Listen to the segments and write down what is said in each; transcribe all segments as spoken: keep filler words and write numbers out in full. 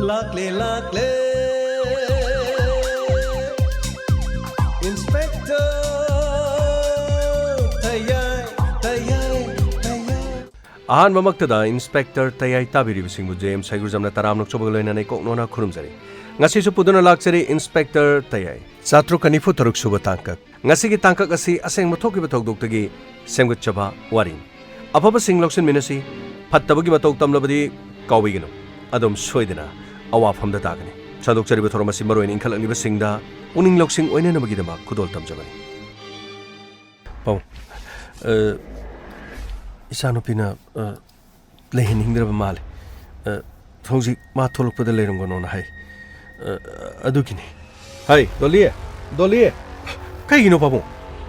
ꯂꯥꯛꯂꯦ, ꯂꯥꯛꯂꯦ, ꯏꯟꯁꯄꯦꯛꯇꯔ ꯇꯌꯥꯏ, ꯇꯌꯥꯏ, ꯇꯌꯥꯏ꯫ ꯑꯍꯥꯟꯕꯃꯛꯇꯗ ꯏꯟꯁꯄꯦꯛꯇꯔ ꯇꯌꯥꯏ ꯇꯥꯕꯤꯔꯤꯕꯁꯤꯡꯕꯨ ꯖꯦ ꯑꯦꯝ ꯁꯩꯒꯨꯖꯝꯅ ꯇꯔꯥꯝꯅ ꯑꯣꯛꯆꯕꯒ ꯂꯣꯏꯅꯅ ꯏꯀꯣꯛꯅꯣꯅ ꯈꯨꯔꯨꯝꯖꯔꯤ꯫ ꯉꯁꯤꯁꯨ ꯄꯨꯗꯨꯅ ꯂꯥꯛꯆꯔꯤ ꯏꯟꯁꯄꯦꯛꯇꯔ ꯇꯌꯥꯏ꯫ ꯆꯥꯇ꯭ꯔꯨꯛꯀ ꯅꯤꯐꯨ ꯇꯔꯨꯛ ꯁꯨꯕ ꯇꯥꯡꯀꯛ꯫ ꯉꯁꯤꯒꯤ ꯇꯥꯡꯀꯛ ꯑꯁꯤ ꯑꯁꯦꯡꯕ ꯊꯣꯛꯈꯤꯕ ꯊꯧꯗꯣꯛꯇꯒꯤ ꯁꯦꯝꯒꯠꯆꯕ ꯋꯥꯔꯤꯅꯤ꯫ ꯑꯐꯕꯁꯤꯡ ꯂꯧꯁꯤꯟꯃꯤꯟꯅꯁꯤ, ꯐꯠꯇꯕꯒꯤ ꯃꯇꯧ ꯇꯝꯂꯕꯗꯤ ꯀꯥꯎꯕꯤꯒꯅꯨ꯫ ꯑꯗꯨꯝ ꯁꯣꯏꯗꯅ ꯑꯋꯥꯐꯝꯗ ꯇꯥꯒꯅꯤ꯫ ꯁꯟꯗꯣꯛꯆꯔꯤꯕ ꯊꯧꯔꯝ ꯑꯁꯤ ꯃꯔꯨꯑꯣꯏꯅ ꯏꯟꯈꯠꯂꯛꯂꯤꯕꯁꯤꯡꯗ ꯄꯨꯛꯅꯤꯡ ꯂꯧꯁꯤꯡ ꯑꯣꯏꯅꯅꯕꯒꯤꯗꯃꯛ ꯈꯨꯗꯣꯜ ꯇꯝꯖꯕꯅꯤ꯫ ꯄꯥꯕꯨꯡ, ꯑ, ꯏꯆꯥꯅꯨꯄꯤꯅ, ꯑ, ꯂꯩꯍꯟꯅꯤꯡꯗ꯭ꯔꯕ ꯃꯥꯜꯂꯦ꯫ ꯑ, ꯍꯧꯖꯤꯛ ꯃꯥ ꯊꯣꯛꯂꯛꯄꯗ ꯂꯩꯔꯝꯒꯅꯣꯅ ꯍꯥꯏ꯫ ꯑ, ꯑꯗꯨꯒꯤꯅꯤ꯫ ꯍꯩ, ꯗꯣꯂꯤ! ꯗꯣꯂꯤ! ꯀꯩꯒꯤꯅꯣ ꯄꯥꯕꯨꯡ?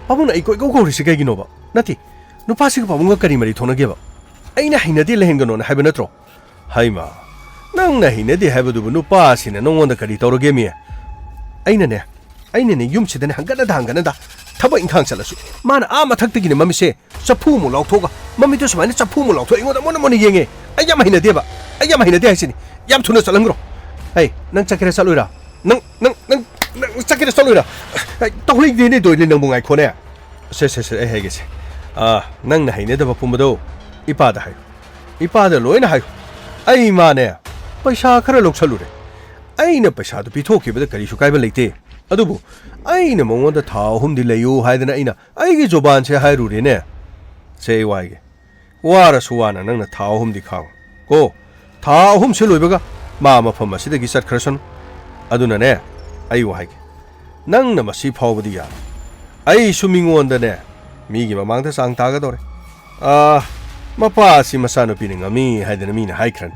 ꯄꯥꯕꯨꯡꯅ ꯑꯩ ꯀꯣꯏꯀꯧ ꯀꯧꯔꯤꯁꯤ ꯀꯩꯒꯤꯅꯣꯕ? ꯅꯠꯇꯦ, ꯅꯨꯄꯥꯁꯤꯒ ꯄꯥꯕꯨꯡꯒ ꯀꯔꯤ ꯃꯔꯤ ꯊꯣꯛꯅꯒꯦꯕ? ꯑꯩꯅ ꯍꯩꯅꯗꯦ ꯂꯩꯍꯟꯒꯅꯣꯅ ꯍꯥꯏꯕ ꯅꯠꯇ꯭ꯔꯣ? ꯍꯩꯃꯥ, ꯅꯪꯅ ꯍꯩꯅꯗꯦ ꯍꯥꯏꯕꯗꯨꯕꯨ ꯅꯨꯄꯥꯁꯤꯅ ꯅꯉꯣꯟꯗ ꯀꯔꯤ ꯇꯧꯔꯒꯦ ꯃꯤ? ꯑꯩꯅꯅꯦ, ꯑꯩꯅꯅꯦ ꯌꯨꯝꯁꯤꯗꯅꯦ ꯍꯪꯒꯠꯅꯗ ꯍꯪꯒꯠꯅꯗ ꯊꯕꯛ ꯏꯪꯈꯥꯡ ꯆꯠꯂꯁꯨ ꯃꯥꯅ ꯑꯥ ꯃꯊꯛꯇꯒꯤꯅꯦ ꯃꯃꯤꯠꯁꯦ ꯆꯐꯨꯃꯨꯛ ꯂꯥꯎꯊꯣꯛꯑꯒ ꯃꯃꯤꯠꯇꯣ ꯁꯨꯃꯥꯏꯅ ꯆꯐꯨꯃꯨꯛ ꯂꯥꯎꯊꯣꯛꯑ ꯑꯩꯉꯣꯟꯗ ꯃꯨꯟꯅ ꯃꯨꯟꯅ ꯌꯦꯡꯉꯦ꯫ ꯑꯩ ꯌꯥꯝ ꯍꯩꯅꯗꯦꯕ꯫ ꯑꯩ ꯌꯥꯝ ꯍꯩꯅꯗꯦ ꯍꯥꯏꯁꯤꯅꯤ꯫ ꯌꯥꯝ ꯊꯨꯅ ꯆꯠꯍꯟꯈ꯭ꯔꯣ꯫ ꯍꯩ, ꯅꯪ ꯆꯠꯀꯦꯔꯥ ꯆꯠꯂꯣꯏꯔꯥ? ꯅꯪ, ꯅꯪ, ꯅꯪ, ꯅꯪ ꯆꯠꯀꯦꯔꯥ ꯆꯠꯂꯣꯏꯔꯥ? ꯑꯩ ꯇꯧꯍꯩꯗꯦꯅꯦ ꯗꯣꯏꯅꯦ ꯅꯪꯕꯨ ꯉꯥꯏꯈꯣꯅꯦ꯫ ꯁꯦ, ꯁꯦ, ꯁꯦ, ꯑꯩ ꯍꯥꯏꯒꯦꯁꯦ꯫ ꯑꯥ, ꯅꯪꯅ ꯍꯩꯅꯗꯕ ꯄꯨꯝꯕꯗꯣ ꯏꯄꯥꯗ ꯍꯥꯏꯌꯨ꯫ ꯏꯄꯥꯗ ꯂꯣꯏꯅ ꯍꯥꯏꯌꯨ꯫ ꯑꯩ ꯏꯃꯥꯅꯦ ꯄꯩꯁꯥ ꯈꯔ ꯂꯧꯁꯜꯂꯨꯔꯦ꯫ ꯑꯩꯅ ꯄꯩꯁꯥꯗꯨ ꯄꯤꯊꯣꯛꯈꯤꯕꯗ ꯀꯔꯤꯁꯨ ꯀꯥꯏꯕ ꯂꯩꯇꯦ꯫ ꯑꯗꯨꯕꯨ ꯑꯩꯅ ꯃꯉꯣꯟꯗ ꯊꯥ ꯑꯍꯨꯝꯗꯤ ꯂꯩꯌꯨ ꯍꯥꯏꯗꯅ ꯑꯩꯅ ꯑꯩꯒꯤ ꯖꯨꯕꯥꯟꯁꯦ ꯍꯥꯏꯔꯨꯔꯦꯅꯦ꯫ ꯁꯦ ꯑꯩ ꯋꯥꯏꯒꯦ꯫ ꯋꯥꯔꯁꯨ ꯋꯥꯅ ꯅꯪꯅ ꯊꯥ ꯑꯍꯨꯝꯗꯤ ꯈꯥꯡꯉꯨ꯫ ꯀꯣ, ꯊꯥ ꯑꯍꯨꯝꯁꯦ ꯂꯣꯏꯕꯒ ꯃꯥ ꯃꯐꯝ ꯑꯁꯤꯗꯒꯤ ꯆꯠꯈ꯭ꯔꯁꯅꯨ꯫ ꯑꯗꯨꯅꯅꯦ, ꯑꯩ ꯋꯥ ꯍꯥꯏꯒꯦ꯫ ꯅꯪꯅ ꯃꯁꯤ ꯐꯥꯎꯕꯗꯤ ꯌꯥꯔꯣꯏ꯫ ꯑꯩꯁꯨ ꯃꯤꯉꯣꯟꯗꯅꯦ, ꯃꯤꯒꯤ ꯃꯃꯥꯡꯗ ꯆꯥꯡ ꯇꯥꯒꯗꯧꯔꯦ꯫ ꯑꯥ, ꯃꯄꯥ ꯑꯁꯤ ꯃꯆꯥꯅꯨꯄꯤꯅ ꯉꯝꯃꯤ ꯍꯥꯏꯗꯅ ꯃꯤꯅ ꯍꯥꯏꯈ꯭ꯔꯅꯤ꯫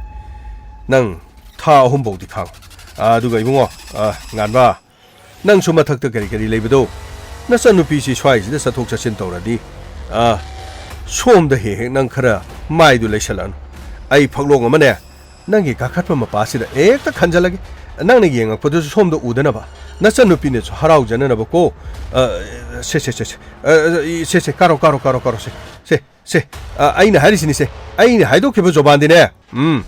ꯅꯪ ꯊꯥ ꯑꯍꯨꯝ ꯐꯥꯎꯗꯤ ꯈꯥꯡꯉꯨ꯫ ꯑꯥ, ꯑꯗꯨꯒ ꯏꯕꯨꯡꯉꯣ, ꯑꯥ, ꯉꯥꯟꯕ, ꯅꯪꯁꯨ ꯃꯊꯛꯇ ꯀꯔꯤ ꯀꯔꯤ ꯂꯩꯕꯗꯣ, ꯅꯆꯟꯅꯨꯄꯤꯁꯤ ꯁ꯭ꯋꯥꯏꯁꯤꯗ ꯆꯠꯊꯣꯛ ꯆꯠꯁꯤꯟ ꯇꯧꯔꯗꯤ, ꯑꯥ, ꯁꯣꯝꯗ ꯍꯦꯛ ꯍꯦꯛ ꯅꯪ ꯈꯔ ꯃꯥꯏꯗꯨ ꯂꯩꯁꯜꯂꯛꯑꯅꯨ꯫ ꯑꯩ ꯐꯛꯂꯣꯡ ꯑꯃꯅꯦ, ꯅꯪꯒꯤ ꯀꯥꯈꯠꯄ ꯃꯄꯥꯁꯤꯗ ꯍꯦꯛꯇ ꯈꯟꯖꯜꯂꯒꯦ꯫ ꯅꯪꯅ ꯌꯦꯡꯉꯛꯄꯗꯨꯁꯨ ꯁꯣꯝꯗ ꯎꯗꯅꯕ, ꯅꯆꯟꯅꯨꯄꯤꯅꯁꯨ ꯍꯔꯥꯎꯖꯅꯅꯕꯀꯣ꯫ ꯑ, ꯁꯦ, ꯁꯦ, ꯁꯦ, ꯁꯦ꯫ ꯑ, ꯁꯦ, ꯁꯦ, ꯀꯥꯔꯣ, ꯀꯥꯔꯣ, ꯀꯥꯔꯣ, ꯀꯥꯔꯣ, ꯁꯦ, ꯁꯦ, ꯁꯦ꯫ ꯑ, ꯑꯩꯅ ꯍꯥꯏꯔꯤꯁꯤꯅꯤ, ꯁꯦ꯫ ꯑꯩꯅ ꯍꯥꯏꯗꯣꯛꯈꯤꯕ ꯖꯣꯕꯥꯟꯗꯤꯅꯦ꯫ ꯎꯝ꯫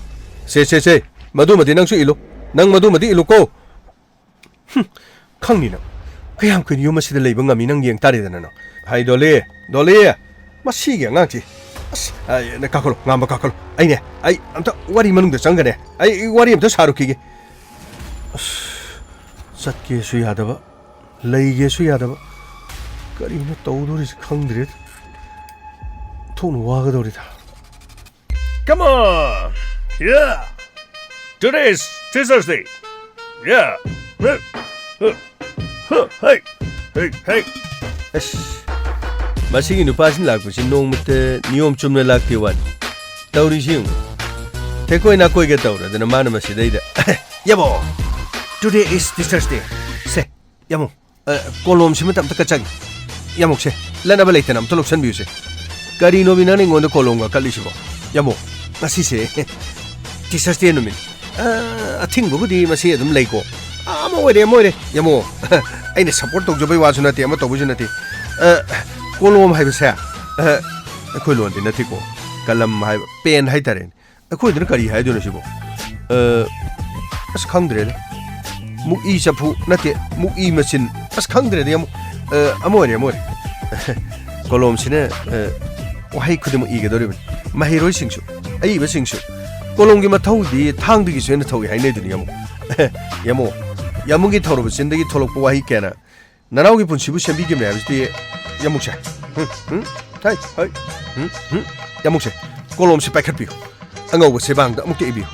ꯁꯦ, ꯁꯦ, ꯁꯦ꯫ ꯃꯗꯨꯃꯗꯤ ꯅꯪꯁꯨ ꯏꯜꯂꯨ꯫ ꯅꯪ ꯃꯗꯨꯃꯗꯤ ꯏꯜꯂꯨꯀꯣ꯫ ꯍꯨꯝ, ꯈꯪꯅꯤ ꯅꯪ꯫ ꯀꯌꯥꯝ ꯀꯨꯏꯅ ꯌꯨꯝ ꯑꯁꯤꯗ ꯂꯩꯕ ꯉꯝꯃꯤ ꯅꯪ ꯌꯦꯡ ꯇꯥꯔꯦꯗꯅ ꯅꯪ꯫ ꯍꯥꯏ ꯗꯣꯂꯤ, ꯗꯣꯂꯤ, ꯃꯁꯤꯒꯤ ꯑꯉꯥꯡꯁꯤ꯫ ꯑꯁ, ꯑ, ꯅꯪ ꯀꯥꯈꯠꯂꯣ, ꯉꯥꯝꯕ ꯀꯥꯈꯠꯂꯣ꯫ ꯑꯩꯅꯦ, ꯑꯩ ꯑꯝꯇ ꯋꯥꯔꯤ ꯃꯅꯨꯡꯗ ꯆꯪꯒꯅꯦ꯫ ꯑꯩ ꯋꯥꯔꯤ ꯑꯝꯇ ꯁꯥꯔꯨꯈꯤꯒꯦ꯫ ꯑꯁ, ꯆꯠꯀꯦꯁꯨ ꯌꯥꯗꯕ, ꯂꯩꯒꯦꯁꯨ ꯌꯥꯗꯕ꯫ ꯀꯔꯤꯅꯣ ꯇꯧꯗꯣꯔꯤꯁꯤ ꯈꯪꯗ꯭ꯔꯦꯗ꯫ ꯊꯣꯛꯅ ꯋꯥꯒꯗꯧꯔꯤꯗ꯫ Come on! Yeah! Today is Teacher's Day! Yeah! Hey! Hey! Hey! ꯑꯁ, ꯃꯁꯤꯒꯤ ꯅꯨꯄꯥꯁꯤꯅ ꯂꯥꯛꯄꯁꯤ ꯅꯣꯡꯃꯇ ꯅꯤꯌꯣꯝ ꯆꯨꯝꯅ ꯂꯥꯛꯇꯦ ꯋꯥꯅꯤ꯫ ꯇꯧꯔꯤꯁꯤ ꯌꯦꯡꯉꯨ꯫ ꯊꯦꯛꯀꯣꯏ ꯅꯥꯀꯣꯏꯒ ꯇꯧꯔꯗꯅ ꯃꯥꯅ ꯃꯁꯤꯗꯩꯗ꯫ ꯌꯥꯃꯣ! Today is Teacher's Day. ꯁꯦ, ꯌꯥꯃꯣ꯫ ꯑ, ꯀꯣꯂꯣꯝꯁꯤꯃꯇ ꯑꯝꯇ ꯀꯠꯆꯒꯦ꯫ ꯌꯥꯃꯣꯛꯁꯦ, ꯂꯠꯅꯕ ꯂꯩꯇꯅ ꯑꯝꯇ ꯂꯧꯁꯟꯕꯤꯌꯨꯁꯦ꯫ ꯀꯔꯤꯅꯣꯃꯤ ꯅꯪꯅ ꯑꯩꯉꯣꯟꯗ ꯀꯣꯂꯣꯝꯒ ꯀꯠꯂꯤꯁꯤꯕꯣ? ꯌꯥꯃꯣ, ꯉꯁꯤꯁꯦ Teacher's Day ꯅꯨꯃꯤꯠ꯫ ꯑ, ꯑꯊꯤꯡꯕꯕꯨꯗꯤ ꯃꯁꯤ ꯑꯗꯨꯝ ꯂꯩꯀꯣ꯫ ꯑ, ꯑꯃ ꯑꯣꯏꯔꯦ, ꯑꯃ ꯑꯣꯏꯔꯦ꯫ ꯌꯥꯃꯣ, ꯑꯩꯅ support ꯇꯧꯖꯕꯩ ꯋꯥꯁꯨ ꯅꯠꯇꯦ, ꯑꯃ ꯇꯧꯕꯩꯁꯨ ꯅꯠꯇꯦ꯫ ꯑ, ꯀꯣꯂꯣꯝ ꯍꯥꯏꯕꯁꯦ, ꯑ, ꯑꯩꯈꯣꯏ ꯂꯣꯟꯗꯤ ꯅꯠꯇꯦꯀꯣ꯫ ꯀꯂꯝ ꯍꯥꯏꯕ, pen ꯍꯥꯏꯇꯥꯔꯦꯅꯦ꯫ ꯑꯩꯈꯣꯏꯗꯅ ꯀꯔꯤ ꯍꯥꯏꯗꯣꯏꯅꯣ ꯁꯤꯕꯣ? ꯑ, ꯑꯁ, ꯈꯪꯗ꯭ꯔꯦꯗ꯫ ꯃꯨꯛꯏ ꯆꯐꯨ ꯅꯠꯇꯦ, ꯃꯨꯛꯏ ꯃꯆꯤꯟ꯫ ꯑꯁ, ꯈꯪꯗ꯭ꯔꯦꯗ, ꯑꯃꯨꯛ, ꯑ, ꯑꯃ ꯑꯣꯏꯔꯦ, ꯑꯃ ꯑꯣꯏꯔꯦ꯫ ꯀꯣꯂꯣꯝꯁꯤꯅ, ꯑ, ꯋꯥꯍꯩ ꯈꯨꯗꯤꯡꯃꯛ ꯏꯒꯗꯧꯔꯤꯕꯅꯤ꯫ ꯃꯍꯩꯔꯣꯏꯁꯤꯡꯁꯨ, ꯑꯏꯕꯁꯤꯡꯁꯨ꯫ ꯀꯣꯂꯣꯝꯒꯤ ꯃꯊꯧꯗꯤ ꯊꯥꯡꯗꯒꯤꯁꯨ ꯍꯦꯟꯅ ꯊꯧꯏ ꯍꯥꯏꯅꯩꯗꯨꯅꯤ, ꯌꯥꯃꯣ꯫ ꯌꯥꯃꯣ, ꯌꯥꯃꯣꯒꯤ ꯊꯧꯔꯕ ꯆꯤꯟꯗꯒꯤ ꯊꯣꯛꯂꯛꯄ ꯋꯥꯍꯩ ꯀꯌꯥꯅ ꯅꯅꯥꯎꯒꯤ ꯄꯨꯟꯁꯤꯕꯨ ꯁꯦꯝꯕꯤꯈꯤꯕꯅꯤ ꯍꯥꯏꯕꯁꯤꯗꯤ, ꯌꯥꯃꯨꯛꯁꯦ꯫ ꯍꯨꯝ, ꯍꯨꯝ, ꯍꯩ, ꯍꯩ, ꯍꯨꯝ, ꯍꯨꯝ꯫ ꯌꯥꯃꯨꯛꯁꯦ, ꯀꯣꯂꯣꯝꯁꯦ ꯄꯥꯏꯈꯠꯄꯤꯌꯨ꯫ ꯑꯉꯧꯕ ꯁꯦꯕꯥꯡꯗ ꯑꯃꯨꯛꯇ ꯏꯕꯤꯌꯨ꯫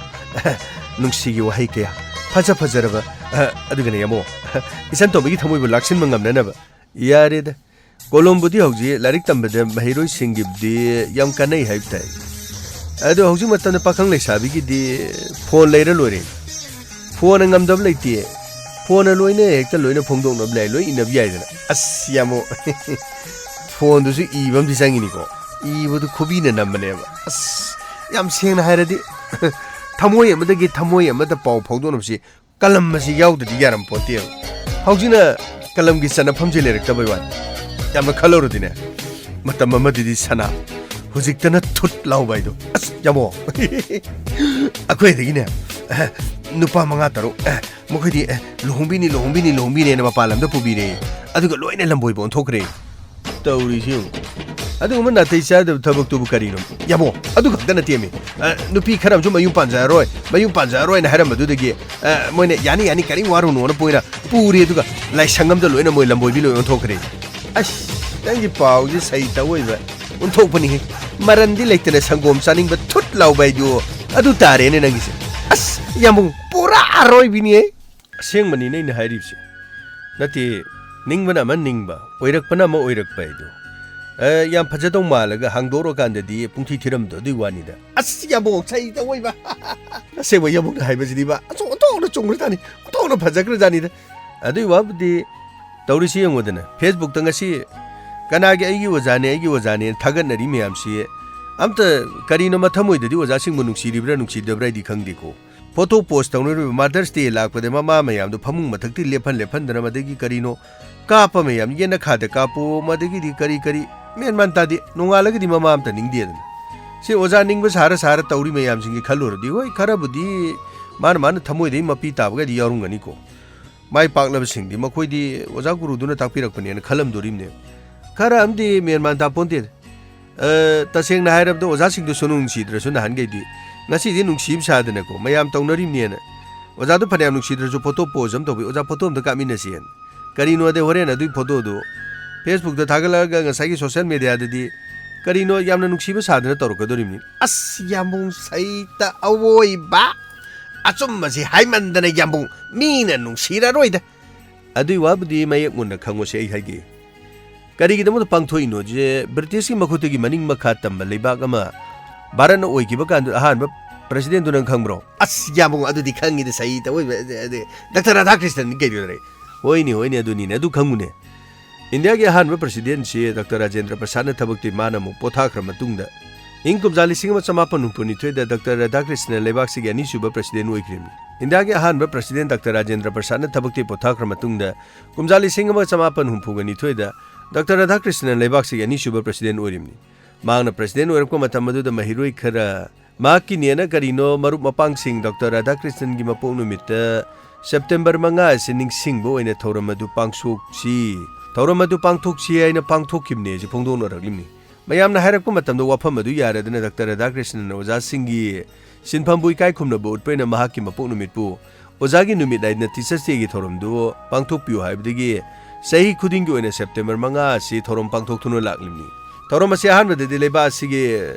ꯅꯨꯡꯁꯤꯒꯤ ꯋꯥꯍꯩ ꯀꯌꯥ, ꯐꯖ ꯐꯖꯔꯕ, ꯑ, ꯑꯗꯨꯒꯅꯦ ꯌꯥꯃꯣ, ꯏꯆꯟ ꯇꯣꯝꯕꯤꯒꯤ ꯊꯃꯣꯏꯕꯨ ꯂꯥꯛꯁꯤꯟꯕ ꯉꯝꯅꯅꯕ꯫ ꯌꯥꯔꯦꯗ꯫ ꯀꯣꯂꯣꯝꯕꯨꯗꯤ ꯍꯧꯖꯤꯛ ꯂꯥꯏꯔꯤꯛ ꯇꯝꯕꯗ ꯃꯍꯩꯔꯣꯏꯁꯤꯡꯒꯤꯗꯤ ꯌꯥꯝ ꯀꯥꯟꯅꯩ ꯍꯥꯏꯕ ꯇꯥꯏ꯫ ꯑꯗꯣ ꯍꯧꯖꯤꯛ ꯃꯇꯝꯗ ꯄꯥꯈꯪ ꯂꯩꯁꯥꯕꯤꯒꯤꯗꯤ ꯐꯣꯟ ꯂꯩꯔ ꯂꯣꯏꯔꯦ꯫ ꯐꯣꯟꯅ ꯉꯝꯗꯕ ꯂꯩꯇꯦ꯫ ꯐꯣꯟꯅ ꯂꯣꯏꯅ ꯍꯦꯛꯇ ꯂꯣꯏꯅ ꯐꯣꯡꯗꯣꯛꯅꯕ ꯌꯥꯏ, ꯂꯣꯏ ꯏꯟꯅꯕ ꯌꯥꯏꯗꯅ꯫ ꯑꯁ, ꯌꯥꯝꯃꯣ꯫ ꯐꯣꯟꯗꯨꯁꯨ ꯏꯕ ꯑꯃꯗꯤ ꯆꯪꯉꯤꯅꯤꯀꯣ꯫ ꯏꯕꯗꯨ ꯈꯨꯕꯤꯅ ꯅꯝꯕꯅꯦꯕ꯫ ꯑꯁ, ꯌꯥꯝ ꯁꯦꯡꯅ ꯍꯥꯏꯔꯗꯤ, ꯊꯃꯣꯏ ꯑꯃꯗꯒꯤ ꯊꯃꯣꯏ ꯑꯃꯗ ꯄꯥꯎ ꯐꯥꯎꯗꯣꯛꯅꯕꯁꯤ ꯀꯂꯝ ꯑꯁꯤ ꯌꯥꯎꯗ꯭ꯔꯗꯤ ꯌꯥꯔꯝꯄꯣꯠꯇꯦꯕ꯫ ꯍꯧꯖꯤꯛꯅ ꯀꯂꯝꯒꯤ ꯆꯠꯅꯐꯝꯁꯤ ꯂꯩꯔꯛꯇꯕꯩ ꯋꯥꯅꯤ꯫ ꯌꯥꯝꯅ ꯈꯜꯂꯨꯔꯗꯤꯅꯦ, ꯃꯇꯝ ꯑꯃꯗꯗꯤ ꯁꯅꯥ, ꯍꯧꯖꯤꯛꯇꯅ ꯊꯨꯠ ꯂꯥꯎꯕ ꯍꯥꯏꯗꯣ꯫ ꯑꯁ, ꯌꯥꯝꯕꯣ꯫ ꯑꯩꯈꯣꯏꯗꯒꯤꯅꯦ, ꯑꯦ, ꯅꯨꯄꯥ ꯃꯉꯥ ꯇꯔꯨꯛ, ꯑꯦ, ꯃꯈꯣꯏꯗꯤ, ꯑꯦ, ꯂꯨꯍꯣꯡꯕꯤꯅꯤ, ꯂꯨꯍꯣꯡꯕꯤꯅꯤ, ꯂꯨꯍꯣꯡꯕꯤꯅꯦꯅ ꯃꯄꯥꯟ ꯂꯝꯗ ꯄꯨꯕꯤꯔꯦ꯫ ꯑꯗꯨꯒ ꯂꯣꯏꯅ ꯂꯝꯕꯣꯏꯕ ꯑꯣꯟꯊꯣꯛꯈ꯭ꯔꯦ꯫ ꯇꯧꯔꯤꯁꯤ ꯌꯦꯡꯉꯨ꯫ ꯑꯗꯨꯒꯨꯝꯕ ꯅꯥꯇꯩ ꯆꯥꯗꯕ ꯊꯕꯛꯇꯨꯕꯨ ꯀꯔꯤꯅꯣ? ꯌꯥꯕꯣ, ꯑꯗꯨ ꯈꯛꯇ ꯅꯠꯇꯦꯃꯤ꯫ ꯑ, ꯅꯨꯄꯤ ꯈꯔ ꯑꯃꯁꯨ ꯃꯌꯨꯝ ꯄꯥꯟꯖꯔꯔꯣꯏ, ꯃꯌꯨꯝ ꯄꯥꯟꯖꯔꯔꯣꯏꯅ ꯍꯥꯏꯔꯝꯕꯗꯨꯗꯒꯤ, ꯑ, ꯃꯣꯏꯅ "ꯌꯥꯅꯤ, ꯌꯥꯅꯤ, ꯀꯔꯤꯝ ꯋꯥꯔꯨꯅꯨꯅ" ꯄꯣꯏꯅ ꯄꯨꯔꯦ, ꯑꯗꯨꯒ ꯂꯥꯏꯁꯪ ꯑꯃꯗ ꯂꯣꯏꯅ ꯃꯣꯏ ꯂꯝꯕꯣꯏꯕꯤ ꯂꯣꯏ ꯑꯣꯟꯊꯣꯛꯈ꯭ꯔꯦ꯫ ꯑꯁ, ꯅꯪꯒꯤ ꯄꯥꯎꯁꯦ ꯁꯩꯇ ꯑꯣꯏꯕ ꯑꯣꯟꯊꯣꯛꯄꯅꯤꯍꯦ꯫ ꯃꯔꯟꯗꯤ ꯂꯩꯇꯅ ꯁꯪꯒꯣꯝ ꯆꯥꯅꯤꯡꯕ ꯊꯨꯠ ꯂꯥꯎꯕ ꯍꯥꯏꯗꯨ ꯑꯗꯨ ꯇꯥꯔꯦꯅꯦ ꯅꯪꯒꯤꯁꯦ꯫ ꯑꯁ, ꯌꯥꯝꯕꯨꯡ, ꯄꯨꯔꯥ ꯑꯔꯣꯏꯕꯤꯅꯤꯍꯦ꯫ ꯑꯁꯦꯡꯕꯅꯤꯅꯦ ꯑꯩꯅ ꯍꯥꯏꯔꯤꯕꯁꯦ꯫ ꯅꯠꯇꯦ, ꯅꯤꯡꯕꯅ ꯑꯃ ꯅꯤꯡꯕ, ꯑꯣꯏꯔꯛꯄꯅ ꯑꯃ ꯑꯣꯏꯔꯛꯄ ꯍꯥꯏꯗꯣ꯫ ꯑꯦ, ꯌꯥꯝ ꯐꯖꯗꯧ ꯃꯥꯜꯂꯒ ꯍꯥꯡꯗꯣꯛꯎꯔꯀꯥꯟꯗꯗꯤ ꯄꯨꯡꯊꯤ ꯊꯤꯔꯝꯕꯗꯣ, ꯑꯗꯨꯒꯤ ꯋꯥꯅꯤꯗ꯫ ꯑꯁ, ꯌꯥꯝꯕꯨꯡ, ꯁꯩꯇ ꯑꯣꯏꯕ꯫ ꯑꯁꯦꯡꯕ ꯌꯥꯝꯕꯨꯡꯅ ꯍꯥꯏꯕꯁꯤꯗꯤꯕ, ꯑꯁ, ꯑꯣꯟꯊꯣꯛꯅ ꯆꯨꯝꯈ꯭ꯔꯖꯥꯠꯅꯤ, ꯑꯣꯟꯊꯣꯛꯅ ꯐꯖꯈ꯭ꯔꯖꯥꯠꯅꯤꯗ꯫ ꯑꯗꯨꯒꯤ ꯋꯥꯕꯨꯗꯤ ꯇꯧꯔꯤꯁꯤ ꯌꯦꯡꯉꯨꯗꯅ, Facebook-ꯇ ꯉꯁꯤ ꯀꯅꯥꯒꯤ "ꯑꯩꯒꯤ ꯑꯣꯖꯥꯅꯦ, ꯑꯩꯒꯤ ꯑꯣꯖꯥꯅꯦꯅ" ꯊꯥꯒꯠꯅꯔꯤ ꯃꯌꯥꯝꯁꯤ? ꯑꯝꯇ ꯀꯔꯤꯅꯣ, ꯃꯊꯃꯣꯏꯗꯗꯤ ꯑꯣꯖꯥꯁꯤꯡꯕꯨ ꯅꯨꯡꯁꯤꯔꯤꯕ꯭ꯔꯥ ꯅꯨꯡꯁꯤꯗꯕ꯭ꯔꯥ ꯑꯩꯗꯤ ꯈꯪꯗꯦꯀꯣ꯫ Photo post ꯇꯧꯅꯔꯤꯕ, Mother's Day ꯂꯥꯛꯄꯗ ꯃꯃꯥ ꯃꯌꯥꯝꯗꯣ ꯐꯃꯨꯡ ꯃꯊꯛꯇ ꯂꯦꯞꯍꯟ ꯂꯦꯞꯍꯟꯗꯅ, ꯃꯗꯒꯤ ꯀꯔꯤꯅꯣ ꯀꯥꯞꯄ ꯃꯌꯥꯝ, ꯌꯦꯅꯈꯥꯗ ꯀꯥꯞꯄꯣ, ꯃꯗꯒꯤꯗꯤ ꯀꯔꯤ ꯀꯔꯤ, ꯃꯦꯟ ꯃꯥꯟ ꯇꯥꯗꯦ꯫ ꯅꯣꯡꯉꯥꯜꯂꯒꯗꯤ ꯃꯃꯥ ꯑꯝꯇ ꯅꯤꯡꯗꯦꯗꯅ꯫ ꯁꯤ ꯑꯣꯖꯥ ꯅꯤꯡꯕ ꯁꯥꯔ ꯁꯥꯔ ꯇꯧꯔꯤ ꯃꯌꯥꯝꯁꯤꯡꯁꯤ ꯈꯜꯂꯨꯔꯗꯤ, ꯍꯣꯏ, ꯈꯔꯕꯨꯗꯤ ꯃꯥꯅ ꯃꯥꯅ ꯊꯃꯣꯏꯗꯩ ꯃꯄꯤ ꯇꯥꯕꯒꯗꯤ ꯌꯥꯎꯔꯝꯒꯅꯤꯀꯣ꯫ ꯃꯥꯏ ꯄꯥꯛꯂꯕꯁꯤꯡꯗꯤ ꯃꯈꯣꯏꯗꯤ ꯑꯣꯖꯥ ꯒꯨꯔꯨꯗꯨꯅ ꯇꯥꯛꯄꯤꯔꯛꯄꯅꯦꯅ ꯈꯜꯂꯝꯗꯣꯔꯤꯕꯅꯦꯕ꯫ ꯈꯔ ꯑꯃꯗꯤ ꯃꯦꯟ ꯃꯥꯟ ꯇꯥꯄꯣꯟꯇꯦꯗ꯫ ꯑ, ꯇꯁꯦꯡꯅ ꯍꯥꯏꯔꯕꯗ ꯑꯣꯖꯥꯁꯤꯡꯗꯨ ꯁꯨꯅꯨꯡ ꯅꯨꯡꯁꯤꯗ꯭ꯔꯁꯨ ꯅꯍꯥꯟꯈꯩꯗꯤ, ꯉꯁꯤꯗꯤ ꯅꯨꯡꯁꯤꯕ ꯁꯥꯗꯅꯀꯣ, ꯃꯌꯥꯝ ꯇꯧꯅꯔꯤꯕꯅꯦꯅ꯫ ꯑꯣꯖꯥꯗꯣ ꯐꯅꯌꯥꯝ ꯅꯨꯡꯁꯤꯗ꯭ꯔꯁꯨ photo post ꯑꯃ ꯇꯧꯕꯤ, "ꯑꯣꯖꯥ, photo ꯑꯝꯇ ꯀꯥꯞꯃꯤꯟꯅꯁꯦꯅ"꯫ ꯀꯔꯤꯅꯣꯗꯤ ꯍꯣꯔꯦꯟ ꯑꯗꯨꯒꯤ photo-ꯗꯨ Facebook-ꯇ ꯊꯥꯒꯠꯂꯛꯑꯒ ꯉꯁꯥꯏꯒꯤ social media-ꯗꯗꯤ ꯀꯔꯤꯅꯣ ꯌꯥꯝꯅ ꯅꯨꯡꯁꯤꯕ ꯁꯥꯗꯅ ꯇꯧꯔꯛꯀꯗꯣꯔꯤꯕꯅꯤ꯫ ꯑꯁ, ꯌꯥꯝꯕꯨꯡ ꯁꯩꯇ ꯑꯋꯣꯏꯕ꯫ ꯑꯆꯨꯝꯕꯁꯤ ꯍꯥꯏꯃꯟꯗꯅ ꯌꯥꯝꯕꯨꯡ, ꯃꯤꯅ ꯅꯨꯡꯁꯤꯔꯔꯣꯏꯗ꯫ ꯑꯗꯨꯏ ꯋꯥꯕꯨꯗꯤ ꯃꯌꯦꯛ ꯃꯨꯟꯅ ꯈꯪꯉꯨꯁꯦ, ꯑꯩ ꯍꯥꯏꯒꯦ꯫ ꯀꯔꯤꯒꯤꯗꯃꯛꯇ ꯄꯥꯡꯊꯣꯛꯏꯅꯣꯁꯦ, ꯕ꯭ꯔꯤꯇꯤꯁꯀꯤ ꯃꯈꯨꯠꯇꯒꯤ ꯃꯅꯤꯡ ꯃꯈꯥ ꯇꯝꯕ ꯂꯩꯕꯥꯛ ꯑꯃ ꯚꯥꯔꯠꯅ ꯑꯣꯏꯈꯤꯕ ꯀꯥꯟꯗ ꯑꯍꯥꯟꯕ president-ꯗꯨ ꯅꯪ ꯈꯪꯕ꯭ꯔꯣ? ꯑꯁ, ꯌꯥꯝꯕꯨꯡ, ꯑꯗꯨꯗꯤ ꯈꯪꯉꯤꯗ, ꯁꯍꯤꯗ ꯑꯣꯏꯕ, ꯑꯗ, ꯑꯗ, ꯗꯥꯛꯇꯔ ꯔꯥꯙꯥꯀ꯭ꯔꯤꯁꯅꯟꯅꯤ ꯀꯩꯅꯣꯅꯦ꯫ ꯍꯣꯏꯅꯦ, ꯍꯣꯏꯅꯦ, ꯑꯗꯨꯅꯤꯅꯦ, ꯑꯗꯨ ꯈꯪꯉꯨꯅꯦ꯫ ꯏꯟꯗꯤꯌꯥꯒꯤ ꯑꯍꯥꯟꯕ president-ꯁꯤ ꯗꯥꯛꯇꯔ ꯔꯥꯖꯦꯟꯗ꯭ꯔ ꯄ꯭ꯔꯁꯥꯗꯅ ꯊꯕꯛꯇꯤ ꯃꯥꯅ ꯑꯃꯨꯛ ꯄꯣꯊꯥꯈ꯭ꯔ ꯃꯇꯨꯡꯗ, ꯏꯪ ꯀꯨꯝꯖꯥ ꯂꯤꯁꯤꯡ ꯑꯃ ꯆꯃꯥꯄꯟ ꯍꯨꯝꯐꯨ ꯅꯤꯊꯣꯏꯗ ꯗꯥꯛꯇꯔ ꯔꯥꯙꯥꯀ꯭ꯔꯤꯁꯅꯟ ꯂꯩꯕꯥꯛꯁꯤꯒꯤ ꯑꯅꯤꯁꯨꯕ president ꯑꯣꯏꯈ꯭ꯔꯤꯕꯅꯤ꯫ ꯏꯟꯗꯤꯌꯥꯒꯤ ꯑꯍꯥꯟꯕ president ꯗꯥꯛꯇꯔ ꯔꯥꯖꯦꯟꯗ꯭ꯔ ꯄ꯭ꯔꯁꯥꯗꯅ ꯊꯕꯛꯇꯤ ꯄꯣꯊꯥꯈ꯭ꯔ ꯃꯇꯨꯡꯗ, ꯀꯨꯝꯖꯥ ꯂꯤꯁꯤꯡ ꯑꯃ ꯆꯃꯥꯄꯟ ꯍꯨꯝꯐꯨꯒ ꯅꯤꯊꯣꯏꯗ ꯗꯥꯛꯇꯔ ꯔꯥꯙꯥꯀ꯭ꯔꯤꯁꯅꯟ ꯂꯩꯕꯥꯛꯁꯤꯒꯤ ꯑꯅꯤꯁꯨꯕ president ꯑꯣꯏꯔꯤꯕꯅꯤ꯫ ꯃꯍꯥꯛꯅ ꯄ꯭ꯔꯁꯤꯗꯦꯟ ꯑꯣꯏꯔꯛꯄ ꯃꯇꯝ ꯑꯗꯨꯗ ꯃꯍꯩꯔꯣꯏ ꯈꯔ ꯃꯍꯥꯛꯀꯤ ꯅꯦꯅ ꯀꯔꯤꯅꯣ ꯃꯔꯨꯞ ꯃꯄꯥꯡꯁꯤꯡ ꯗꯣꯛꯇꯔ ꯔꯥꯙꯥꯀ꯭ꯔꯤꯁꯅꯟꯒꯤ ꯃꯄꯣꯛ ꯅꯨꯃꯤꯠꯇ ꯁꯦꯞꯇꯦꯝꯕꯔ ꯃꯉꯥ ꯑꯁꯤ ꯅꯤꯡꯁꯤꯡꯕ ꯑꯣꯏꯅ ꯊꯧꯔꯝ ꯑꯗꯨ ꯄꯥꯡꯊꯣꯛꯁꯤ, ꯊꯧꯔꯝ ꯑꯗꯨ ꯄꯥꯡꯊꯣꯛꯁꯤ ꯍꯥꯏꯅ ꯄꯥꯡꯊꯣꯛꯈꯤꯕꯅꯦ ꯁꯤ ꯐꯣꯡꯗꯣꯛꯅꯔꯛꯂꯤꯕꯅꯤ꯫ ꯃꯌꯥꯝꯅ ꯍꯥꯏꯔꯛꯄ ꯃꯇꯝꯗ ꯋꯥꯐꯝ ꯑꯗꯨ ꯌꯥꯔꯗꯅ ꯗꯥꯛꯇꯔ ꯔꯥꯙꯥꯀ꯭ꯔꯤꯁꯅꯟꯅ ꯑꯣꯖꯥꯁꯤꯡꯒꯤ ꯁꯤꯟꯐꯝꯕꯨ ꯏꯀꯥꯏ ꯈꯨꯝꯅꯕ ꯎꯠꯄ ꯑꯣꯏꯅ ꯃꯍꯥꯛꯀꯤ ꯃꯄꯣꯛ ꯅꯨꯃꯤꯠꯄꯨ ꯑꯣꯖꯥꯒꯤ ꯅꯨꯃꯤꯠ ꯍꯥꯏꯗꯅ ꯇꯤꯆꯔꯁ ꯗꯦꯒꯤ ꯊꯧꯔꯝꯗꯨ ꯄꯥꯡꯊꯣꯛꯄꯤꯌꯨ ꯍꯥꯏꯕꯗꯒꯤ ꯆꯍꯤ ꯈꯨꯗꯤꯡꯒꯤ ꯑꯣꯏꯅ ꯁꯦꯞꯇꯦꯝꯕꯔ ꯃꯉꯥ ꯑꯁꯤ ꯊꯧꯔꯝ ꯄꯥꯡꯊꯣꯛꯇꯨꯅ ꯂꯥꯛꯂꯤꯕꯅꯤ꯫ ꯊꯧꯔꯝ ꯑꯁꯤ ꯑꯍꯥꯟꯕꯗꯗꯤ ꯂꯩꯕꯥꯛ ꯑꯁꯤꯒꯤ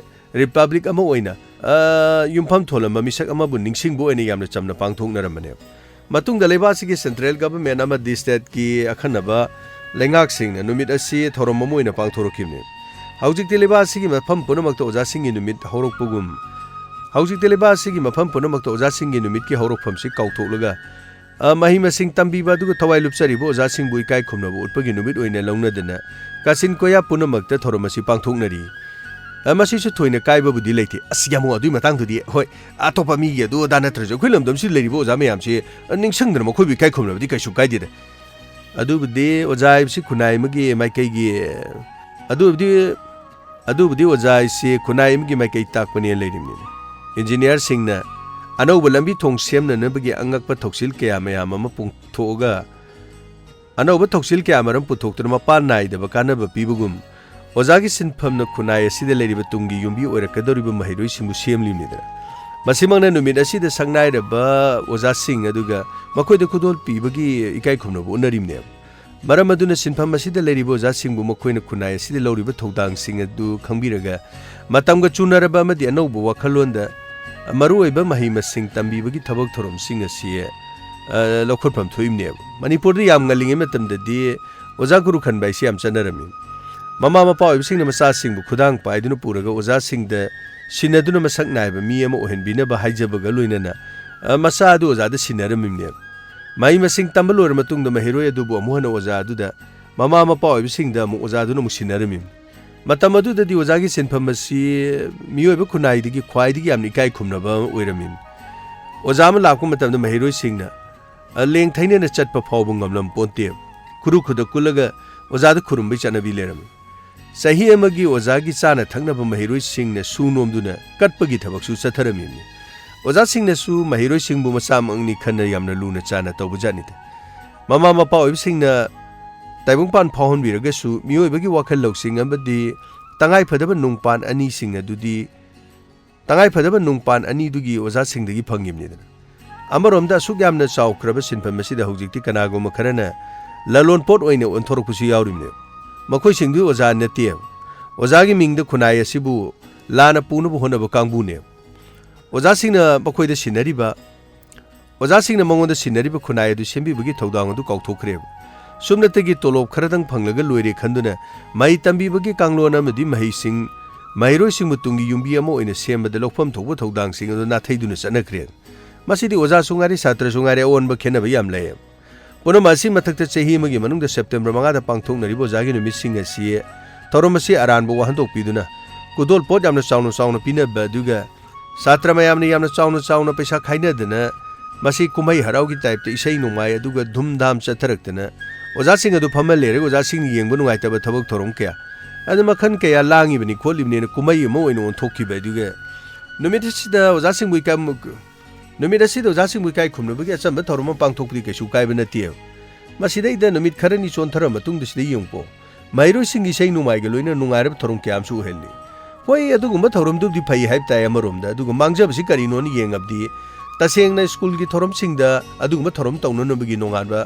ꯔꯤꯄꯕ꯭ꯂꯤꯛ ꯑꯃ ꯑꯣꯏꯅ, ꯑ, ꯌꯨꯝꯐꯝ ꯊꯣꯜꯂꯝꯕ ꯃꯤꯁꯛ ꯑꯃꯕꯨ ꯅꯤꯡꯁꯤꯡꯕ ꯑꯣꯏꯅ ꯌꯥꯝꯅ ꯆꯝꯅ ꯄꯥꯡꯊꯣꯛꯅꯔꯝꯕꯅꯦꯕ꯫ ꯃꯇꯨꯡꯗ ꯂꯩꯕꯥꯛ ꯑꯁꯤꯒꯤ ꯁꯦꯟꯇ꯭ꯔꯦꯜ ꯒꯚꯔꯟꯃꯦꯟꯠ ꯑꯃꯗꯤ ꯁ꯭ꯇꯦꯠꯀꯤ ꯑꯈꯟꯅꯕ ꯂꯩꯉꯥꯛꯁꯤꯡꯅ ꯅꯨꯃꯤꯠ ꯑꯁꯤ ꯊꯧꯔꯝ ꯑꯃ ꯑꯣꯏꯅ ꯄꯥꯡꯊꯣꯔꯛꯈꯤꯕꯅꯤ꯫ ꯍꯧꯖꯤꯛꯇꯤ ꯂꯩꯕꯥꯛ ꯑꯁꯤꯒꯤ ꯃꯐꯝ ꯄꯨꯝꯅꯃꯛꯇ ꯑꯣꯖꯥꯁꯤꯡꯒꯤ ꯅꯨꯃꯤꯠ ꯍꯧꯔꯛꯄꯒꯨꯝ, ꯍꯧꯖꯤꯛꯇꯤ ꯂꯩꯕꯥꯛ ꯑꯁꯤꯒꯤ ꯃꯐꯝ ꯄꯨꯝꯅꯃꯛꯇ ꯑꯣꯖꯥꯁꯤꯡꯒꯤ ꯅꯨꯃꯤꯠꯀꯤ ꯍꯧꯔꯛꯐꯝꯁꯤ ꯀꯥꯎꯊꯣꯛꯂꯒ, ꯑ, ꯃꯍꯩ ꯃꯁꯤꯡ ꯇꯝꯕꯤꯕ ꯑꯗꯨꯒ ꯊꯋꯥꯏ ꯂꯨꯞꯆꯔꯤꯕ ꯑꯣꯖꯥꯁꯤꯡꯕꯨ ꯏꯀꯥꯏ ꯈꯨꯝꯅꯕ ꯎꯠꯄꯒꯤ ꯅꯨꯃꯤꯠ ꯑꯣꯏꯅ ꯂꯧꯅꯗꯅ ꯀꯥꯆꯤꯟ ꯀꯣꯌꯥ ꯄꯨꯝꯅꯃꯛꯇ ꯊꯧꯔꯝ ꯑꯁꯤ ꯄꯥꯡꯊꯣꯛꯅꯔꯤ꯫ ꯑ, ꯃꯁꯤꯁꯨ ꯊꯣꯏꯅ ꯀꯥꯏꯕꯕꯨꯗꯤ ꯂꯩꯇꯦ꯫ ꯑꯁ, ꯌꯥꯝꯃꯣ, ꯑꯗꯨꯒꯤ ꯃꯇꯥꯡꯗꯨꯗꯤ, ꯍꯣꯏ, ꯑꯇꯣꯞꯄ ꯃꯤꯒꯤ ꯑꯗꯨ ꯑꯗꯥ ꯅꯠꯇ꯭ꯔꯁꯨ ꯑꯩꯈꯣꯏ ꯂꯝꯗꯝꯁꯤꯗ ꯂꯩꯔꯤꯕ ꯑꯣꯖꯥ ꯃꯌꯥꯝꯁꯤ, ꯑ, ꯅꯤꯡꯁꯤꯡꯗꯅ ꯃꯈꯣꯏꯕꯨ ꯏꯀꯥꯏ ꯈꯨꯝꯅꯕꯗꯤ ꯀꯩꯁꯨ ꯀꯥꯏꯗꯦꯗ꯫ ꯑꯗꯨꯕꯨꯗꯤ ꯑꯣꯖꯥ ꯍꯥꯏꯕꯁꯤ ꯈꯨꯟꯅꯥꯏ ꯑꯃꯒꯤ ꯃꯥꯏꯀꯩꯒꯤ, ꯑꯗꯨꯕꯨꯗꯤ, ꯑꯗꯨꯕꯨꯗꯤ ꯑꯣꯖꯥ ꯍꯥꯏꯁꯤ ꯈꯨꯟꯅꯥꯏ ꯑꯃꯒꯤ ꯃꯥꯏꯀꯩ ꯇꯥꯛꯄꯅꯦꯅ ꯂꯩꯔꯤꯕꯅꯤꯅ꯫ ꯏꯟꯖꯤꯅꯤꯌꯥꯔꯁꯤꯡꯅ ꯑꯅꯧꯕ ꯂꯝꯕꯤ ꯊꯣꯡ ꯁꯦꯝꯅꯅꯕꯒꯤ ꯑꯉꯛꯄ ꯊꯧꯁꯤꯜ ꯀꯌꯥ ꯃꯌꯥꯝ ꯑꯃ ꯄꯨꯊꯣꯛꯑꯒ, ꯑꯅꯧꯕ ꯊꯧꯁꯤꯜ ꯀꯌꯥ ꯃꯔꯨꯝ ꯄꯨꯊꯣꯛꯇꯨꯅ ꯃꯄꯥꯟ ꯅꯥꯏꯗꯕ ꯀꯥꯟꯅꯕ ꯄꯤꯕꯒꯨꯝ, ꯑꯣꯖꯥꯒꯤ ꯁꯤꯟꯐꯝꯅ ꯈꯨꯟꯅꯥꯏ ꯑꯁꯤꯗ ꯂꯩꯔꯤꯕ ꯇꯨꯡꯒꯤ ꯌꯨꯝꯕꯤ ꯑꯣꯏꯔꯛꯀꯗꯧꯔꯤꯕ ꯃꯍꯩꯔꯣꯏꯁꯤꯡꯕꯨ ꯁꯦꯝꯂꯤꯕꯅꯤꯗꯅ꯫ ꯃꯁꯤꯃꯛꯅ ꯅꯨꯃꯤꯠ ꯑꯁꯤꯗ ꯁꯛꯅꯥꯏꯔꯕ ꯑꯣꯖꯥꯁꯤꯡ ꯑꯗꯨꯒ ꯃꯈꯣꯏꯗ ꯈꯨꯗꯣꯜ ꯄꯤꯕꯒꯤ ꯏꯀꯥꯏ ꯈꯨꯝꯅꯕ ꯎꯠꯅꯔꯤꯕꯅꯦꯕ꯫ ꯃꯔꯝ ꯑꯗꯨꯅ ꯁꯤꯟꯐꯝ ꯑꯁꯤꯗ ꯂꯩꯔꯤꯕ ꯑꯣꯖꯥꯁꯤꯡꯕꯨ ꯃꯈꯣꯏꯅ ꯈꯨꯟꯅꯥꯏ ꯑꯁꯤꯗ ꯂꯧꯔꯤꯕ ꯊꯧꯗꯥꯡꯁꯤꯡ ꯑꯗꯨ ꯈꯪꯕꯤꯔꯒ, ꯃꯇꯝꯒ ꯆꯨꯅꯔꯕ ꯑꯃꯗꯤ ꯑꯅꯧꯕ ꯋꯥꯈꯜꯂꯣꯟꯗ ꯃꯔꯨꯑꯣꯏꯕ ꯃꯍꯩ ꯃꯁꯤꯡ ꯇꯝꯕꯤꯕꯒꯤ ꯊꯕꯛ ꯊꯧꯔꯝꯁꯤꯡ ꯑꯁꯤ, ꯑ, ꯂꯧꯈꯠꯐꯝ ꯊꯣꯛꯏꯕꯅꯦꯕ꯫ ꯃꯅꯤꯄꯨꯔꯗ ꯌꯥꯝ ꯉꯜꯂꯤꯉꯩ ꯃꯇꯝꯗꯗꯤ ꯑꯣꯖꯥ ꯒꯨꯔꯨ ꯈꯟꯕ ꯍꯥꯏꯁꯤ ꯌꯥꯝ ꯆꯠꯅꯔꯝꯃꯤ꯫ ꯃꯃꯥ ꯃꯄꯥ ꯑꯣꯏꯕꯁꯤꯡꯅ ꯃꯆꯥꯁꯤꯡꯕꯨ ꯈꯨꯗꯥꯡ ꯄꯥꯏꯗꯨꯅ ꯄꯨꯔꯒ ꯑꯣꯖꯥꯁꯤꯡꯗ ꯁꯤꯟꯅꯗꯨꯅ ꯃꯁꯛ ꯅꯥꯏꯕ ꯃꯤ ꯑꯃ ꯑꯣꯏꯍꯟꯕꯤꯅꯕ ꯍꯥꯏꯖꯕꯒ ꯂꯣꯏꯅꯅ, ꯑ, ꯃꯆꯥ ꯑꯗꯨ ꯑꯣꯖꯥꯗ ꯁꯤꯟꯅꯔꯝꯃꯤꯕꯅꯦꯕ꯫ ꯃꯍꯩ ꯃꯁꯤꯡ ꯇꯝꯕ ꯂꯣꯏꯔ ꯃꯇꯨꯡꯗ ꯃꯍꯩꯔꯣꯏ ꯑꯗꯨꯕꯨ ꯑꯃꯨꯛ ꯍꯟꯅ ꯑꯣꯖꯥ ꯑꯗꯨꯗ, ꯃꯃꯥ ꯃꯄꯥ ꯑꯣꯏꯕꯁꯤꯡꯗ ꯑꯃꯨꯛ ꯑꯣꯖꯥꯗꯨꯅ ꯑꯃꯨꯛ ꯁꯤꯟꯅꯔꯝꯃꯤ꯫ ꯃꯇꯝ ꯑꯗꯨꯗꯗꯤ ꯑꯣꯖꯥꯒꯤ ꯁꯤꯟꯐꯝ ꯑꯁꯤ ꯃꯤꯑꯣꯏꯕ ꯈꯨꯟꯅꯥꯏꯗꯒꯤ ꯈ꯭ꯋꯥꯏꯗꯒꯤ ꯌꯥꯝꯅ ꯏꯀꯥꯏ ꯈꯨꯝꯅꯕ ꯑꯃ ꯑꯣꯏꯔꯝꯃꯤ꯫ ꯑꯣꯖꯥ ꯑꯃ ꯂꯥꯛꯄ ꯃꯇꯝꯗ ꯃꯍꯩꯔꯣꯏꯁꯤꯡꯅ, ꯑ, ꯂꯦꯡ ꯊꯩꯅꯅ ꯆꯠꯄ ꯐꯥꯎꯕ ꯉꯝꯂꯝ ꯄꯣꯟꯇꯦ꯫ ꯈꯨꯔꯨ ꯈꯨꯗ ꯀꯨꯜꯂꯒ ꯑꯣꯖꯥꯗ ꯈꯨꯔꯨꯝꯕꯒꯤ ꯆꯠꯅꯕꯤ ꯂꯩꯔꯝꯃꯤ꯫ ꯆꯍꯤ ꯑꯃꯒꯤ ꯑꯣꯖꯥꯒꯤ ꯆꯥꯅ ꯊꯛꯅꯕ ꯃꯍꯩꯔꯣꯏꯁꯤꯡꯅ ꯁꯨ ꯅꯣꯝꯗꯨꯅ ꯀꯠꯄꯒꯤ ꯊꯕꯛꯁꯨ ꯆꯠꯊꯔꯝꯃꯤꯕꯅꯤ꯫ ꯑꯣꯖꯥꯁꯤꯡꯅꯁꯨ ꯃꯍꯩꯔꯣꯏꯁꯤꯡꯕꯨ ꯃꯁꯥꯃꯛꯅꯤ ꯈꯟꯅ ꯌꯥꯝꯅ ꯂꯨꯅ ꯆꯥꯅ ꯇꯧꯕꯖꯥꯠꯅꯤꯗ꯫ ꯃꯃꯥ ꯃꯄꯥ ꯑꯣꯏꯕꯁꯤꯡꯅ ꯇꯥꯏꯕꯪꯄꯥꯟ ꯐꯥꯎꯍꯟꯕꯤꯔꯒꯁꯨ ꯃꯤꯑꯣꯏꯕꯒꯤ ꯋꯥꯈꯜ ꯂꯧꯁꯤꯡ ꯑꯃꯗꯤ ꯇꯉꯥꯏꯐꯗꯕ ꯅꯨꯡꯄꯥꯟ ꯑꯅꯤꯁꯤꯡ ꯑꯗꯨꯗꯤ ꯇꯉꯥꯏꯐꯗꯕ ꯅꯨꯡꯄꯥꯟ ꯑꯅꯤꯗꯨꯒꯤ ꯑꯣꯖꯥꯁꯤꯡꯗꯒꯤ ꯐꯪꯉꯤꯕꯅꯤꯗꯅ꯫ ꯑꯃꯔꯣꯝꯗ ꯑꯁꯨꯛ ꯌꯥꯝꯅ ꯆꯥꯎꯈ꯭ꯔꯕ ꯁꯤꯟꯐꯝ ꯑꯁꯤꯗ ꯍꯧꯖꯤꯛꯇꯤ ꯀꯅꯥꯒꯨꯝꯕ ꯈꯔꯅ ꯂꯂꯣꯟꯄꯣꯠ ꯑꯣꯏꯅ ꯑꯣꯟꯊꯣꯔꯛꯄꯁꯨ ꯌꯥꯎꯔꯤꯕꯅꯦꯕ꯫ ꯃꯈꯣꯏꯁꯤꯡꯗꯨ ꯑꯣꯖꯥ ꯅꯠꯇꯦꯕ꯫ ꯑꯣꯖꯥꯒꯤ ꯃꯤꯡꯗ ꯈꯨꯟꯅꯥꯏ ꯑꯁꯤꯕꯨ ꯂꯥꯟꯅ ꯄꯨꯅꯕ ꯍꯣꯠꯅꯕ ꯀꯥꯡꯕꯨꯅꯦꯕ꯫ ꯑꯣꯖꯥꯁꯤꯡꯅ ꯃꯈꯣꯏꯗ ꯁꯤꯟꯅꯔꯤꯕ, ꯑꯣꯖꯥꯁꯤꯡꯅ ꯃꯉꯣꯟꯗ ꯁꯤꯟꯅꯔꯤꯕ ꯈꯨꯟꯅꯥꯏ ꯑꯗꯨ ꯁꯦꯝꯕꯤꯕꯒꯤ ꯊꯧꯗꯥꯡ ꯑꯗꯨ ꯀꯥꯎꯊꯣꯛꯈ꯭ꯔꯦꯕ꯫ ꯁꯨꯞꯅꯇꯒꯤ ꯇꯣꯂꯣꯞ ꯈꯔꯗꯪ ꯐꯪꯂꯒ ꯂꯣꯏꯔꯦ ꯈꯟꯗꯨꯅ ꯃꯍꯩ ꯇꯝꯕꯤꯕꯒꯤ ꯀꯥꯡꯂꯣꯟ ꯑꯃꯗꯤ ꯃꯍꯩꯁꯤꯡ, ꯃꯍꯩꯔꯣꯏꯁꯤꯡꯕꯨ ꯇꯨꯡꯒꯤ ꯌꯨꯝꯕꯤ ꯑꯃ ꯑꯣꯏꯅ ꯁꯦꯝꯕꯗ ꯂꯧꯐꯝ ꯊꯣꯛꯄ ꯊꯧꯗꯥꯡꯁꯤꯡ ꯑꯗꯨ ꯅꯥꯊꯩꯗꯨꯅ ꯆꯠꯅꯈ꯭ꯔꯦ꯫ ꯃꯁꯤꯗꯤ ꯑꯣꯖꯥꯁꯨ ꯉꯥꯏꯔꯦ, ꯁꯥꯇ꯭ꯔꯁꯨ ꯉꯥꯏꯔꯦ, ꯑꯑꯣꯟꯕ ꯈꯦꯠꯅꯕ ꯌꯥꯝ ꯂꯩꯌꯦꯕ꯫ ꯄꯨꯝꯅꯃꯛ ꯑꯁꯤ ꯃꯊꯛꯇ ꯆꯍꯤ ꯑꯃꯒꯤ ꯃꯅꯨꯡꯗ ꯁꯦꯞꯇꯦꯝꯕꯔ ꯃꯉꯥꯗ ꯄꯥꯡꯊꯣꯛꯅꯔꯤꯕ ꯑꯣꯖꯥꯒꯤ ꯅꯨꯃꯤꯠꯁꯤꯡ ꯑꯁꯤ ꯊꯧꯔꯝ ꯑꯁꯤ ꯑꯔꯥꯟꯕ ꯋꯥꯍꯟꯊꯣꯛ ꯄꯤꯗꯨꯅ ꯈꯨꯗꯣꯜ ꯄꯣꯠ ꯌꯥꯝꯅ ꯆꯥꯎꯅ ꯆꯥꯎꯅ ꯄꯤꯅꯕ ꯑꯗꯨꯒ ꯁꯥꯇ꯭ꯔ ꯃꯌꯥꯝꯅ ꯌꯥꯝꯅ ꯆꯥꯎꯅ ꯆꯥꯎꯅ ꯄꯩꯁꯥ ꯈꯥꯏꯅꯗꯅ ꯃꯁꯤ ꯀꯨꯝꯍꯩ ꯍꯔꯥꯎꯒꯤ ꯇꯥꯏꯞꯇ ꯏꯁꯩ ꯅꯣꯡꯃꯥꯏ ꯑꯗꯨꯒ ꯙꯨꯝꯙꯥꯝ ꯆꯠꯊꯔꯛꯇꯅ ꯑꯣꯖꯥꯁꯤꯡ ꯑꯗꯨ ꯐꯝꯍꯜꯂꯦꯔꯒ ꯑꯣꯖꯥꯁꯤꯡ ꯌꯦꯡꯕ ꯅꯨꯡꯉꯥꯏꯇꯕ ꯊꯕꯛ ꯊꯧꯔꯝ ꯀꯌꯥ ꯑꯗꯨ ꯃꯈꯜ ꯀꯌꯥ ꯂꯥꯡꯉꯤꯕꯅꯤ ꯈꯣꯠꯂꯤꯕꯅꯤꯅ ꯀꯨꯝꯍꯩ ꯑꯃ ꯑꯣꯏꯅ ꯑꯣꯟꯊꯣꯛꯈꯤꯕ ꯑꯗꯨꯒ ꯅꯨꯃꯤꯠ ꯑꯁꯤꯗ ꯑꯣꯖꯥꯁꯤꯡꯕꯨ ꯏꯀꯥꯏ ꯅꯨꯃꯤꯠ ꯑꯁꯤꯗ ꯑꯣꯖꯥꯁꯤꯡꯕꯨ ꯏꯀꯥꯏ ꯈꯨꯝꯅꯕꯒꯤ ꯑꯆꯝꯕ ꯊꯧꯔꯝ ꯑꯃ ꯄꯥꯡꯊꯣꯛꯄꯗꯤ ꯀꯩꯁꯨ ꯀꯥꯏꯕ ꯅꯠꯇꯦꯕ꯫ ꯃꯁꯤꯗꯩꯗ ꯅꯨꯃꯤꯠ ꯈꯔꯅꯤ ꯆꯣꯟꯊꯔ ꯃꯇꯨꯡꯗ ꯁꯤꯗ ꯌꯦꯡꯉꯨꯀꯣ꯫ ꯃꯍꯩꯔꯣꯏꯁꯤꯡꯒꯤ ꯏꯁꯩ ꯅꯣꯡꯃꯥꯏꯒ ꯂꯣꯏꯅ ꯅꯨꯡꯉꯥꯏꯔꯕ ꯊꯧꯔꯝ ꯀꯌꯥ ꯑꯃꯁꯨ ꯑꯣꯏꯍꯜꯂꯤ꯫ ꯍꯣꯏ, ꯑꯗꯨꯒꯨꯝꯕ ꯊꯧꯔꯝꯗꯨꯕꯨꯗꯤ ꯐꯩ ꯍꯥꯏꯕ ꯇꯥꯏ ꯑꯃꯔꯣꯝꯗ, ꯑꯗꯨꯒ ꯃꯥꯡꯖꯕꯁꯤ ꯀꯔꯤꯅꯣꯅ ꯌꯦꯡꯉꯕꯗꯤ, ꯇꯁꯦꯡꯅ ꯁ꯭ꯀꯨꯜꯒꯤ ꯊꯧꯔꯝꯁꯤꯡꯗ ꯑꯗꯨꯒꯨꯝꯕ ꯊꯧꯔꯝ ꯇꯧꯅꯅꯕꯒꯤ ꯅꯣꯡꯉꯥꯟꯕ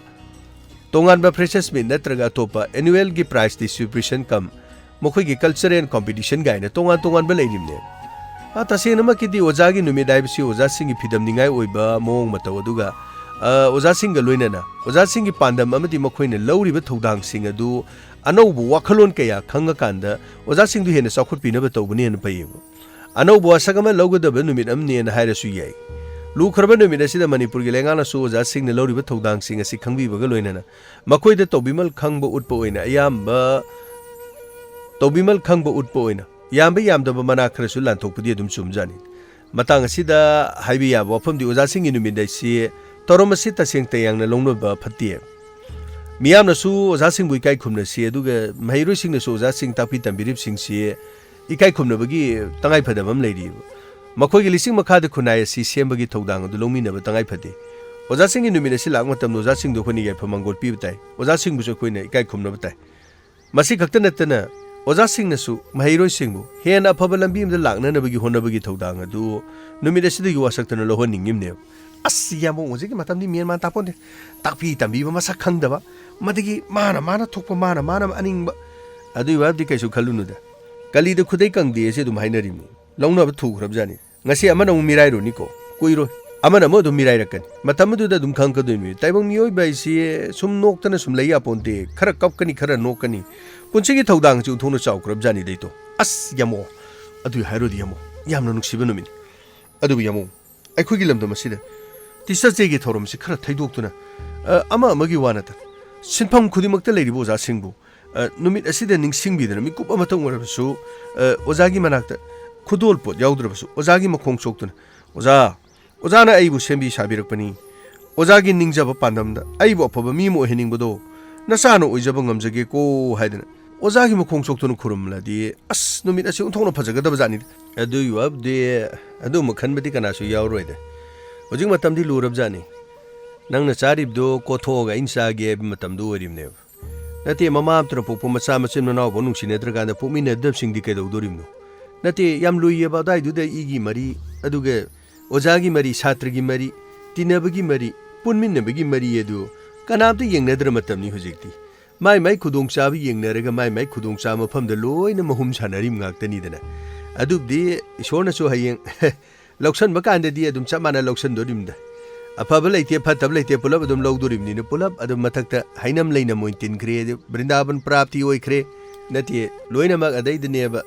ꯇꯣꯉꯥꯟꯕ freshers meet ꯅꯠꯇ꯭ꯔꯒ ꯑꯇꯣꯞꯄ annual ꯒꯤ prize distribution cum ꯃꯈꯣꯏꯒꯤ cultural competition ꯀꯥꯏꯅ ꯇꯣꯉꯥꯟ ꯇꯣꯉꯥꯟꯕ ꯂꯩꯔꯤꯕꯅꯦ꯫ ꯑ, ꯇꯁꯦꯡꯅꯃꯛꯀꯤꯗꯤ ꯑꯣꯖꯥꯒꯤ ꯅꯨꯃꯤꯠ ꯍꯥꯏꯕꯁꯤ ꯑꯣꯖꯥꯁꯤꯡꯒꯤ ꯐꯤꯗꯝꯅꯤꯡꯉꯥꯏ ꯑꯣꯏꯕ ꯃꯑꯣꯡ ꯃꯇꯧ, ꯑꯗꯨꯒ, ꯑ, ꯑꯣꯖꯥꯁꯤꯡꯒ ꯂꯣꯏꯅꯅ ꯑꯣꯖꯥꯁꯤꯡꯒꯤ ꯄꯥꯟꯗꯝ ꯑꯃꯗꯤ ꯃꯈꯣꯏꯅ ꯂꯧꯔꯤꯕ ꯊꯧꯗꯥꯡꯁꯤꯡ ꯑꯗꯨ ꯑꯅꯧꯕ ꯋꯥꯈꯜꯂꯣꯟ ꯀꯌꯥ ꯈꯪꯉꯀꯥꯟꯗ ꯑꯣꯖꯥꯁꯤꯡꯗꯨ ꯍꯦꯟꯅ ꯆꯥꯎꯈꯠꯄꯤꯅꯕ ꯇꯧꯕꯅ ꯍꯦꯟꯅ ꯐꯩꯌꯦꯕ꯫ ꯑꯅꯧꯕ ꯋꯥꯁꯛ ꯑꯃ ꯂꯧꯒꯗꯕ ꯅꯨꯃꯤꯠ ꯑꯃꯅꯦꯅ ꯍꯥꯏꯔꯁꯨ ꯌꯥꯏ꯫ ꯂꯨꯈ꯭ꯔꯕ ꯅꯨꯃꯤꯠ ꯑꯁꯤꯗ ꯃꯅꯤꯄꯨꯔꯒꯤ ꯂꯩꯉꯥꯛꯅꯁꯨ ꯑꯣꯖꯥꯁꯤꯡꯅ ꯂꯧꯔꯤꯕ ꯊꯧꯗꯥꯡꯁꯤꯡ ꯑꯁꯤ ꯈꯪꯕꯤꯕꯒ ꯂꯣꯏꯅꯅ ꯃꯈꯣꯏꯗ ꯇꯧꯕꯤꯃꯜ ꯈꯪꯕ ꯎꯠꯄ ꯑꯣꯏꯅ ꯑꯌꯥꯝꯕ, ꯇꯧꯕꯤꯃꯜ ꯈꯪꯕ ꯎꯠꯄ ꯑꯣꯏꯅ ꯌꯥꯝꯕ ꯌꯥꯝꯗꯕ ꯃꯅꯥ ꯈꯔꯁꯨ ꯂꯥꯟꯊꯣꯛꯄꯗꯤ ꯑꯗꯨꯝ ꯆꯨꯝꯖꯥꯠꯅꯤ꯫ ꯃꯇꯥꯡ ꯑꯁꯤꯗ ꯍꯥꯏꯕ ꯌꯥꯕ ꯋꯥꯐꯝꯗꯤ ꯑꯣꯖꯥꯁꯤꯡꯒꯤ ꯅꯨꯃꯤꯠ ꯑꯁꯤ ꯊꯧꯔꯝ ꯑꯁꯤ ꯇꯁꯦꯡ ꯇꯌꯥꯡꯅ ꯂꯧꯅꯕ ꯐꯠꯇꯦ꯫ ꯃꯤꯌꯥꯝꯅꯁꯨ ꯑꯣꯖꯥꯁꯤꯡꯕꯨ ꯏꯀꯥꯏ ꯈꯨꯝꯅꯁꯤ, ꯑꯗꯨꯒ ꯃꯍꯩꯔꯣꯏꯁꯤꯡꯅꯁꯨ ꯑꯣꯖꯥꯁꯤꯡ ꯇꯥꯛꯄꯤ ꯇꯝꯕꯤꯔꯤꯕꯁꯤꯡꯁꯤ ꯏꯀꯥꯏ ꯈꯨꯝꯅꯕꯒꯤ ꯇꯉꯥꯏ ꯐꯗꯕ ꯑꯃ ꯂꯩꯔꯤꯕ꯫ ꯃꯈꯣꯏꯒꯤ ꯂꯤꯁꯤꯡ ꯃꯈꯥꯗ ꯈꯨꯟꯅꯥꯏ ꯑꯁꯤ ꯁꯦꯝꯕꯒꯤ ꯊꯧꯗꯥꯡ ꯑꯗꯨ ꯂꯧꯃꯤꯟꯅꯕ ꯇꯉꯥꯏ ꯐꯗꯦ꯫ ꯑꯣꯖꯥꯁꯤꯡꯒꯤ ꯅꯨꯃꯤꯠ ꯑꯁꯤ ꯂꯥꯛꯄ ꯃꯇꯝꯗ ꯑꯣꯖꯥꯁꯤꯡꯗ ꯑꯩꯈꯣꯏꯅ ꯌꯥꯏꯐ ꯃꯥꯡꯒꯣꯜ ꯄꯤꯕ ꯇꯥꯏ꯫ ꯑꯣꯖꯥꯁꯤꯡꯕꯨꯁꯨ ꯑꯩꯈꯣꯏꯅ ꯏꯀꯥꯏ ꯈꯨꯝꯅꯕ ꯇꯥꯏ꯫ ꯃꯁꯤ ꯈꯛꯇ ꯅꯠꯇꯅ ꯑꯣꯖꯥꯁꯤꯡꯅꯁꯨ ꯃꯍꯩꯔꯣꯏꯁꯤꯡꯕꯨ ꯍꯦꯟꯅ ꯑꯐꯕ ꯂꯝꯕꯤ ꯑꯃꯗ ꯂꯥꯛꯅꯅꯕꯒꯤ ꯍꯣꯠꯅꯕꯒꯤ ꯊꯧꯗꯥꯡ ꯑꯗꯨ ꯅꯨꯃꯤꯠ ꯑꯁꯤꯗꯒꯤ ꯋꯥꯁꯛꯇꯅ ꯂꯧꯍꯟꯅꯤꯡꯉꯤꯕꯅꯦꯕ꯫ ꯑꯁ, ꯌꯥꯝꯕꯨꯡ, ꯍꯧꯖꯤꯛꯀꯤ ꯃꯇꯝꯗꯤ ꯃꯦꯟ ꯃꯥꯟ ꯇꯥꯄꯣꯟꯇꯦ꯫ ꯇꯥꯛꯄꯤ ꯇꯝꯕꯤꯕ ꯃꯁꯛ ꯈꯪꯗꯕ, ꯃꯗꯒꯤ ꯃꯥꯅ ꯃꯥꯅ ꯊꯣꯛꯄ, ꯃꯥꯅ ꯃꯥꯅ ꯑꯅꯤꯡꯕ꯫ ꯑꯗꯨꯒꯤ ꯋꯥꯗꯤ ꯀꯩꯁꯨ ꯈꯜꯂꯨꯅꯨꯗ꯫ ꯀꯂꯤꯗ ꯈꯨꯗꯩ ꯀꯪꯗꯦ ꯑꯁꯤ ꯑꯗꯨꯝ ꯍꯥꯏꯅꯔꯤꯕꯅꯤ꯫ ꯂꯧꯅꯕ ꯊꯨꯈ꯭ꯔꯕꯖꯥꯠꯅꯤ꯫ ꯉꯁꯤ ꯑꯃꯅ ꯑꯃꯨꯛ ꯃꯤꯔꯥꯏꯔꯨꯅꯤꯀꯣ, ꯀꯨꯏꯔꯣꯏ꯫ ꯑꯃꯅ ꯑꯃꯨꯛ ꯑꯗꯨꯝ ꯃꯤꯔꯥꯏꯔꯛꯀꯅꯤ꯫ ꯃꯇꯝ ꯑꯗꯨꯗ ꯑꯗꯨꯝ ꯈꯪꯉꯛꯀꯗꯣꯏꯅꯤ꯫ ꯇꯥꯏꯕꯪ ꯃꯤꯑꯣꯏꯕ ꯍꯥꯏꯁꯤ ꯁꯨꯝ ꯅꯣꯛꯇꯅ ꯁꯨꯝ ꯂꯩ ꯌꯥꯄꯣꯟꯇꯦ꯫ ꯈꯔ ꯀꯞꯀꯅꯤ, ꯈꯔ ꯅꯣꯛꯀꯅꯤ꯫ ꯄꯨꯟꯁꯤꯒꯤ ꯊꯧꯗꯥꯡꯁꯤ ꯑꯣꯟꯊꯣꯛꯅ ꯆꯥꯎꯈ꯭ꯔꯕꯖꯥꯠꯅꯤꯗ ꯏꯇꯣ꯫ ꯑꯁ, ꯌꯥꯝꯃꯣ꯫ ꯑꯗꯨ ꯍꯥꯏꯔꯨꯗꯤ ꯌꯥꯝꯃꯣ꯫ ꯌꯥꯝꯅ ꯅꯨꯡꯁꯤꯕ ꯅꯨꯃꯤꯠꯅꯤ꯫ ꯑꯗꯨꯕꯨ ꯌꯥꯝꯃꯣ, ꯑꯩꯈꯣꯏꯒꯤ ꯂꯝꯗꯝ ꯑꯁꯤꯗ Teachers' Day-ꯒꯤ ꯊꯧꯔꯝꯁꯤ ꯈꯔ ꯊꯩꯗꯣꯛꯇꯨꯅ, ꯑ, ꯑꯃ ꯑꯃꯒꯤ ꯋꯥ ꯅꯠꯇꯅ, ꯁꯤꯟꯐꯝ ꯈꯨꯗꯤꯡꯃꯛꯇ ꯂꯩꯔꯤꯕ ꯑꯣꯖꯥꯁꯤꯡꯕꯨ, ꯑ, ꯅꯨꯃꯤꯠ ꯑꯁꯤꯗ ꯅꯤꯡꯁꯤꯡꯕꯤꯗꯅ, ꯃꯤꯀꯨꯞ ꯑꯃꯇꯪ ꯑꯣꯏꯔꯕꯁꯨ, ꯑ, ꯑꯣꯖꯥꯒꯤ ꯃꯅꯥꯛꯇ ꯈꯨꯗꯣꯜꯄꯣꯠ ꯌꯥꯎꯗ꯭ꯔꯕꯁꯨ, ꯑꯣꯖꯥꯒꯤ ꯃꯈꯣꯡ ꯁꯣꯛꯇꯨꯅ, "ꯑꯣꯖꯥ, ꯑꯣꯖꯥꯅ ꯑꯩꯕꯨ ꯁꯦꯝꯕꯤ ꯁꯥꯕꯤꯔꯛꯄꯅꯤ꯫ ꯑꯣꯖꯥꯒꯤ ꯅꯤꯡꯖꯕ ꯄꯥꯟꯗꯝꯗ ꯑꯩꯕꯨ ꯑꯐꯕ ꯃꯤ ꯑꯃ ꯑꯣꯏꯍꯟꯅꯤꯡꯕꯗꯣ ꯅꯆꯥꯅ ꯑꯣꯏꯖꯕ ꯉꯝꯖꯒꯦꯀꯣ" ꯍꯥꯏꯗꯅ ꯑꯣꯖꯥꯒꯤ ꯃꯈꯣꯡ ꯁꯣꯛꯇꯨꯅ ꯈꯨꯔꯨꯝꯂꯗꯤ, ꯑꯁ, ꯅꯨꯃꯤꯠ ꯑꯁꯤ ꯑꯣꯟꯊꯣꯛꯅ ꯐꯖꯒꯗꯕ ꯖꯥꯠꯅꯤ꯫ ꯑꯗꯨꯒꯤ ꯋꯥꯕꯨꯗꯤ, ꯑꯗꯨꯝꯕ ꯈꯟꯕꯗꯤ ꯀꯅꯥꯁꯨ ꯌꯥꯎꯔꯣꯏꯗ꯫ ꯍꯧꯖꯤꯛ ꯃꯇꯝꯗꯤ ꯂꯨꯔꯕ ꯖꯥꯠꯅꯤ꯫ ꯅꯪꯅ ꯆꯥꯔꯤꯕꯗꯣ ꯀꯣꯊꯣꯛꯑꯒ ꯑꯩꯅ ꯆꯥꯒꯦ ꯍꯥꯏꯕ ꯃꯇꯝꯗꯣ ꯑꯣꯏꯔꯤꯕꯅꯦꯕ꯫ ꯅꯠꯇꯦ, ꯃꯃꯥ ꯑꯃꯇꯅ ꯄꯣꯛꯄ ꯃꯆꯥ ꯃꯆꯤꯟ ꯃꯅꯥꯎꯐꯥꯎ ꯅꯨꯡꯁꯤꯅꯗ꯭ꯔꯀꯥꯟꯗ ꯄꯣꯛꯃꯤꯟꯅꯗꯕꯁꯤꯡꯗꯤ ꯀꯩꯗꯧꯗꯣꯔꯤꯕꯅꯣ? ꯅꯠꯇꯦ, ꯌꯥꯝ ꯂꯨꯏꯌꯦꯕ ꯑꯗꯨꯋꯥꯏꯗꯨꯗ ꯏꯒꯤ ꯃꯔꯤ, ꯑꯗꯨꯒ ꯑꯣꯖꯥꯒꯤ ꯃꯔꯤ, ꯁꯥꯇ꯭ꯔꯒꯤ ꯃꯔꯤ, ꯇꯤꯟꯅꯕꯒꯤ ꯃꯔꯤ, ꯄꯨꯟꯃꯤꯟꯅꯕꯒꯤ ꯃꯔꯤ ꯑꯗꯨ ꯀꯅꯥꯝꯇ ꯌꯦꯡꯅꯗ꯭ꯔ ꯃꯇꯝꯅꯤ ꯍꯧꯖꯤꯛꯇꯤ꯫ ꯃꯥꯏ ꯃꯥꯏ ꯈꯨꯗꯣꯡꯆꯥꯕ ꯌꯦꯡꯅꯔꯒ ꯃꯥꯏ ꯃꯥꯏ ꯈꯨꯗꯣꯡꯆꯥꯕ ꯃꯐꯝꯗ ꯂꯣꯏꯅ ꯃꯍꯨꯝ ꯁꯥꯟꯅꯔꯤꯕ ꯉꯥꯛꯇꯅꯤꯗꯅ꯫ ꯑꯗꯨꯕꯨꯗꯤ ꯏꯁꯣꯔꯅꯁꯨ ꯍꯌꯦꯡ ꯂꯧꯁꯟꯕ ꯀꯥꯟꯗꯗꯤ ꯑꯗꯨꯝ ꯆꯞ ꯃꯥꯟꯅ ꯂꯧꯁꯟꯗꯣꯔꯤꯕꯅꯤꯗ꯫ ꯑꯐꯕ ꯂꯩꯇꯦ, ꯐꯠꯇꯕ ꯂꯩꯇꯦ, ꯄꯨꯂꯞ ꯑꯗꯨꯝ ꯂꯧꯗꯣꯔꯤꯕꯅꯤꯅ, ꯄꯨꯂꯞ ꯑꯗꯨꯝ ꯃꯊꯛꯇ ꯍꯩꯅꯝ ꯂꯩꯅꯝ ꯑꯣꯏꯅ ꯇꯤꯟꯈ꯭ꯔꯦ, ꯑꯗꯨ ꯕ꯭ꯔꯤꯟꯗꯥꯕꯟ ꯄ꯭ꯔꯥꯞꯇꯤ ꯑꯣꯏꯈ꯭ꯔꯦ꯫ ꯅꯠꯇꯦ, ꯂꯣꯏꯅꯃꯛ ꯑꯗꯩꯗꯅꯦꯕ